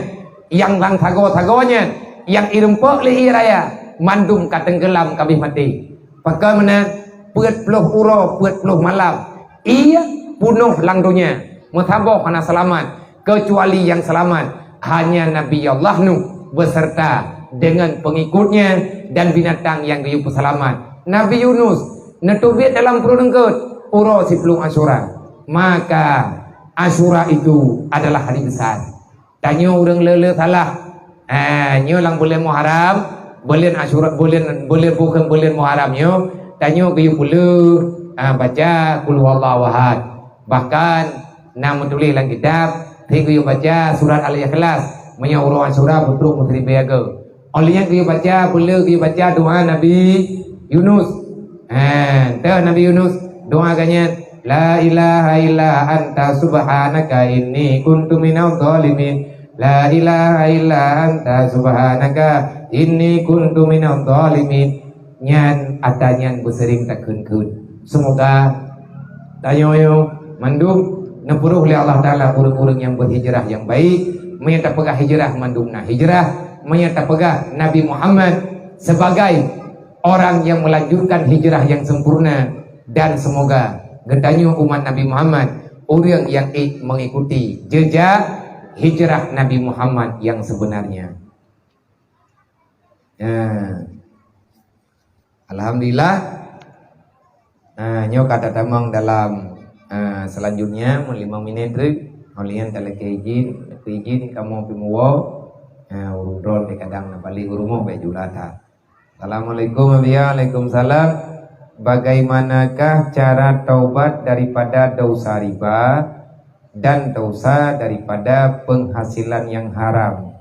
nyang lam sagoe-sagoe nyan, nyang irumpok lé ie raya, mandum ka tenggelam kabeh maté. Pakon meunan, peuet ploh uroe, peuet ploh malam, ie punoh lam donya, meusaboh hana seulamat, kecuali nyang seulamat hanya Nabi Allah Nuh beserta dengan pengikutnya dan binatang nyang geuyue peuseulamat. Nabi Yunus neuteubiet dalam pruet eungkot uroe siploh Asyura. Maka Asyura itu adalah hari besar. Tanyoe ureuëng le-le salah. Ah, nyoe lam buleuen Muharram, buleuen Asyura, buleuen, buleuen bukon buleuen Muharram nyoe, tanyoe geuyue peuleueh, ah, baca Qul Huwallahu Ahad. Bahkan na meutuléh lam kitab, "Hai geuyue baca surat Al-Ikhlas, meunyoe uroe Asyura beutrok meusiribée agoe." Óh lheueh nyan geuyue baca, peuleueh geuyue baca doa Nabi Yunus. Ha, teuh Nabi Yunus, doa geuh nyan, "La ilaha illa anta subhanaka inni kuntu minadh dhalimin. La ilaha illa anta subhanaka inni kuntu minadh dhalimin." Nyan ata nyan beuseuring takheun-kheun. Seumoga tanyoe mandum neupeurôh lé Allah Taala ureuëng-ureuëng nyang beuhijrah nyang baik. Meunyoe tapeugah hijrah, mandum na hijrah. Meunyoe tapeugah Nabi Muhammad sebagai orang yang melanjutkan hijrah yang sempurna, dan semoga geutanyoe umat Nabi Muhammad ureuëng yang ék mengikuti jejak hijrah Nabi Muhammad yang sebenarnya. Ya. Alhamdulillah. Ah, nyoe ka tatamong dalam, ah, selanjutnya, mun limong minit treuk. Óh lheueh nyan talakée izin, izin kamoe pi muwoe. Ah, ureuëng droeneuh kadang na balik u rumoh, bék jula that. Assalamualaikum, Abiya. Waalaikumsalam. Bagaimanakah cara taubat daripada dosa riba dan dosa daripada penghasilan yang haram?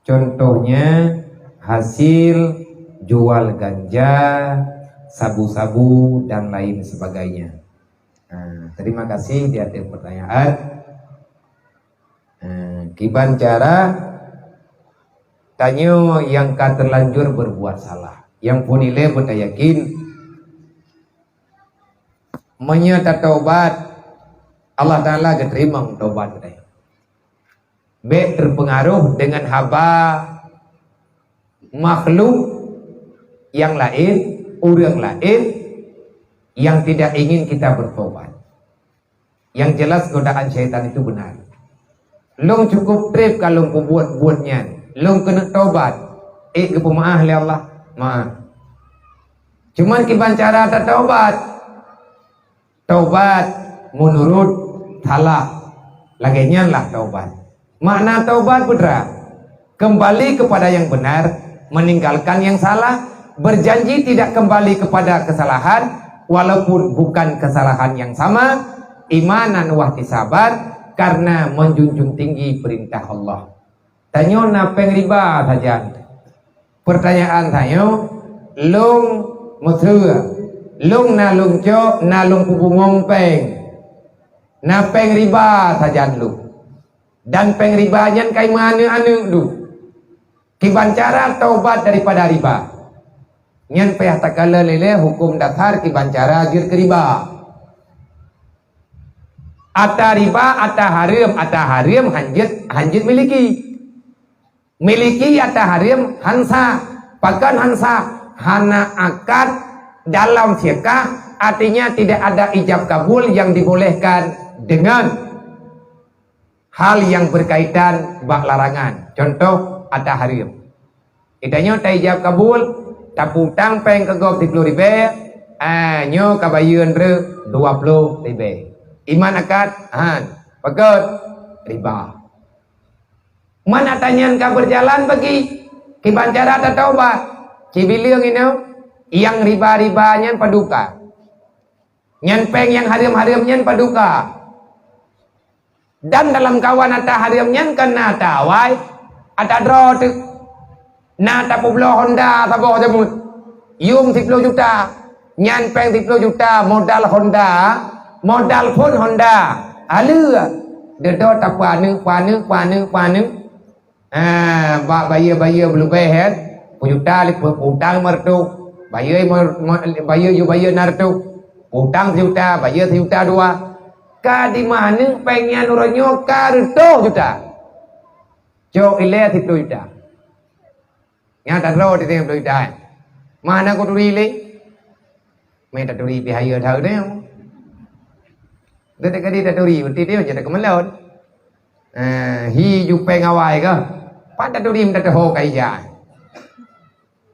Contohnya, hasil jual ganja, sabu-sabu, dan lain sebagainya. Nah, terima kasih di atas pertanyaan. Nah, kiban cara tanyoe nyang ka terlanjur berbuat salah. Nyang phon ilée beutayakin, meunyoe tataubat, Allah Taala geuteurimong taubat geutanyoe. Bék terpengaruh dengan haba makhluk yang lain, ureuëng lain yang tidak ingin kita bertobat. Yang jelas, godaan syaitan itu benar. Lôn cukup treb ka lôn peubuet buet nyan. Lôn keuneuk tobat. Ék geupeumeuáh lé Allah? Meuáh. Cuman kiban cara tataubat? Taubat meunurot salah. Lagée nyan lah taubat. Makna taubat peue teuma? Kembali kepada yang benar, Meninggalkan yang salah, berjanji tidak kembali kepada kesalahan, walaupun bukan kesalahan yang sama, imanan wahtisaban, karena menjunjung tinggi perintah Allah. Tanyoe na péng riba sajan. Pertanyaan tanyoe, lôn meuseu, lôn na lôn cok, na lôn peubungong péng. Na péng riba sajan lôn. Dan péng riba nyan ka imeuaneuk-aneuk lôn. Kiban cara taubat daripada riba. Nyan payah takalon lé huköm dasar kiban cara jeuet keu riba. Ata riba, ata hareuem, ata hareuem hanjeuet, hanjeuet miliki. Miliki ata hareuem han sah. Pakon han sah? Hana akad dalam fikah, artinya tidak ada ijab kabul yang dibolehkan dengan hal yang berkaitan bak larangan. Contoh, ata hareuem. Geutanyoe taijab kabul, taputang péng keu gob siploh ribée, ah, nyoe ka bayeue nreuk dua ploh ribée. Iman akad? Han. Pakon? Riba. Mana tanyan ka berjalan bagi, kiban cara tataubat. Cibileueng inoe, nyang riba-riba nyan paduka. Nyan péng nyang hareuem-hareuem nyan paduka. Dan dalam kawan ata hareuem nyan kan na ata awai, ata droe teuk. Na tapeubloe Honda saboh jamén. Yum siploh juta. Nyan péng siploh juta modal Honda, modal phon Honda. Haleue. Deudot tapeuaneuk, peuaneuk, peuaneuk, peuaneuk. Ah, bak bayeue-bayeue beulubeh, kan? Peujuta lé-, peu-, utang lima reutôh. Bayeue lima, lima, bayeue ju bayeue enam reutôh. Utang sijuta, bayeue sijuta dua. Ka dimeuaneuk péng nyan uroe nyoe ka reutôh juta. Cok ilée siploh juta. Nyan tadroe di siploh juta, eh. Mana kuturi lé? Mé taturi pih hayeue that nyoe. Deungon ka di taturi, berarti dia jadi kemelon. Eh, hi ju péng awai kah? Pat taturi minta teuho ka ija.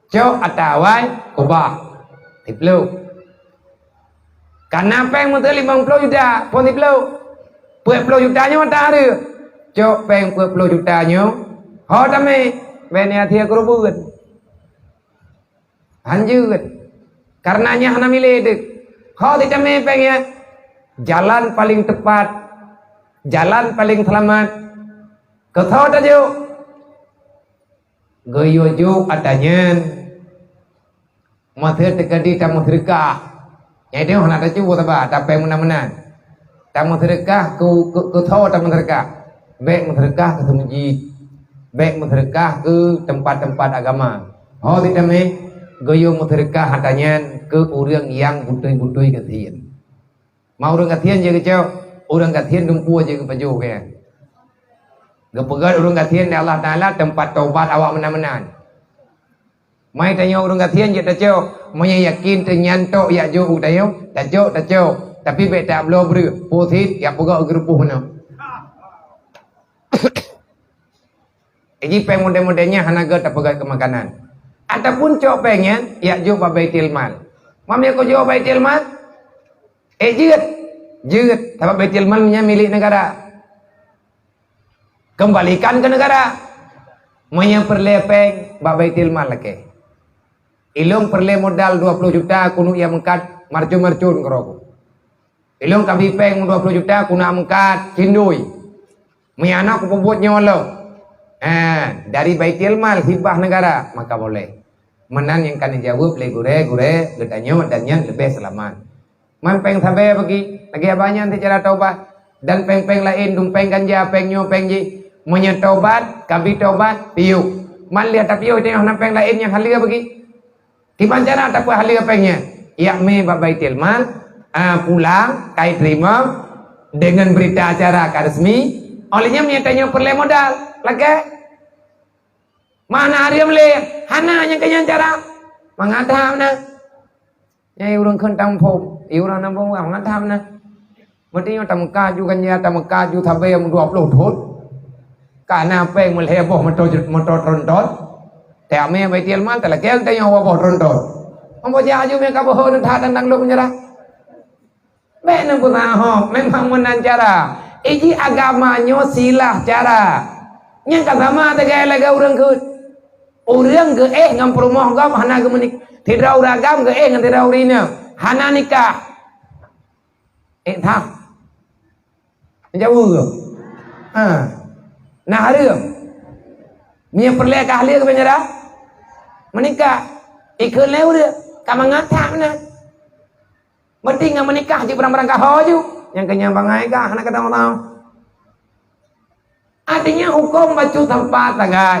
Cok ata awai, kubah. Siploh. Kana péng meuteuk limong ploh juta, phon siploh. Peuet ploh juta nyoe ata hareuem. Cok péng peuet ploh juta nyoe, ho tamé, bèk nyan até keureubeuen. Hanjeuet. Karena nyan hana milék teuk. Ho ditamé péng nyan. Jalan paling tepat, jalan paling selamat. Keu soe tajok? Geuyue jok ata nyan. Masa teukeudi tameuseudeukah. Nyan itu hana tacuba saba, tapéng meunan-meunan. Tameuseudeukah keu, keu, keu soe tameuseudeukah? Bèk meuseudeukah keu seumeujid. Bèk meuseudeukah keu teumpat-teumpat agama. Ho ditamé, geuyue meuseudeukah ata nyan keu ureuëng nyang beutôi-beutôi gasien. Ma ureuëng gasien jeuet geucok, ureuëng gasien dumpeue jeuet geupajoh keu nyan. Geupeugét ureuëng gasien lé Allah Taala teumpat tobat awak meunan-meunan. Mai tanyoe ureuëng gasien jeuet tacok, meunyoe yakin teuh nyan tok jak jok u tanyoe, tacok, tacok. Tapi bèk tabloe breueh, po sit jak peugah u geurupoh meunoe. Jadi péng model-model nyan hana gét tapeugét keu makanan. Ataupun cok péng nyan jak jok bak Baitul Mal. Mam jak kujok Baitul Mal? Eh, jeuet. Jeuet, sabab Baitul Mal nyan milék negara. Kembalikan ke negara. Meunyoe peureulée péng bak Baitul Mal lakée. Ilôn peureulée modal dua ploh juta keuneuk jak meukat marcon-marcon keudroe. Ilôn ka bi péng dua ploh juta keuneuk meukat cindui. Meunyoe hana kupeubuet nyoe lom, eh, dari Baitul Mal hibah negara, maka boleh. Meunan nyang ka neujaweueb lé gurée-gurée geutanyoe dan nyan leubeh seulamat. Man péng sabe bagi, lagée abah nyan teuh cara taubat. Dan péng-péng laén, dum péng ganja, péng nyoe, péng jih. Meunyoe taubat, ka bi taubat, piôh. Man lheueh tapiôh, tanyoe na péng laén nyang haleue bagi. Kiban cara tapeuhaleue péng nyan? Jak mé bak Baitul Mal, ah, pulang, ka iteurimong, deungon beurita acara ka resmi. Óh lheueh nyan meunyoe tanyoe peureulée modal, lakée. Mana hareuem lé? Hana nyang keu nyan cara. Mangat tham na. Nyang ureuëng kheun tampông, ureuëng tampông mangat tham na. Meuti nyoe tameuka ju ganja, tameuka ju sabe dua ploh thon. Kana péng meulhée boh moto, moto tronton. Tamé Baitul Mal talakée tanyoe dua boh tronton. Ambo jak ju mé ka boh that teuntang lôn meunyeurah. Bék neupeusaho, memang meunan cara. Iji agama nyoe silah cara. Nyang ka sama teugai lagée ureuëng kheun. Ureuëng geuéh ngon peurumoh gob hana geumeunik-, sidroe ureuëng agam geuéh ngon sidroe ureuëng inong hana nikah. Ék that. Meujaweueb. Ha. Nah, hareuem. Meunyoe peureulée ka ahli keubiasaan meunikah, ikheun lé ureuëng ka mangat that meunan. Meuti ngon meunikah jeuet barang-barang kaho ju. Nyang keunyan bangai ka hana keudong-dong. Artinya huköm bacut sapat sagai.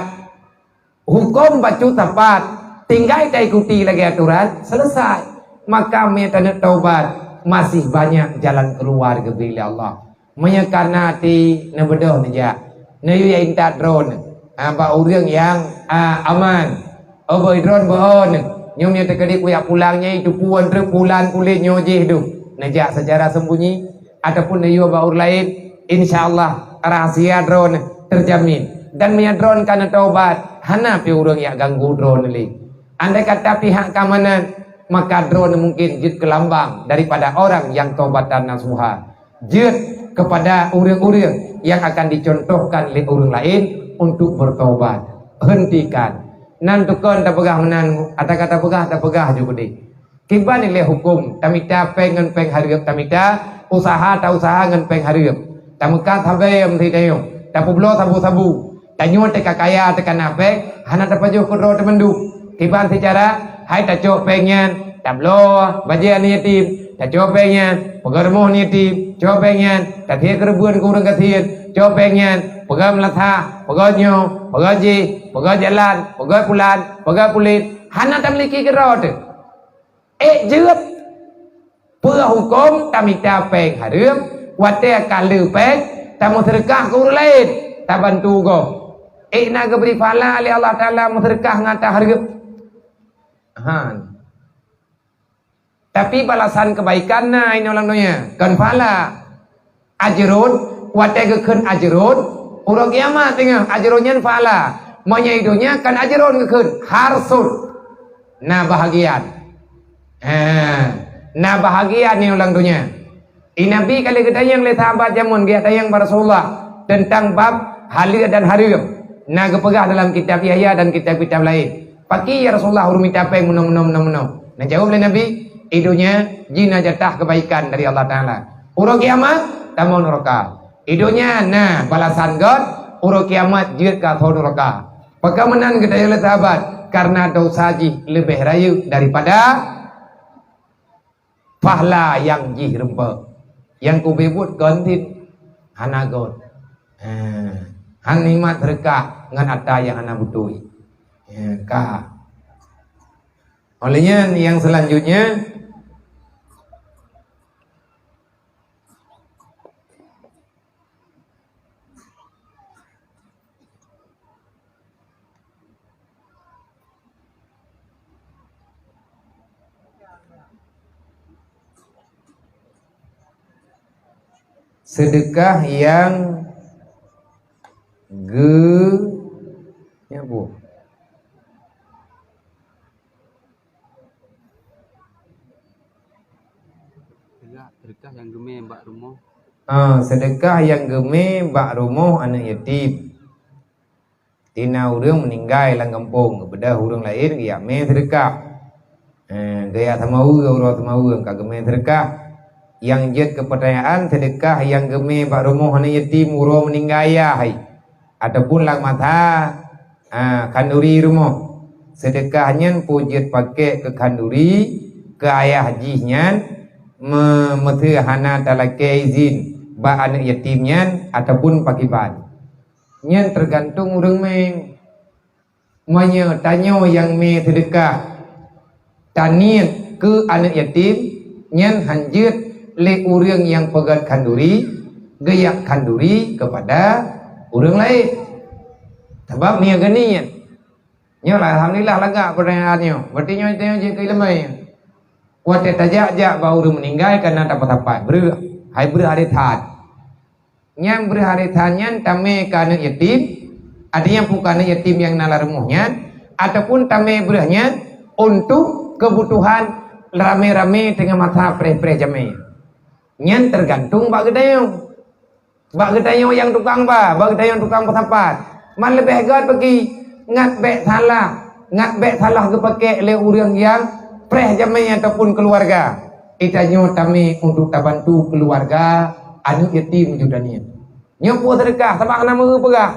Huköm bacut sapat, tinggai taikuti lagée aturan, selesai. Maka meunyoe taneuk taubat, masih banyak jalan keluar geubri lé Allah. Meunyoe karna até neubeudôh neujak, neuyue intat droeneuh, ah, bak ureuëng nyang, ah, aman. Oh, beu droeneuh beu-o neuh. Nyoe meunyoe teukeudi kuyak pulang nyan, itu puon treuk pulan puléh nyoe jih duh. Neujak secara sembunyi ataupun neuyue bak ureuëng laén, insya Allah rahasia droeneuh terjamin. Dan meunyoe droeneuh ka neutaubat, hana pih ureuëng yak ganggu droeneuh lé. Andai kata pihak keamanan, maka droeneuh mungkin jeuet keu lambang daripada orang yang taubatan nasuha. Jeuet kepada ureuëng-ureuëng yang akan dicontohkan lé ureuëng laén untuk bertaubat. Hentikan. Nan tukon tapeugah meunan, ata ka tapeugah, tapeugah ju keudeh. Kiban ilée huköm, tamita péng ngon péng hareuem tamita, usaha ta-usaha ngon péng hareuem. Tameukat sabé meusidayong, tapeubloe sabu-sabu. Tanyoe teuka kaya teuka na péng, hana tapajoh keudroe teumandum. Kiban sicara, hai tacok péng nyan, tabloe bajée aneuk yatim, tacok péng nyan, peugöt rumoh aneuk yatim, cok péng nyan, tasie keureubeuen keu ureuëng gasien, cok péng nyan, peugöt meulasah, peugöt nyoe, peugöt jih, peugöt jalan, peugöt pulan, peugöt pulit, hana tamiliki keudroe teuh. Ék jeuet peue huköm tamita péng hareuem, watée ka le péng, tameuseudeukah keu ureuëng laén, tabantu gob. Ék na geubri pahala lé Allah Taala meuseudeukah ngon ata hareuem? Han. Tapi balasan keubaikan na inoe lam donya, kon pahala. Ajrun, watée geukheun ajrun, uroe kiamat teungoh ajrun nyan pahala. Meunyoe i donya kan ajrun geukheun, harsun. Na bahagian. Ha, na bahagian nyoe lam donya. I Nabi ka lheueh geutanyong lé sahabat jameun geutanyong bak Rasulullah teuntang bab halal dan hareuem. Na geupeugah dalam kitab Yahya dan kitab-kitab laén. Pakri ya Rasulullah ureuëng mita péng meunoe, meunoe, meunoe, meunoe? Na jaweueb lé Nabi, "I donya jih na jatah keubaikan dari Allah Taala. Uroe kiamat tamong nuraka. I donya na balasan gét, uroe kiamat jeuet keu ateueh nuraka." Pakon meunan geutanyong lé sahabat, karena dosa jih leubeh rayeuk daripada pahala nyang jih rumpok. Nyang kubri buet kon cit hana gét. Eh, han nikmat seudeukah ngon ata nyang hana beutôi. Eh, ka. Oleh nyan, nyang seulanjutnya, seudeukah nyang geu-, nyang bu-, Seudeukah nyang geumé bak rumoh. Ah, seudeukah nyang geumé bak rumoh aneuëk yatim. Tina ureuëng meuninggai lam gampông, geubeudôh ureuëng laén geujak mé seudeukah. Eh, geujak seumaweue, uroe seumaweue ka geumé seudeukah. Nyang jeuet keu peutanyaan, seudeukah nyang geumé bak rumoh aneuëk yatim uroe meuninggai ayah hai, ataupun lam masa, ah, khanduri rumoh. Seudeukah nyan peue jeuet pakék keu khanduri, keu ayah jih nyan, me-, meusé hana talakée izin bak aneuëk yatim nyan ataupun pakriban. Nyan teugantung ureuëng mé. Meunyoe tanyoe nyang mé seudeukah taniet keu aneuëk yatim, nyan han jeuet lé ureuëng nyang peugét khanduri geujak khanduri keupada ureuëng laén. Sabab meunyoe geuniet, nyoe lah, alhamdulillah lagak peurtanyaan nyoe. Berarti nyoe tanyoe jeuet keu iéleumé. Watée tajak-jak bak ureuëng meuninggai ka na tapat-tapat breueh, hai breueh aré that. Nyang breueh aré that nyan tamé keu aneuëk yatim, artinya peue keu aneuëk yatim nyang na lam rumoh nyan, ataupun tamé breueh nyan untuk keubutuhan ramé-ramé teungoh masa preh-preh jamé. Nyan teugantung bak geutanyoe. Bak geutanyoe nyang tukang ba, bak geutanyoe tukang peusapat. Man leubeh gét bagi Ngat bék salah, ngat bék salah geupakék lé ureuëng nyang preh jamé ataupun keuluwarga. Geutanyoe tamé untuk tabantu keuluwarga aneuëk yatim jeuet tanyoe. Nyoe peue seudeukah, sabab hana meupeugah.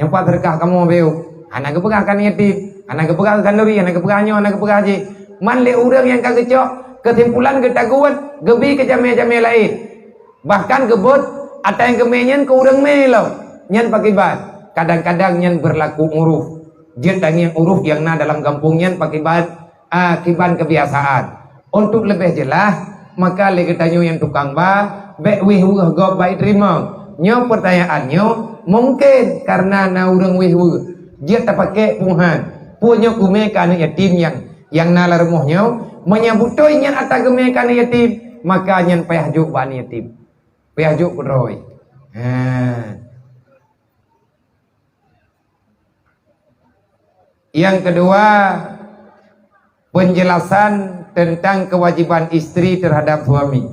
Nyang pat seudeukah kamoe beu. Hana geupeugah keu aneuëk yatim, hana geupeugah keu khanduri, hana geupeugah nyoe, hana geupeugah jih. Man lé ureuëng nyang ka geucok, keusimpulan geutagun, geubi keu jamé-jamé laén. Bahkan geubeuet ata nyang geumé nyan keu ureuëng mé lom. Nyan pakiban. Kadang-kadang nyan beurlaku uruf. Jeuet tangieng uruf nyang na dalam gampông nyan pakiban, a, kiban keubiasaan. Untuk leubeh jeulaih, maka lé geutanyoe nyang tukang ba, bék wéh weueh gob bak teurimong. Nyoe peurtanyaan nyoe mungken kareuna na ureuëng wéh weueh. Jeuet tapakék puhan. Peue nyoe kumé keu aneuëk yatim nyang, nyang na lam rumoh nyoe, meunyoe beutôi nyan ata geumé keu aneuëk yatim, maka nyan payah jok bak aneuëk yatim. Payah jok keudroe. Ha. Yang kedua, penjelasan tentang kewajiban istri terhadap suami.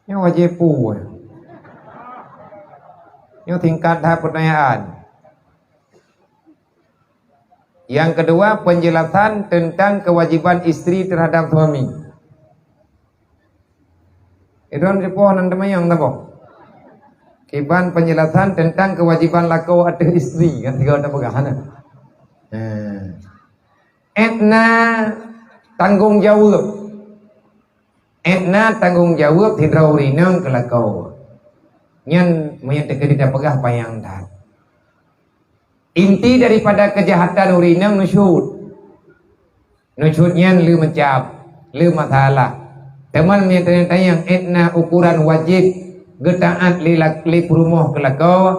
Nyoe wajéb peue? Nyoe singkat that pertanyaan. Yang kedua, penjelasan tentang kewajiban istri terhadap suami. Idon sipoh nan teumanyong saboh. Kiban penjelasan tentang kewajiban lakoe ateueh istri, kan tiga tapeugah na. Nah. Etna tanggung jaweueb. Etna tanggung jaweueb sidroe ureuëng inong keu lakoe. Nyan meunyoe teukeudi tapeugah panyang that. Inti daripada keujahatan ureuëng inong nusyut. Nusyut nyan le meucab, le masalah. Teuma meunyoe tanyong-tanyong etna ukuran wajéb geutaát lé lak-, lé peurumoh keu lakoe,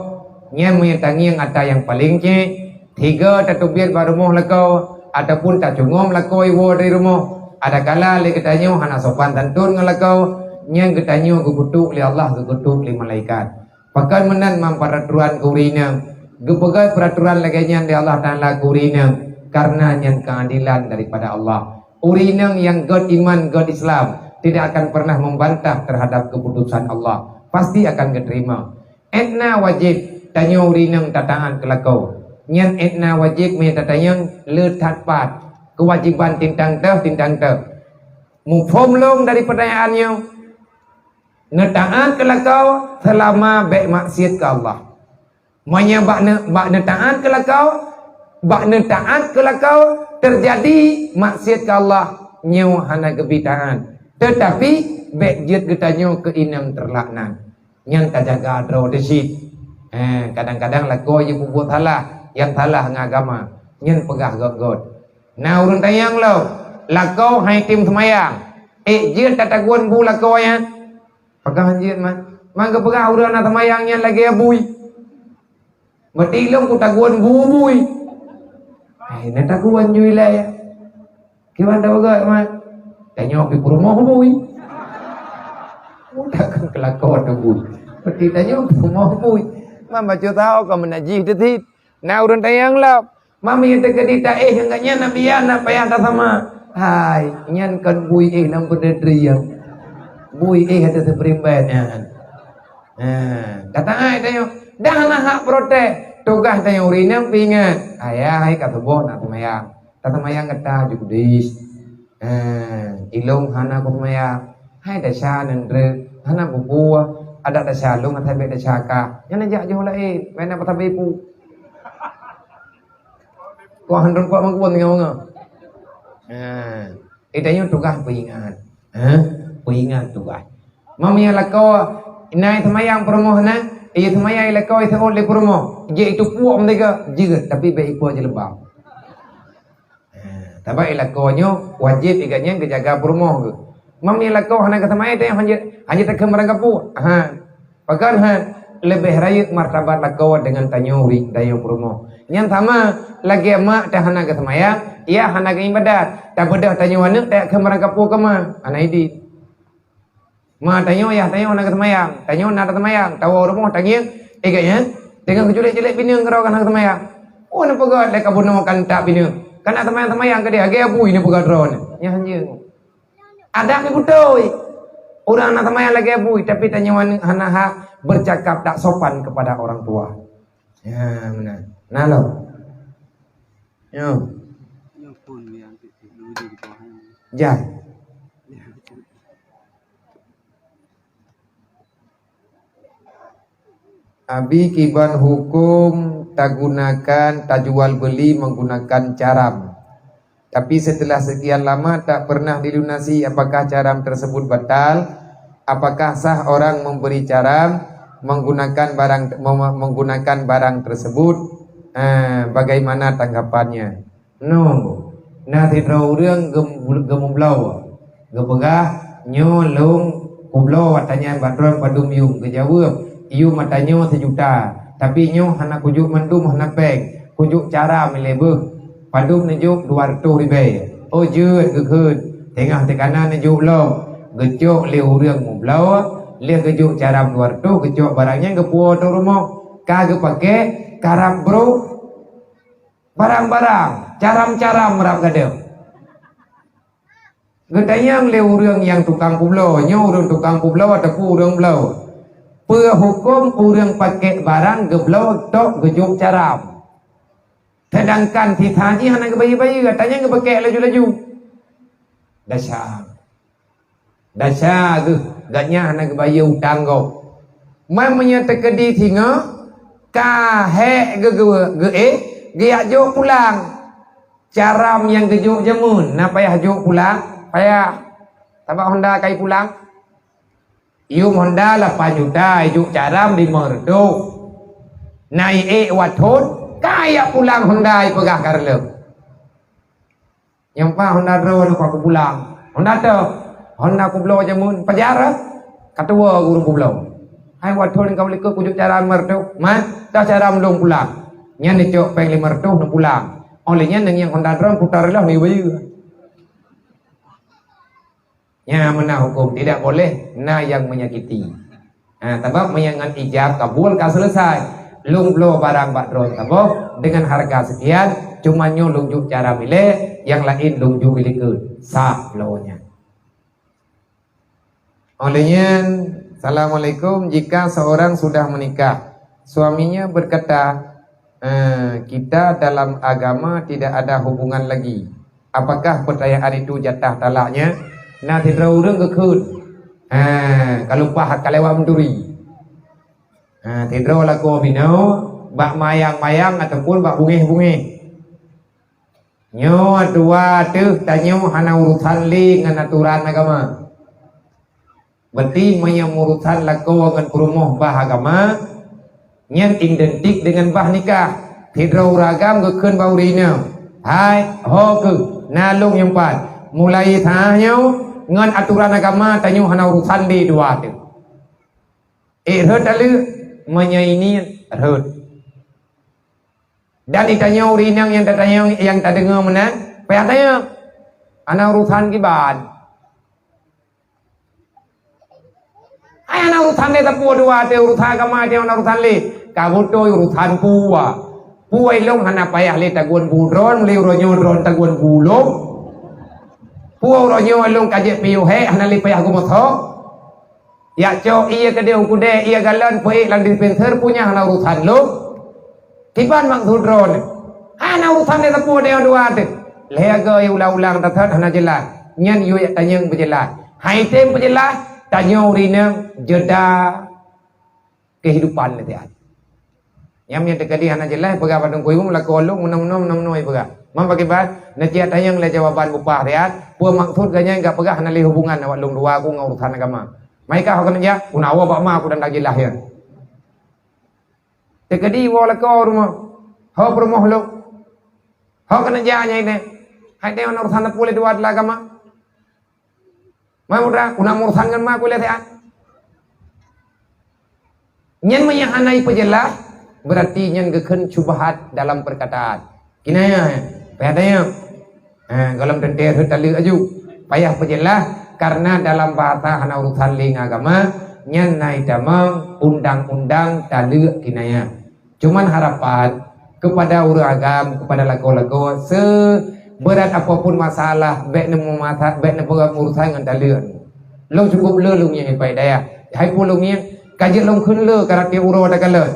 nyan meunyoe tangieng ata nyang paleng cek, tiga tateubiet bak rumoh lakoe, ataupun tacungom lakoe iwoe dari rumoh. Adakala lé geutanyoe hana sopan santun ngon lakoe, nyan geutanyoe geukutôk lé Allah, geukutôk lé malaikat. Pakon meunan man peuraturan keu ureuëng inong? Geupeugah peuraturan lagée nyan lé Allah Taala keu ureuëng inong, kareuna nyan keuadilan daripada Allah. Ureuëng inong nyang gét iman, gét Islam, tidak akan pernah membantah terhadap keputusan Allah. Pasti akan geuterima. Etna wajéb tanyoe ureuëng inong tataát keu lakoe. Nyan etna wajéb meunyoe tatanyong le that pat. Kewajiban tintang teuh, tintang teuh. Muphom lom dari peutanyaan nyoe, neutaát keu lakoe seulama bék maksiet keu Allah. Meunyoe bak ne-, bak neutaát keu lakoe, bak neutaát keu lakoe teujadi maksiet keu Allah, nyoe hana geubi taát. Teutapi bék jeuet geutanyoe keu inong teulaknat. Nyan tajaga droe teuh cit. Eh, kadang-kadang lakoe jipeubuet salah, nyang salah ngon agama. Nyan peugah gét-gét. Na ureuëng tanyong lom, lakoe hai tem seumayang. Ék jeuet tatagun bu lakoe nyan? Peugah jeuet man. Man geupeugah ureuëng na seumayang nyan lagée bui. Meutilông kutagun bu bui. Hai, na tagun jui lé. Kiban tapeugah man. Tanyoe pi peurumoh bui. Takon keu lakoe teuh bui. Peuti tanyoe peurumoh bui. Man bacut tau ka meunajih teuh cit. Na ureuëng tanyong lom. Mami teukeudi taéh ngon gobnyan, Nabi, ya, na payah tasama. Hai, nyan kon bui éh lam peudedriang. Bui éh ateueh seuprimbet nyan. Ha, kata ai tanyoe, dah na hak protes. Tugaih tanyoe ureuëng inong peuingat. Ayah hai ka suboh na seumayang. Ka seumayang gata ju keudeh. Ha, ilông hana kuseumayang. Hai desya nanggroe, hana bubua. Adak desya lông asai bék desya kah. Nyan jak jiôh laén, bék na peusabe pu. Wah, hana kuat meukeubon teungoh-teungoh. Ha, eh, tanyoe tugaih peuingat. Ha, peuingat tugaih. Mami lakoe, na seumayang peurumoh na, eh, seumayang lakoe seuôt lé peurumoh. Jeuet itu puak meuteuga, jeuet, tapi bék ipue jilbab. Ha, sabab lakoe nyoe wajéb igat nyan geujaga peurumoh geuh. Mami lakoe hana geuseumayang, tanyoe hanjeuet, hanjeuet takheun barangkapeue. Ha. Pakon han leubeh rayeuk martabat lakoe deungon tanyoe ureuëng tanyoe peurumoh. Nyan sama lagée mak teuh hana geuseumayang, yah hana geuibadat. Tabeudôh tanyoe aneuëk tajak kheun barangkapeue keu ma, hana idin. Ma tanyoe, yah tanyoe hana geuseumayang, tanyoe na taseumayang, tawoe rumoh tangieng, igat nyan, deungon geuculek-culek pineung keudroe ka hana geuseumayang. Oh, neupeugah lé ka bunoe ka neutak pineung. Ka na seumayang-seumayang keudeh, lagée bui neupeugah droeneuh. Nyan hanjeuet. Adak ni beutôi. Ureuëng na seumayang lagée bui, tapi tanyoe hana hak bercakap tak sopan kepada orang tua. Ya, meunan. Nah, lom. Yo. Jah. Abi, kiban huköm tagunakan, tajual beli menggunakan caram. Tapi setelah sekian lama tak pernah dilunasi, apakah caram tersebut batal? Apakah sah orang memberi caram menggunakan barang, mem-, menggunakan barang tersebut? Eh, bagaimana tanggapannya? Nyoe, na sidroe ureuëng gem-, geumubloe, geupeugah, "Nyoe lôn kubloe ata nyan bak droe padum yuem." Geujaweueb, "Yuem ata nyoe sijuta, tapi nyoe hana kujok mandum, hana péng, kujok caram ilée beuh." "Padum neujok?" "Dua reutôh ribée." "Oh, jeuet," geukheun, "teungoh teuka na neujok lom." Geucok lé ureuëng mubloe, lheueh geujok caram dua reutôh, geucok barang nyan geupuwoe ateueh rumoh. Ka geupaké, karab brôk. Barang-barang, caram-caram rab gadeuh. Geutanyong lé ureuëng nyang tukang peubloe, nyoe ureuëng tukang peubloe ataupun ureuëng bloe, "Peue huköm ureuëng pakék barang geubloe tok geujok caram, seudangkan sisa jih hana geubayeue-bayeue?" Ata nyan geupakék laju-laju. Dasar. Dasar geuh, gobnyan hana geubayeue utang gob. Man meunyoe teukeudi singoh, ka hék geu-, geu-, geuéh, geujak jok pulang. Caram nyang geujok jameun, na payah jok pulang? Payah. Sabab honda kai pulang. Yuem honda lapan juta, ijok caram limong reutôh. Na iék wat thon, ka ijak pulang honda ipeugah ka reuloh. Nyang paih honda droeneuh ka kupulang. Honda teuh, honda kubloe jameun, pajar, eh? Ka tuwoe ureuëng kubloe. Hai, watèe lôn ka likot kujok caram meureutoh, man, toh caram lôn pulang. Nyan neucok péng limong reutôh neupulang. Óh lheueh nyan neungieng honda droeneuh putar lom neubayeue. Nyan meunan huköm, tidak boleh na nyang menyakiti. Ha, sabab meunyoe ngon ijab kabul ka selesai. Lôn bloe barang bak droe saboh dengan harga sekian, cuma nyoe lôn jok caram ilée, nyang laén lôn jok ilikot. Sah bloe nyan. Óh lheueh nyan, assalamualaikum, jika seorang sudah menikah, suaminya berkata, eh, "Kita dalam agama tidak ada hubungan lagi." Apakah pertanyaan itu jatah talaknya? Na sidroe ureuëng geukheun, eh, ka lumpah ka lewat meuturi. Ha, sidroe lakoe binoe bak mayang-mayang ataupun bak bungéh-bungéh. Nyoe dua teuh tanyoe hana urusan lé ngon atoran agama. Berarti meunyoe urusan lakoe ngon peurumoh bah agama, nyan identik dengan bah nikah. Sidroe ureuëng agam geukheun bak ureuëng inong, "Hai, ho keuh, na lôn nyang pat. Mulai saat nyoe, ngon atoran agama tanyoe hana urusan lé dua teuh." Ék rhot taleuek, meunyoe ini rhot. Dan itanyoe ureuëng inong nyang tatanyong, nyang tadeungoe meunan, payah tanyong. Hana urusan kiban. Hai, hana urusan lé sapeue dua teuh, urusan agama teuh hana urusan lé. Ka beutôi urusan peue. Peue ilong hana payah lé tagun bu droen, lé uroe nyoe droen tagun bu lom. Peue uroe nyoe ilong ka jeuet piôh hék, hana lé payah geumeusok. Yak cok ié keudeh u keudè, ié galon peuék lam dispenser, peue nyan hana urusan lôn. Kiban maksud droeneuh? Hana urusan lé sapeue deungon dua teuh. Lhée goe ulang-ulang that-that hana jeulaih. Nyan yue yak tanyong peujeulaih. Hai tem peujeulaih, tanyoe ureuëng inong jeda keuhidupan lé siat. Nyam nyang teukeudi hana jeulaih peugah bak teungku imeum lakoe lôn meunoe-meunoe meunoe-meunoe peugah. Mam pakriban, neuciat tanyong lé jawaban bupah riat, peue maksud geuh nyan ka peugah hana lé hubungan awak lôn dua ku ngon urusan agama. Mai kah ho keuneuk jak, ku na woe bak ma ku dan lagée lahé. Teukeudi woe lakoe rumoh, ho peurumoh lôn. Ho keuneuk jak nyang ineh. Hai teuh na urusan peue lé dua dalam agama. Ma muda, ku na urusan ngon ma ku lé siat. Nyan meunyo hana ipeujeulaih, berarti nyan geukheun syubhat dalam perkataan. Kinayah, payah tanyong. Ha, gohlom teuntée rhot taleuek aju. Payah peujeulaih, karena dalam bahasa hana urusan lé ngon agama, nyan na itamong undang-undang taleuek kinayah. Cuman harapan kepada ureuëng agam, kepada lakoe-lakoe, seberat apapun masalah, bék neumeumasak, bék neupeugah urusan ngon taleuek. Lôn cukup le lôn nyang ipai dayah. Hai peue lôn nyang ka jeuet lôn kheun le karate uroe takalon.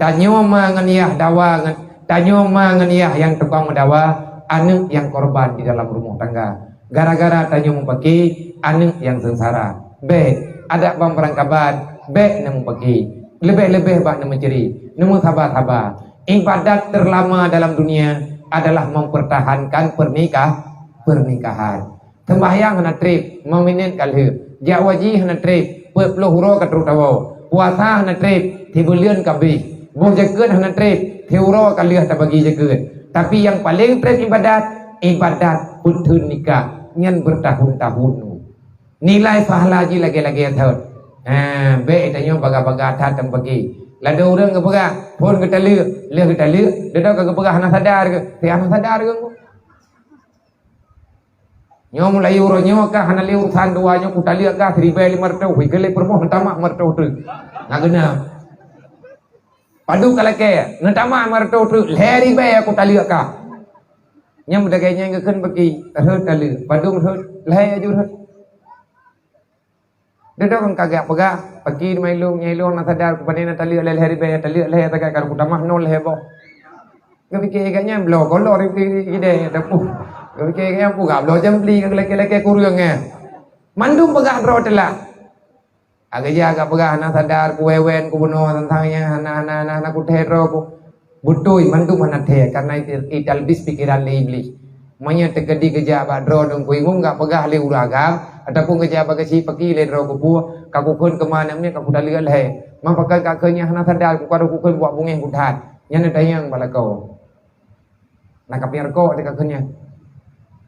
Tanyoe ma ngon yah dawa ngon, tanyoe ma ngon yah nyang tukang meudawa, aneuk nyang korban di dalam rumoh tangga. Gara-gara tanyoe mupaki, aneuk nyang seungsara. Bèk, adak ban beurangkaban, bèk neumupaki. Leubeh-leubeh bak neumeucre, neumeusaba-saba. Ibadat teurlama dalam dunia adalah mempertahankan pernikah-, pernikahan. Seumbahyang hana trép, lima minét ka lheueh. Jak haji hana trép, peuet ploh uroe ka trok tawoe. Puasa hana trép, sibuleuen ka abéh. Boh jakeuet hana trép, siuroe ka lheueh tabagi jakeuet. Tapi nyang paleng trép ibadat, ibadat peutheun nikah, nyan beurtahun-tahun. Nilai pahala jih lagèe-lagèe thon. Ha, bèk tanyoe bagah-bagah that teumeugi. Ladôm ureueng geupeugah, phôn geutaleuek, lheueh geutaleuek, dudoe ka geupeugah hana sadar keuh. Hana sadar keuh. Nyoe meulayeue uroe nyoe kah hana lé urusan dua nyoe kutaleuek kah siribèe limong reutôh, wih, keu lé peurumoh neutamah limong reutôh treuk. Na geuna. Padub ka lakèe, neutamah limong reutôh treuk, lhèe ribèe kutaleuek kah. Nyang meudagèe nyan geukheun bagi, rhot taleuek, padub rhot, lhèe aju rhot. Dudoe kan kagak peugah, paki nyan ilôn, nyan ilôn na sadar, kupandai na taleuek lhèe, lhèe ribèe, taleuek lhèe sagai, ka kutamah nol lhèe boh. Geupike gobnyan bloe golom di, di, di, di, di, puh. Geupike gobnyan peugah bloe jambli ngon lakèe-lakèe kureueng nyan. Mandum peugah droe teulah. Agai ja gak peugah hana sadar, kuwewen, kubunoe teuntang nyan, hana, hana, hana, hana kuthèe droe ku. Beutôi, mandum hana thèe, karena itu, italbis pikiran lé Iblih. Meunyoe teukeudi geujak bak droeneuh kuingung gak peugah lé ureueng agam, ataupun geujak bak geuchik paki lé droe kupeue, ka kukheun keumah aneuk miet ka kutaleuek lhèe. Meupakat ka kheun nyan hana sadar, kukaru kukheun buak bungéh kuthat. Nyan neutanyong bak lakoe. Na kapiep rukok teuka kheun nyan.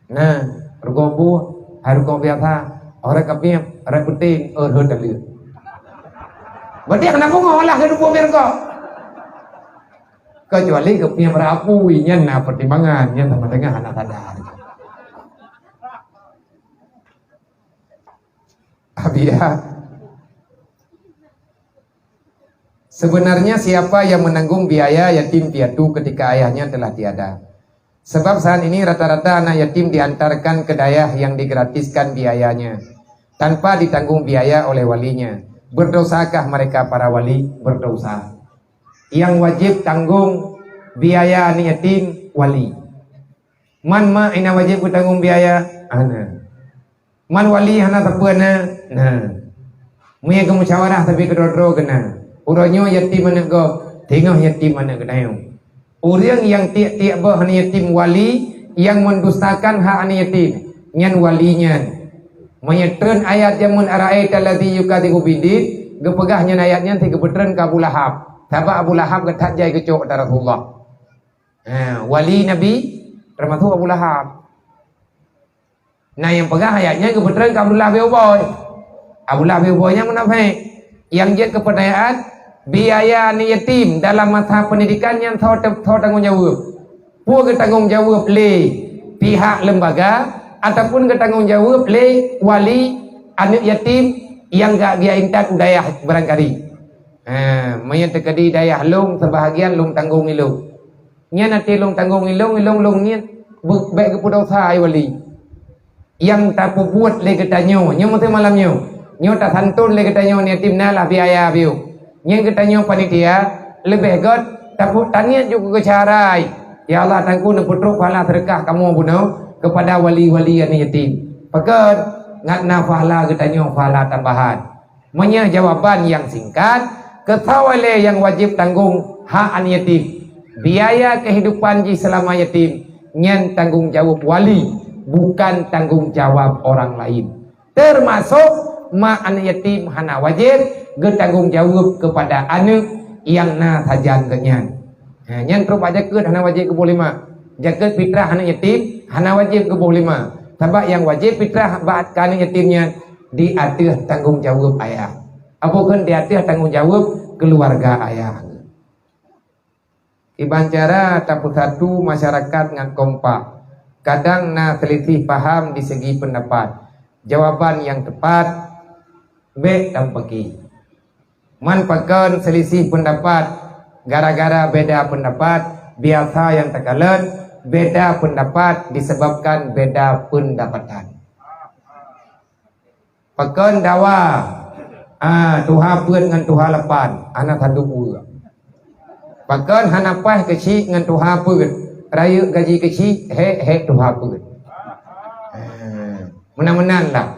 Nah, rukok buh, hai rukok biasa. Orang kapiep, orang penting, oh, rhot taleuek. Berarti hana pungo lah keu dua puluh rukok. Kecuali kapiep rapu, nyan na pertimbangan, nyan sama dengan hana sadar. Abi ya. Sebenarnya siapa yang menanggung biaya yatim piatu ketika ayahnya telah tiada? Sebab saat ini rata-rata anak yatim diantarkan ke dayah yang digratiskan biayanya, tanpa ditanggung biaya oleh walinya. Berdosakah mereka para wali? Berdosa. Yang wajib tanggung biaya anak yatim, wali. Man mak nyang wajib geutanggung biaya? Aneuk. Man wali hana sapeue na? Na. Meunyoe geumusyawarah sabe keudroe-droe geuh na. Uroe nyoe yatim aneuk gob, teungoh yatim aneuk geutanyoe. Ureueng nyang tiek-tiek boh aneuk yatim wali, nyang mendustakan hak aneuk yatim, nyan wali nyan. Meunyoe treun ayat jameun ara'aita allazi yukadzibu biddin, geupeugah nyan ayat nyan sigeupeutrön keu Abu Lahab. Sabab Abu Lahab geuthat jai geucok ata Rasulullah. Ha, wali Nabi, teumasok Abu Lahab. Na nyang peugah ayat nyan geupeutrön keu Abdullah bin Ubay. Abdullah bin Ubay nyan munafék. Nyang jeuet keu peutanyaan, biaya aneuk yatim dalam masa pendidikan nyan soe ta-, soe tanggong jaweueb? Peue geutanggong jaweueb lé pihak lembaga ataupun geutanggong jaweueb lé wali aneuk yatim nyang gak geujak intat u dayah barangkali? Ha, meunyoe teukeudi dayah lôn, seubahagian lôn tanggong ilôn. Nyan até lôn tanggong ilôn, ilôn lôn niet, beu-, bèk geupeudosa, hai wali. Nyang tapeubuet lé geutanyoe, nyoe meuteumé malam nyoe. Nyoe tasanton lé geutanyoe aneuk yatim na lah biaya biôh. Nyan geutanyoe panitia, leubeh gèt tapeu-, taniet ju keu geucahrai. Ya Allah, Teungku neupeutrok pahala seudeukah kamoe bunoe keupada wali-wali aneuk yatim. Pakon? Ngat na pahala geutanyoe, pahala tambahan. Meunyoe jawaban nyang singkat, keu soe lé nyang wajéb tanggong hak aneuk yatim? Biaya kehidupan jih seulama yatim, nyan tanggong jaweueb wali, bukan tanggong jaweueb orang lain. Teumasok mak aneuk yatim hana wajéb geutanggong jaweueb keupada aneuk nyang na sajan geuh nyan. Ha, nyan trok bak jakeuet hana wajéb geuboh lé mak. Jakeuet fitrah aneuk yatim hana wajéb geuboh lé mak. Sabab nyang wajéb fitrah bak keu aneuk yatim nyan di ateueh tanggong jaweueb ayah. Apa kheun di ateueh tanggong jaweueb keuluwarga ayah. Kiban cara tapeusatu masyarakat ngon kompak. Kadang na seulisih paham di segi peundapat. Jawaban nyang teupat, bèk tampaki. Man pakon seulisih peundapat? Gara-gara beda peundapat, biasa nyang takalon beda peundapat disebabkan beda peundapatan. Pakon dawa, ah, tuha peuet ngon tuha lapan, hana sadub ureueng. Pakon hana paih keuchik ngon tuha peuet, rayeuk gaji keuchik, hék-hék tuha peuet. Eh, meunan-meunan lah.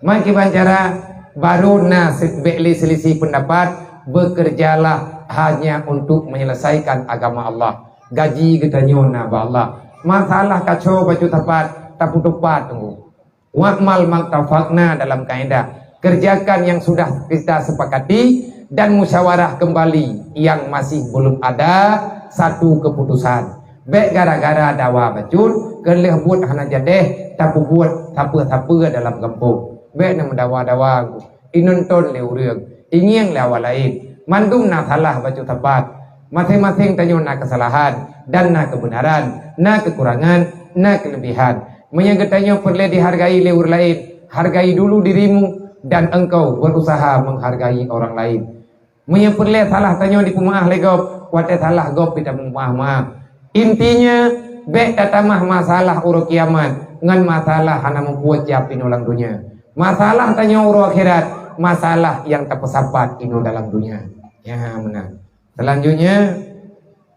Meukiban cara, baru na se-, bék lé selisih pendapat, bekerjalah hanya untuk menyelesaikan agama Allah. Gaji geutanyoe na bak Allah. Masalah kaco bacut sapat, tapeutupat teungku. Wa'mal mattafaqna dalam kaidah, kerjakan yang sudah kita sepakati dan musyawarah kembali yang masih belum ada satu keputusan. Bék gara-gara dawa bacut, keu lheueh buet hana jadéh, tapeubuet sapeue-sapeue dalam gampông. Bék na meudawa-dawa, inonton lé ureuëng, ingieng lé awak laén. Mandum na salah bacut sapat. Maséng-maséng tanyoe na keusalahan dan na keubeunaran, na keukurangan, na keuleubihan. Meunyoe geutanyoe peureulée dihargai lé ureuëng laén, hargai dulu dirimu dan engkau berusaha menghargai orang lain. Meunyoe peureulée salah tanyoe dipeumeuáh lé gob, watée salah gob pih tapeumeuáh-meuáh. Intinya, bék tatamah masalah uroe kiamat ngon masalah hana mupuôt siab inoe lam donya. Masalah tanyoe uroe akhirat, masalah nyang tapeusapat inoe dalam donya. Ya, meunan. Selanjutnya,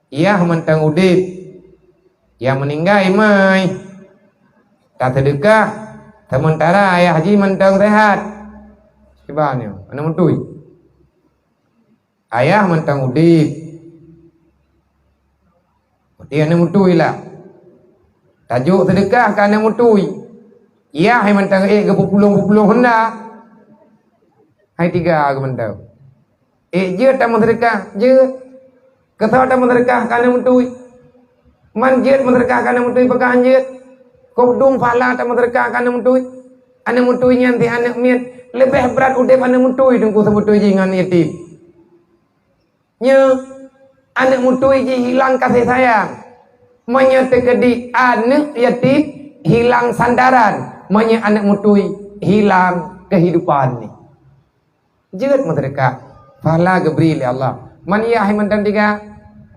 yah mantong udeb, nyang meuninggai mai. Taseudeukah, seumeuntara ayah jih mantong seuhat. Kiban nyoe, aneuk meutui. Ayah mantong udeb. Berarti aneuk meutui lah. Tajok seudeukah keu aneuk meutui. Yah hai mantong ék geupeupulang-peupulang honda. Hai tiga geuh mantong. Ék jeuet tameuseudeukah, jeuet. Keu soe tameuseudeukah keu aneuk meutui? Man jeuet meuseudeukah keu aneuk meutui, peugah jeuet. Kok dum pahala tameuseudeukah keu aneuk meutui? Aneuk meutui nyan di aneuk miet, leubeh brat udeb aneuk meutui teungku seubeutôi jih ngon yatim. Nyoe, aneuk meutui jih hilang kasih sayang. Meunyoe teukeudi aneuk yatim hilang sandaran, meunyoe aneuk meutui hilang kehidupan nyoe. Jeuet meuseudeukah, pahala geubri lé Allah. Man yah hai mantong tiga,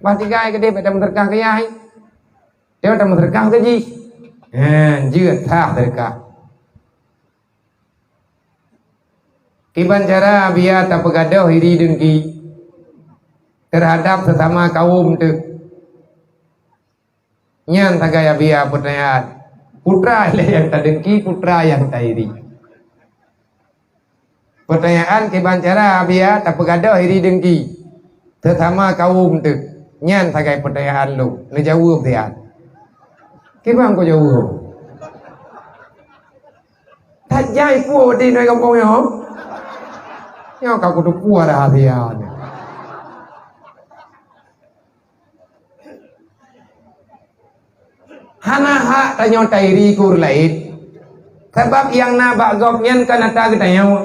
bah tiga hai keudeh bak tameuseudeukah keu yah hai. Dia tameuseudeukah keu jih. Heh, jeuet sah seudeukah. Kiban cara biya tapeugadôh iri deungki teuhadab seusama kawöm teuh. Nyan sagai Abiya peutanyaan. Peue teuma lé nyang tadeungki, peue teuma nyang tairi. Peutanyaan kiban cara Abiya tapeugadôh iri deungki seusama kawöm teuh. Nyan sagai peutanyaan lôn. Neujaweueb siat. Kiban kujaweueb? That jai peue di nanggroe gampông nyoe? Nyoe ka kuteupue rahsia nyoe. Hana hak tanyoe tairi keu ureuëng laén, sabab nyang na bak gob nyan kon ata geutanyoe.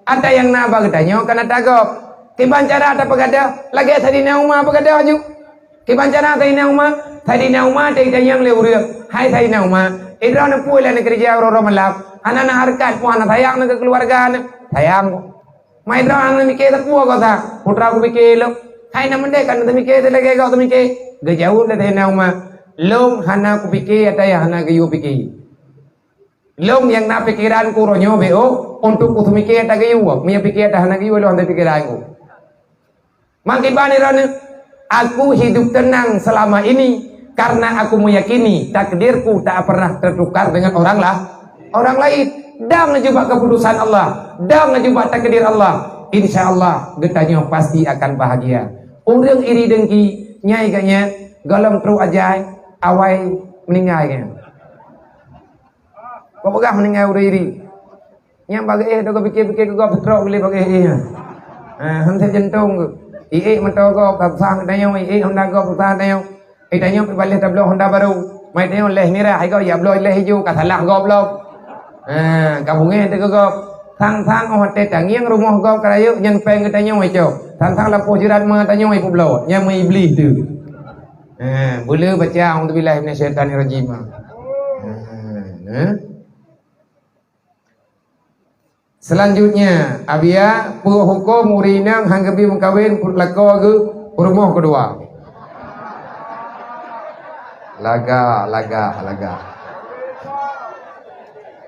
Ata nyang na bak geutanyoe kon ata gob. Kiban cara tapeugadôh, lagée Saidina Umar peugadôh aju. Kiban cara Saidina Umar? Saidina Umar tanyong lé ureuëng, "Hai Saidina Umar, droeneuh peue lé neukeureuja uroe-uroe malam? Hana na hareukat, peue hana sayang neuh keu keuluwarga neuh?" "Sayang." "Ma droeneuh hana mike sapeue gosa?" "Peue teuma kupike lom." "Hai na meudeh ka neumike lagée gob teumike?" Geujaweueb lé Saidina Umar, "Lôn hana kupike ata nyang hana geuyue pike. Lôn nyang na pikeran keu uroe nyoe beu untuk kuteumike ata geuyue. Meunyoe pike ata hana geuyue, lôn hana pikeran ku." Maka kiban droeneuh, "Aku hidup tenang selama ini karena aku meyakini takdirku tak pernah tertukar dengan orang lah, orang lain. Dong laju bak keputusan Allah, dong laju bak takdir Allah. Insya Allah geutanyoe pasti akan bahagia." Ureuëng iri deungki nyai geuh nyan, gohlom trok ajai, awai meuninggai geuh nyan. Kok peugah meuninggai ureuëng iri? Nyang bak geuéh, dong geupiké-piké keu gob, trok geuléh bak geuéh nyan. Ha, hana jantung geuh. Iék moto gob, ka susah geutanyoe, iék honda gob, susah geutanyoe. Eh, tanyoe pih baleh tabloe honda barô. Mai tanyoe leh mirah, hai gob, jak bloe leh ijo, ka salah gob lom. Ha, ka beungéh teuh keu gob. Sang-sang óh watée tangieng rumoh gob ka rayeuk, nyan péng geutanyoe ico. Sang-sang lampôh jeurat ma tanyoe ipeubloe, nyan meu iblih teuh. Ha, beuleu baca, "A'udzubillahi minasyaitonirrajim." Ha, ha. Selanjutnya, Abiya, peue huköm ureuëng inong han geubi meukawen lakoe geuh peurumoh keudua? Lagak, lagak, lagak.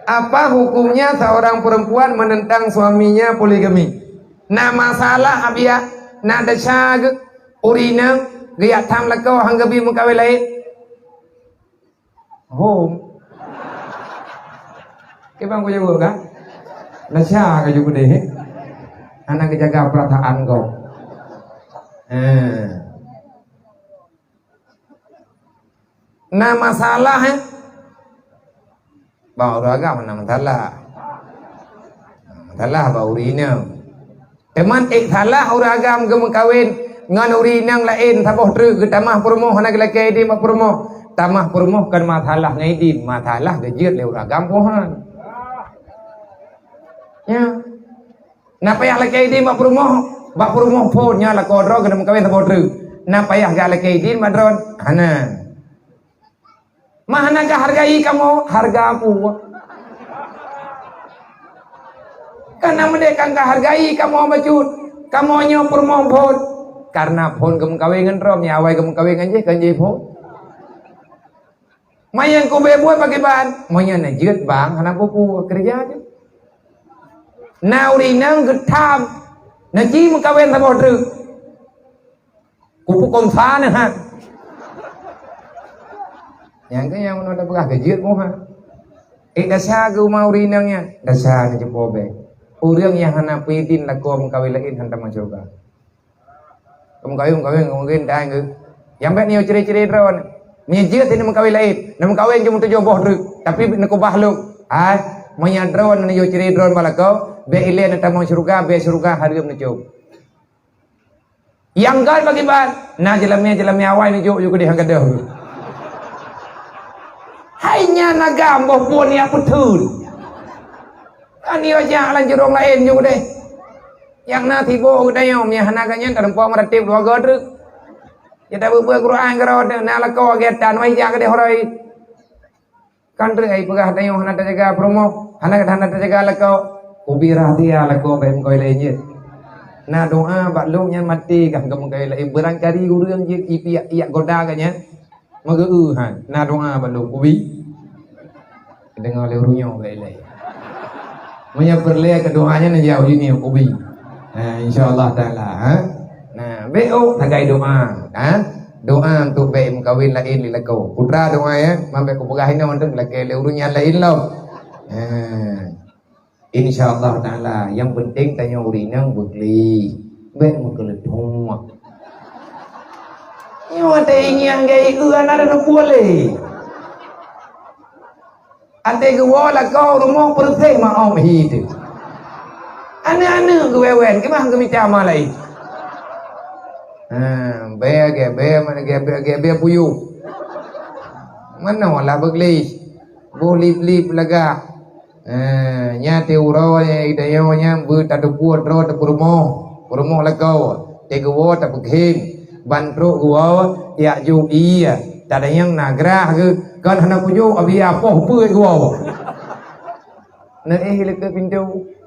Apa hukumnya seorang perempuan menentang suaminya poligami? Na masalah, Abiya, na desya geuh ureuëng inong Geujak tham lakoe han geubi meukawen laén. Hom. Kiban kujaweueb kan? Nasya ka ju keudeh. Hana geujaga peurasaan gob. Eh. Na masalah, eh? Bak ureueng agam na masalah. Masalah bak ureueng inong. Teuma ék salah ureueng agam geumeukawen ngon ureueng inong laén saboh treuk, geutamah peurumoh hana geulakée idin bak peurumoh. Tamah peurumoh kon masalah ngon idin, masalah geujeuet lé ureueng agam pohan. Ya. Na payah lakée idin bak peurumoh, bak peurumoh phon nyoe lakoe droe keuneuk meukawen saboh treuk. Na payah geulakée idin bak droe? Hana. Mah hana geuhargai kamoe, hareuga peue? Kana meudeh ka geuhargai kamoe bacut, kamoe nyoe peurumoh phon. Kareuna phon geumeukawen ngon droe, meunyo awai geumeukawen ngon jih, kon jih phon. Manyang kubeh buet pakriban, meunyo neujeuet bang hana peue-peue, keureuja jih. Na ureueng inong geutham, neuji meukawen saboh treuk. Kupeue komsa neuh, ha. Nyang keu nyang meunoe tapeugah keu jeuet moh, ha. Eh, desya geuh uma ureueng inong nyan, desya neucupo bèk. Ureueng nyang hana peue idin lakoe meukawen laén han tamong syeuruga. Meukawen, meukawen, meukawen, dan geuh. Nyang bèk neuyue cre-cre droe. Meunyo jeuet neuh meukawen laén, neumeukawen jeuet meutujoh boh treuk, tapi neukeubah lom. Hai, meunyo droe neuyue cre droe bak lakoe, bèk ilèe neutamong syeuruga, bèk syeuruga hareuem neucok. Nyang göt pakriban, na jeulamèe-jeulamèe awai neujok ju keudeh nyang gadôh. Hai nyan agam boh phon nyang peutheun. Kan iyo jak lam jurông laén ju keudeh. Nyang na tiboh geutanyoe, meunyo hana geuh nyan tareumpok meuratéb dua goe treuk. Jeuet tabeuet Quran keudroe, na lakoe geutan, wai jak keudeh horoi. Kan treuk ai peugah tanyoe hana tajaga peurumoh, hana, hana tajaga lakoe. Ubé rahsia lakoe bèk meukawen laén jeuet. Na doa bak lôn nyan maté kah geumeukawen laén, beurangkali ureueng jeuet ipiak-iak goda geuh nyan. Meugeu-eu han, na doa bak lôn, ubé. Deungoe lé ureueng nyoe bèk ilèe. Meunyo peureulèe keu doa nyan neujaweueb jih nyoe, ubé. Ha, insya Allah Taala, ha. Nah, bèk ôk sagai doa, ha. Doa untuk bèk meukawen laén lé lakoe. Putra doa ya, man bèk kupeugah inoe untuk lakèe lé ureueng nyang laén lom. Ha. Insya Allah Taala, nyang penting tanyoe ureueng inong beukli. Bèk meukeuleutuek. Nyoe teuingieng gai eu aneuk buet lé. Até geuwoe lakoe rumoh peureuseh maom hi teuh. Aneuk-aneuk geuwewen, keumah geumita ma laén. Ha, bèe gèe, bèe mana gèe, bèe gèe, bèe puyuh. Manoe lah beugléh, boh lip-lip lagak. Ha, nyan teuh uroe nyang idayoe nyan beutateupeue droe teupeurumoh, peurumoh lakoe. Teuh geuwoe tapeugém, ban trok geuwoe, jak jok ie, tadayang na grah geuh, kon hana kujok, abi apoh peuet geuwoe. Neuéh lé keu pintoe.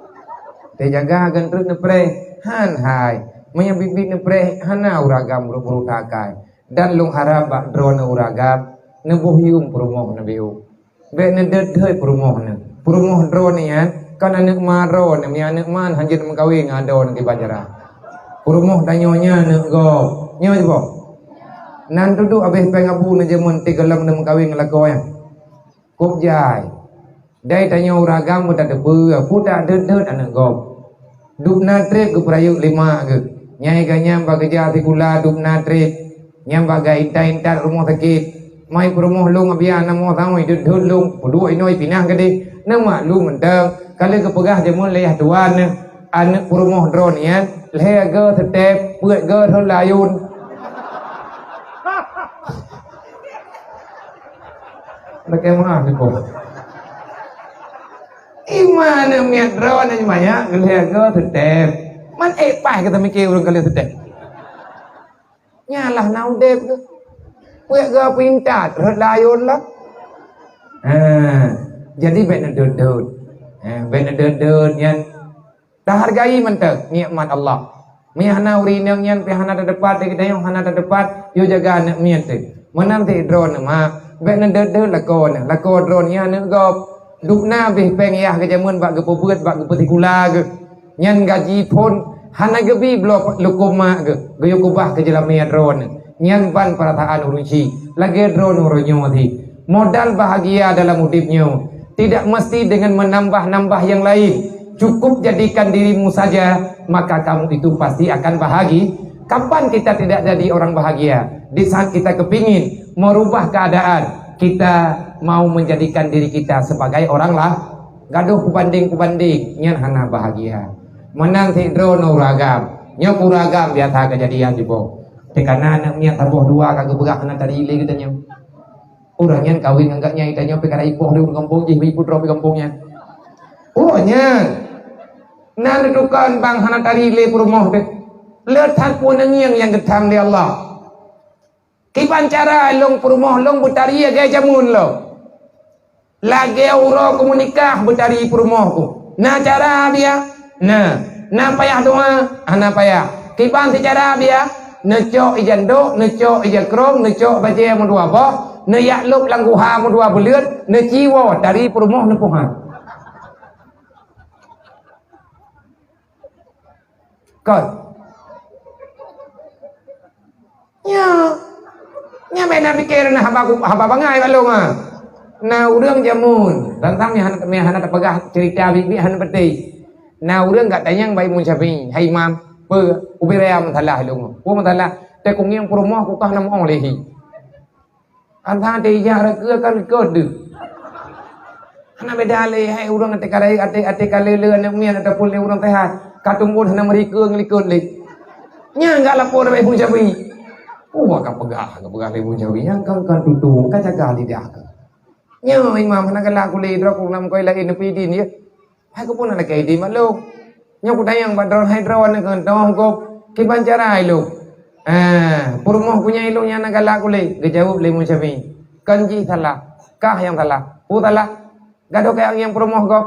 Teujaga geuntreuk neupreh, han hai. Meunyo biet-biet neupreh, hana ureueng agam brok-brok takai. Dan lôn harab bak droeneuh ureueng agam, neuboh yuem peurumoh neubiôh. Bèk neudeuet-deuet peurumoh neuh. Peurumoh droeneuh nyan, kon aneuk ma droeneuh, meunyo aneuk ma han jeuet meukawen ngon droeneuh di Banjarah. Peurumoh tanyoe nyan aneuk gob. Nyoe siboh. Nan dudoe abéh péng abu neujameun teuh gohlom neumeukawen ngon lakoe nyan. Kôb jai. Dai tanyoe ureueng agam meutateupeue, peue ta deuet-deuet aneuk gob. Dub na trép geupeurayeuk lé mak geuh. Nyai geuh nyan bak geujak sikula dub na trép. Nyan bak geuintat-intat rumoh sakét. Mai peurumoh lôn abiya na mo sangoi deuet-deuet lôn, peuduek inoe pinah keudeh. Neumaklum mantong, ka lheueh geupeugah jameun lé yah tuan neuh, aneuk peurumoh droeneuh nyan, lhèe goe seutep, peuet goe rhot layôn. Lakèe meu'ah nikoh. Iman miet droeneuh manyak geulhèe goe seutep. Man ék paih geutamike ureueng ka lheueh seutep. Nyan lah na udép geuh. Peuet goe peuintat rhot layôn lah. Ha, jadi bèk neudeuet-deuet. Ha, bèk neudeuet-deuet nyan. Tahargai mantong nikmat Allah. Meunyo hana ureueng inong nyan pih hana tateupat, di geutanyoe hana tateupat, yue jaga aneuk miet teuh. Meunan teuh droeneuh mak, bèk neudeuet-deuet lakoe neuh, lakoe droeneuh nyan aneuk gob. Dub na abéh péng yah geujameun bak geupeubeuet, bak geupeusikula geuh. Nyan gaji phon hana geubi bloe lukôm mak geuh, geuyue keubah keu jeulamèe droeneuh. Nyan ban peurasaan ureuëng chik, lagée droeneuh uroe nyoe teuh. Modal bahagia dalam udeb nyoe tidak mesti dengan menambah-nambah yang lain. Cukup jadikan dirimu saja, maka kamu itu pasti akan bahagia. Kapan kita tidak jadi orang bahagia? Di saat kita kepingin merubah keadaan, kita mau menjadikan diri kita sebagai orang lah. Gadoh kubanding-kubanding, nyan hana bahagia. Meunan sidroe ureuëng agam, nyoe ureuëng agam biasa kejadian jiboh. Teukana aneuk miet saboh dua ka geupeugah hana tari lé geutanyoe. Ureuëng nyan kawin ngon gak nyang tanyoe pih ka ipoh lé ureuëng gampông jih, ibu droe pih gampông nyan. Oh nyan. Na neutukan bang hana tari lé peurumoh teuh. Le that pun neungieng nyang geutham lé Allah. Kiban cara lôn peurumoh lôn beutari lagée jameun lom. Lagée uroe ku meunikah beutari peurumoh ku. Na cara biya? Na. Na payah doa? Hana payah. Kiban si cara biya? Neucok ija ndok, neucok ija krong, neucok bajée meudua boh, neuyak lôb lam guha meudua buleuen, neuciwoe tari peurumoh neupuhan. Kon. Nya. Nya meunan piké na haba, haba bangai bak lôn, ha. Na ureuëng jameun, tantang meuhana, meuhana tapeugah cerita biet-biet hana peuteh. Na ureuëng geutanyong bak Imam Syafi'i, "Hai Imam, peue ubé raya masalah lôn?" "Peue masalah?" "Teuh kungieng peurumoh ku kah na meu'oh lé hi." Antara teuh ijak reukeue kan likot deuh. Hana beda lé hai ureuëng até ka rayeuk, até, até ka lé-lé aneuk miet ataupun lé ureuëng seuhat. Ka tumbon hana meurikeue ngon likot lé. Nyan ka lapor bak Imam Syafi'i. Oh, ka peugah, ka peugah lé Imam Syafi'i. Nyang kan, kan tutoe, ka jaga lidah ka. Nyoe imam hana galak kulé droe ku lam koi laén neupidin ya. Hai ku pun lakée idin bak lôn. Nyoe kutanyong bak droe hai droe nyoe keuh toh gob kiban cara hai lôn. Ah, peurumoh ku nyan ilôn nyang na galak kulé, geujaweueb lé Imam Syafi'i. Kon jih salah, kah nyang salah. Peue salah? Gadoh kah nyang peurumoh gob.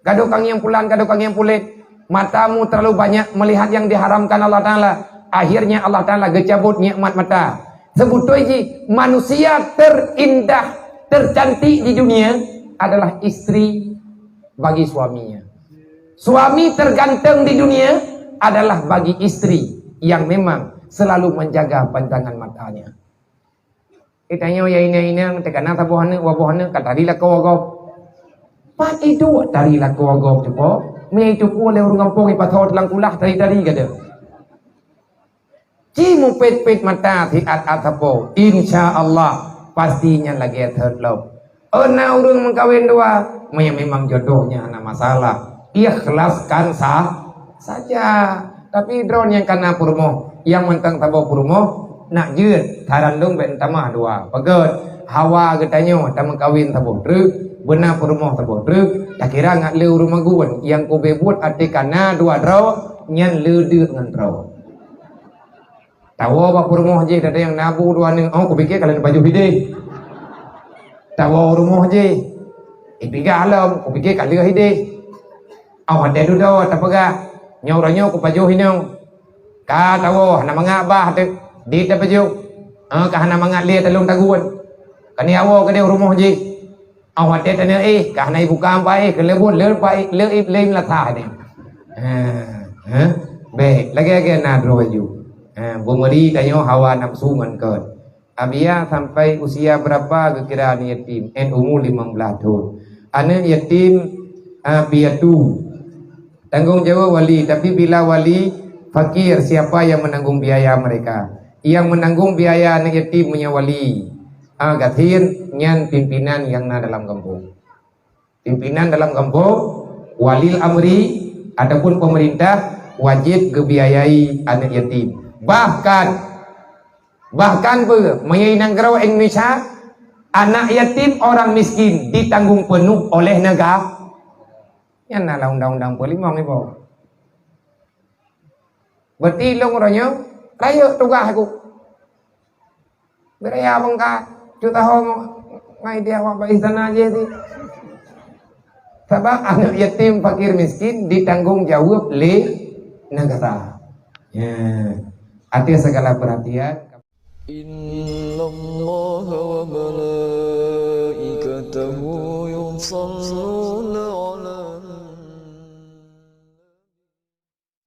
Gadoh kah nyang pulan, gadoh kah nyang pulet. Matamu terlalu banyak melihat yang diharamkan Allah Taala. Akhirnya Allah Taala geucabut nikmat mata. Sebetul jih manusia terindah, tercantik di dunia adalah istri bagi suaminya. Suami terganteng di dunia adalah bagi istri yang memang selalu menjaga pandangan matanya. Kita nyoe ya inang-inang teukana saboh aneuk, dua boh aneuk ka tari lakoe gob. Pat iduek tari lakoe gob tu po? Meuitu ku lé ureuëng gampông ipasoe teulang kulah tari-tari gata. Ci mupet-pet mata siat-at sapo, insya Allah pasti nyan lagée thot lom. Oh na ureuëng meukawen dua, meunyoe memang jodohnya hana masalah, ikhlaskan sah saja. Tapi droe nyang kana peurumoh, nyang mantong saboh peurumoh, nak jeuet, saran lôn bék tamah dua. Peugét, hawa geutanyoe tameukawen saboh treuk, beuna peurumoh saboh treuk, takira ngat le ureuëng magun nyang kubé buet até kana dua droe, nyan le deuk ngon droe. Tawoe bak peurumoh jih, teudeung na bu dua nyoe, oh, kupike ka lheueh pajoh ideh. Tawoe rumoh jih, ipigah lom, kupike ka lheueh ideh. Oh, watée dudoe tapeugah, nyoe uroe nyoe kupajoh inong. Ka tawoe, hana mangat bah teuk, di tapajoh. Ah, ka hana mangat lé talông tagun. Kani awoe keudeh rumoh jih. Oh, watée taneuk éh, ka hana ibuka ampa éh, keuleubot le pa éh, le ib le meulasa deh. Ha, ha. Bèk, lagèe-lagèe na droe laju. Ha, beumeuri tanyoe hawa nafsu ngon kön. Abia sampai usia berapa geukira aneuk yatim? Ét umu limong blaih thon. Aneuk yatim, ah, piatu. Tanggung jawab wali, tapi bila wali fakir, siapa yang menanggung biaya mereka? Yang menanggung biaya aneuk yatim meunyoe wali, ah, gasien, nyan pimpinan nyang na dalam gampông. Pimpinan dalam gampông, walil amri, ataupun pemerintah wajib geubiayai aneuk yatim. Bahkan, bahkan beu, meunyoe i nanggroe Indonesia, anak yatim orang miskin ditanggung penuh oleh nega-, nyan na lam undang-undang peulimong iboh. Berarti lôn uroe nyoe rayeuk tugaih ku. Beuraya beungka, cut taho ngai dia awak bak istana jih ti. Sabab aneuk yatim fakir miskin ditanggung jawab lé negara. Ya. Atas segala perhatian. Innallaha wa malaikatahu yusallu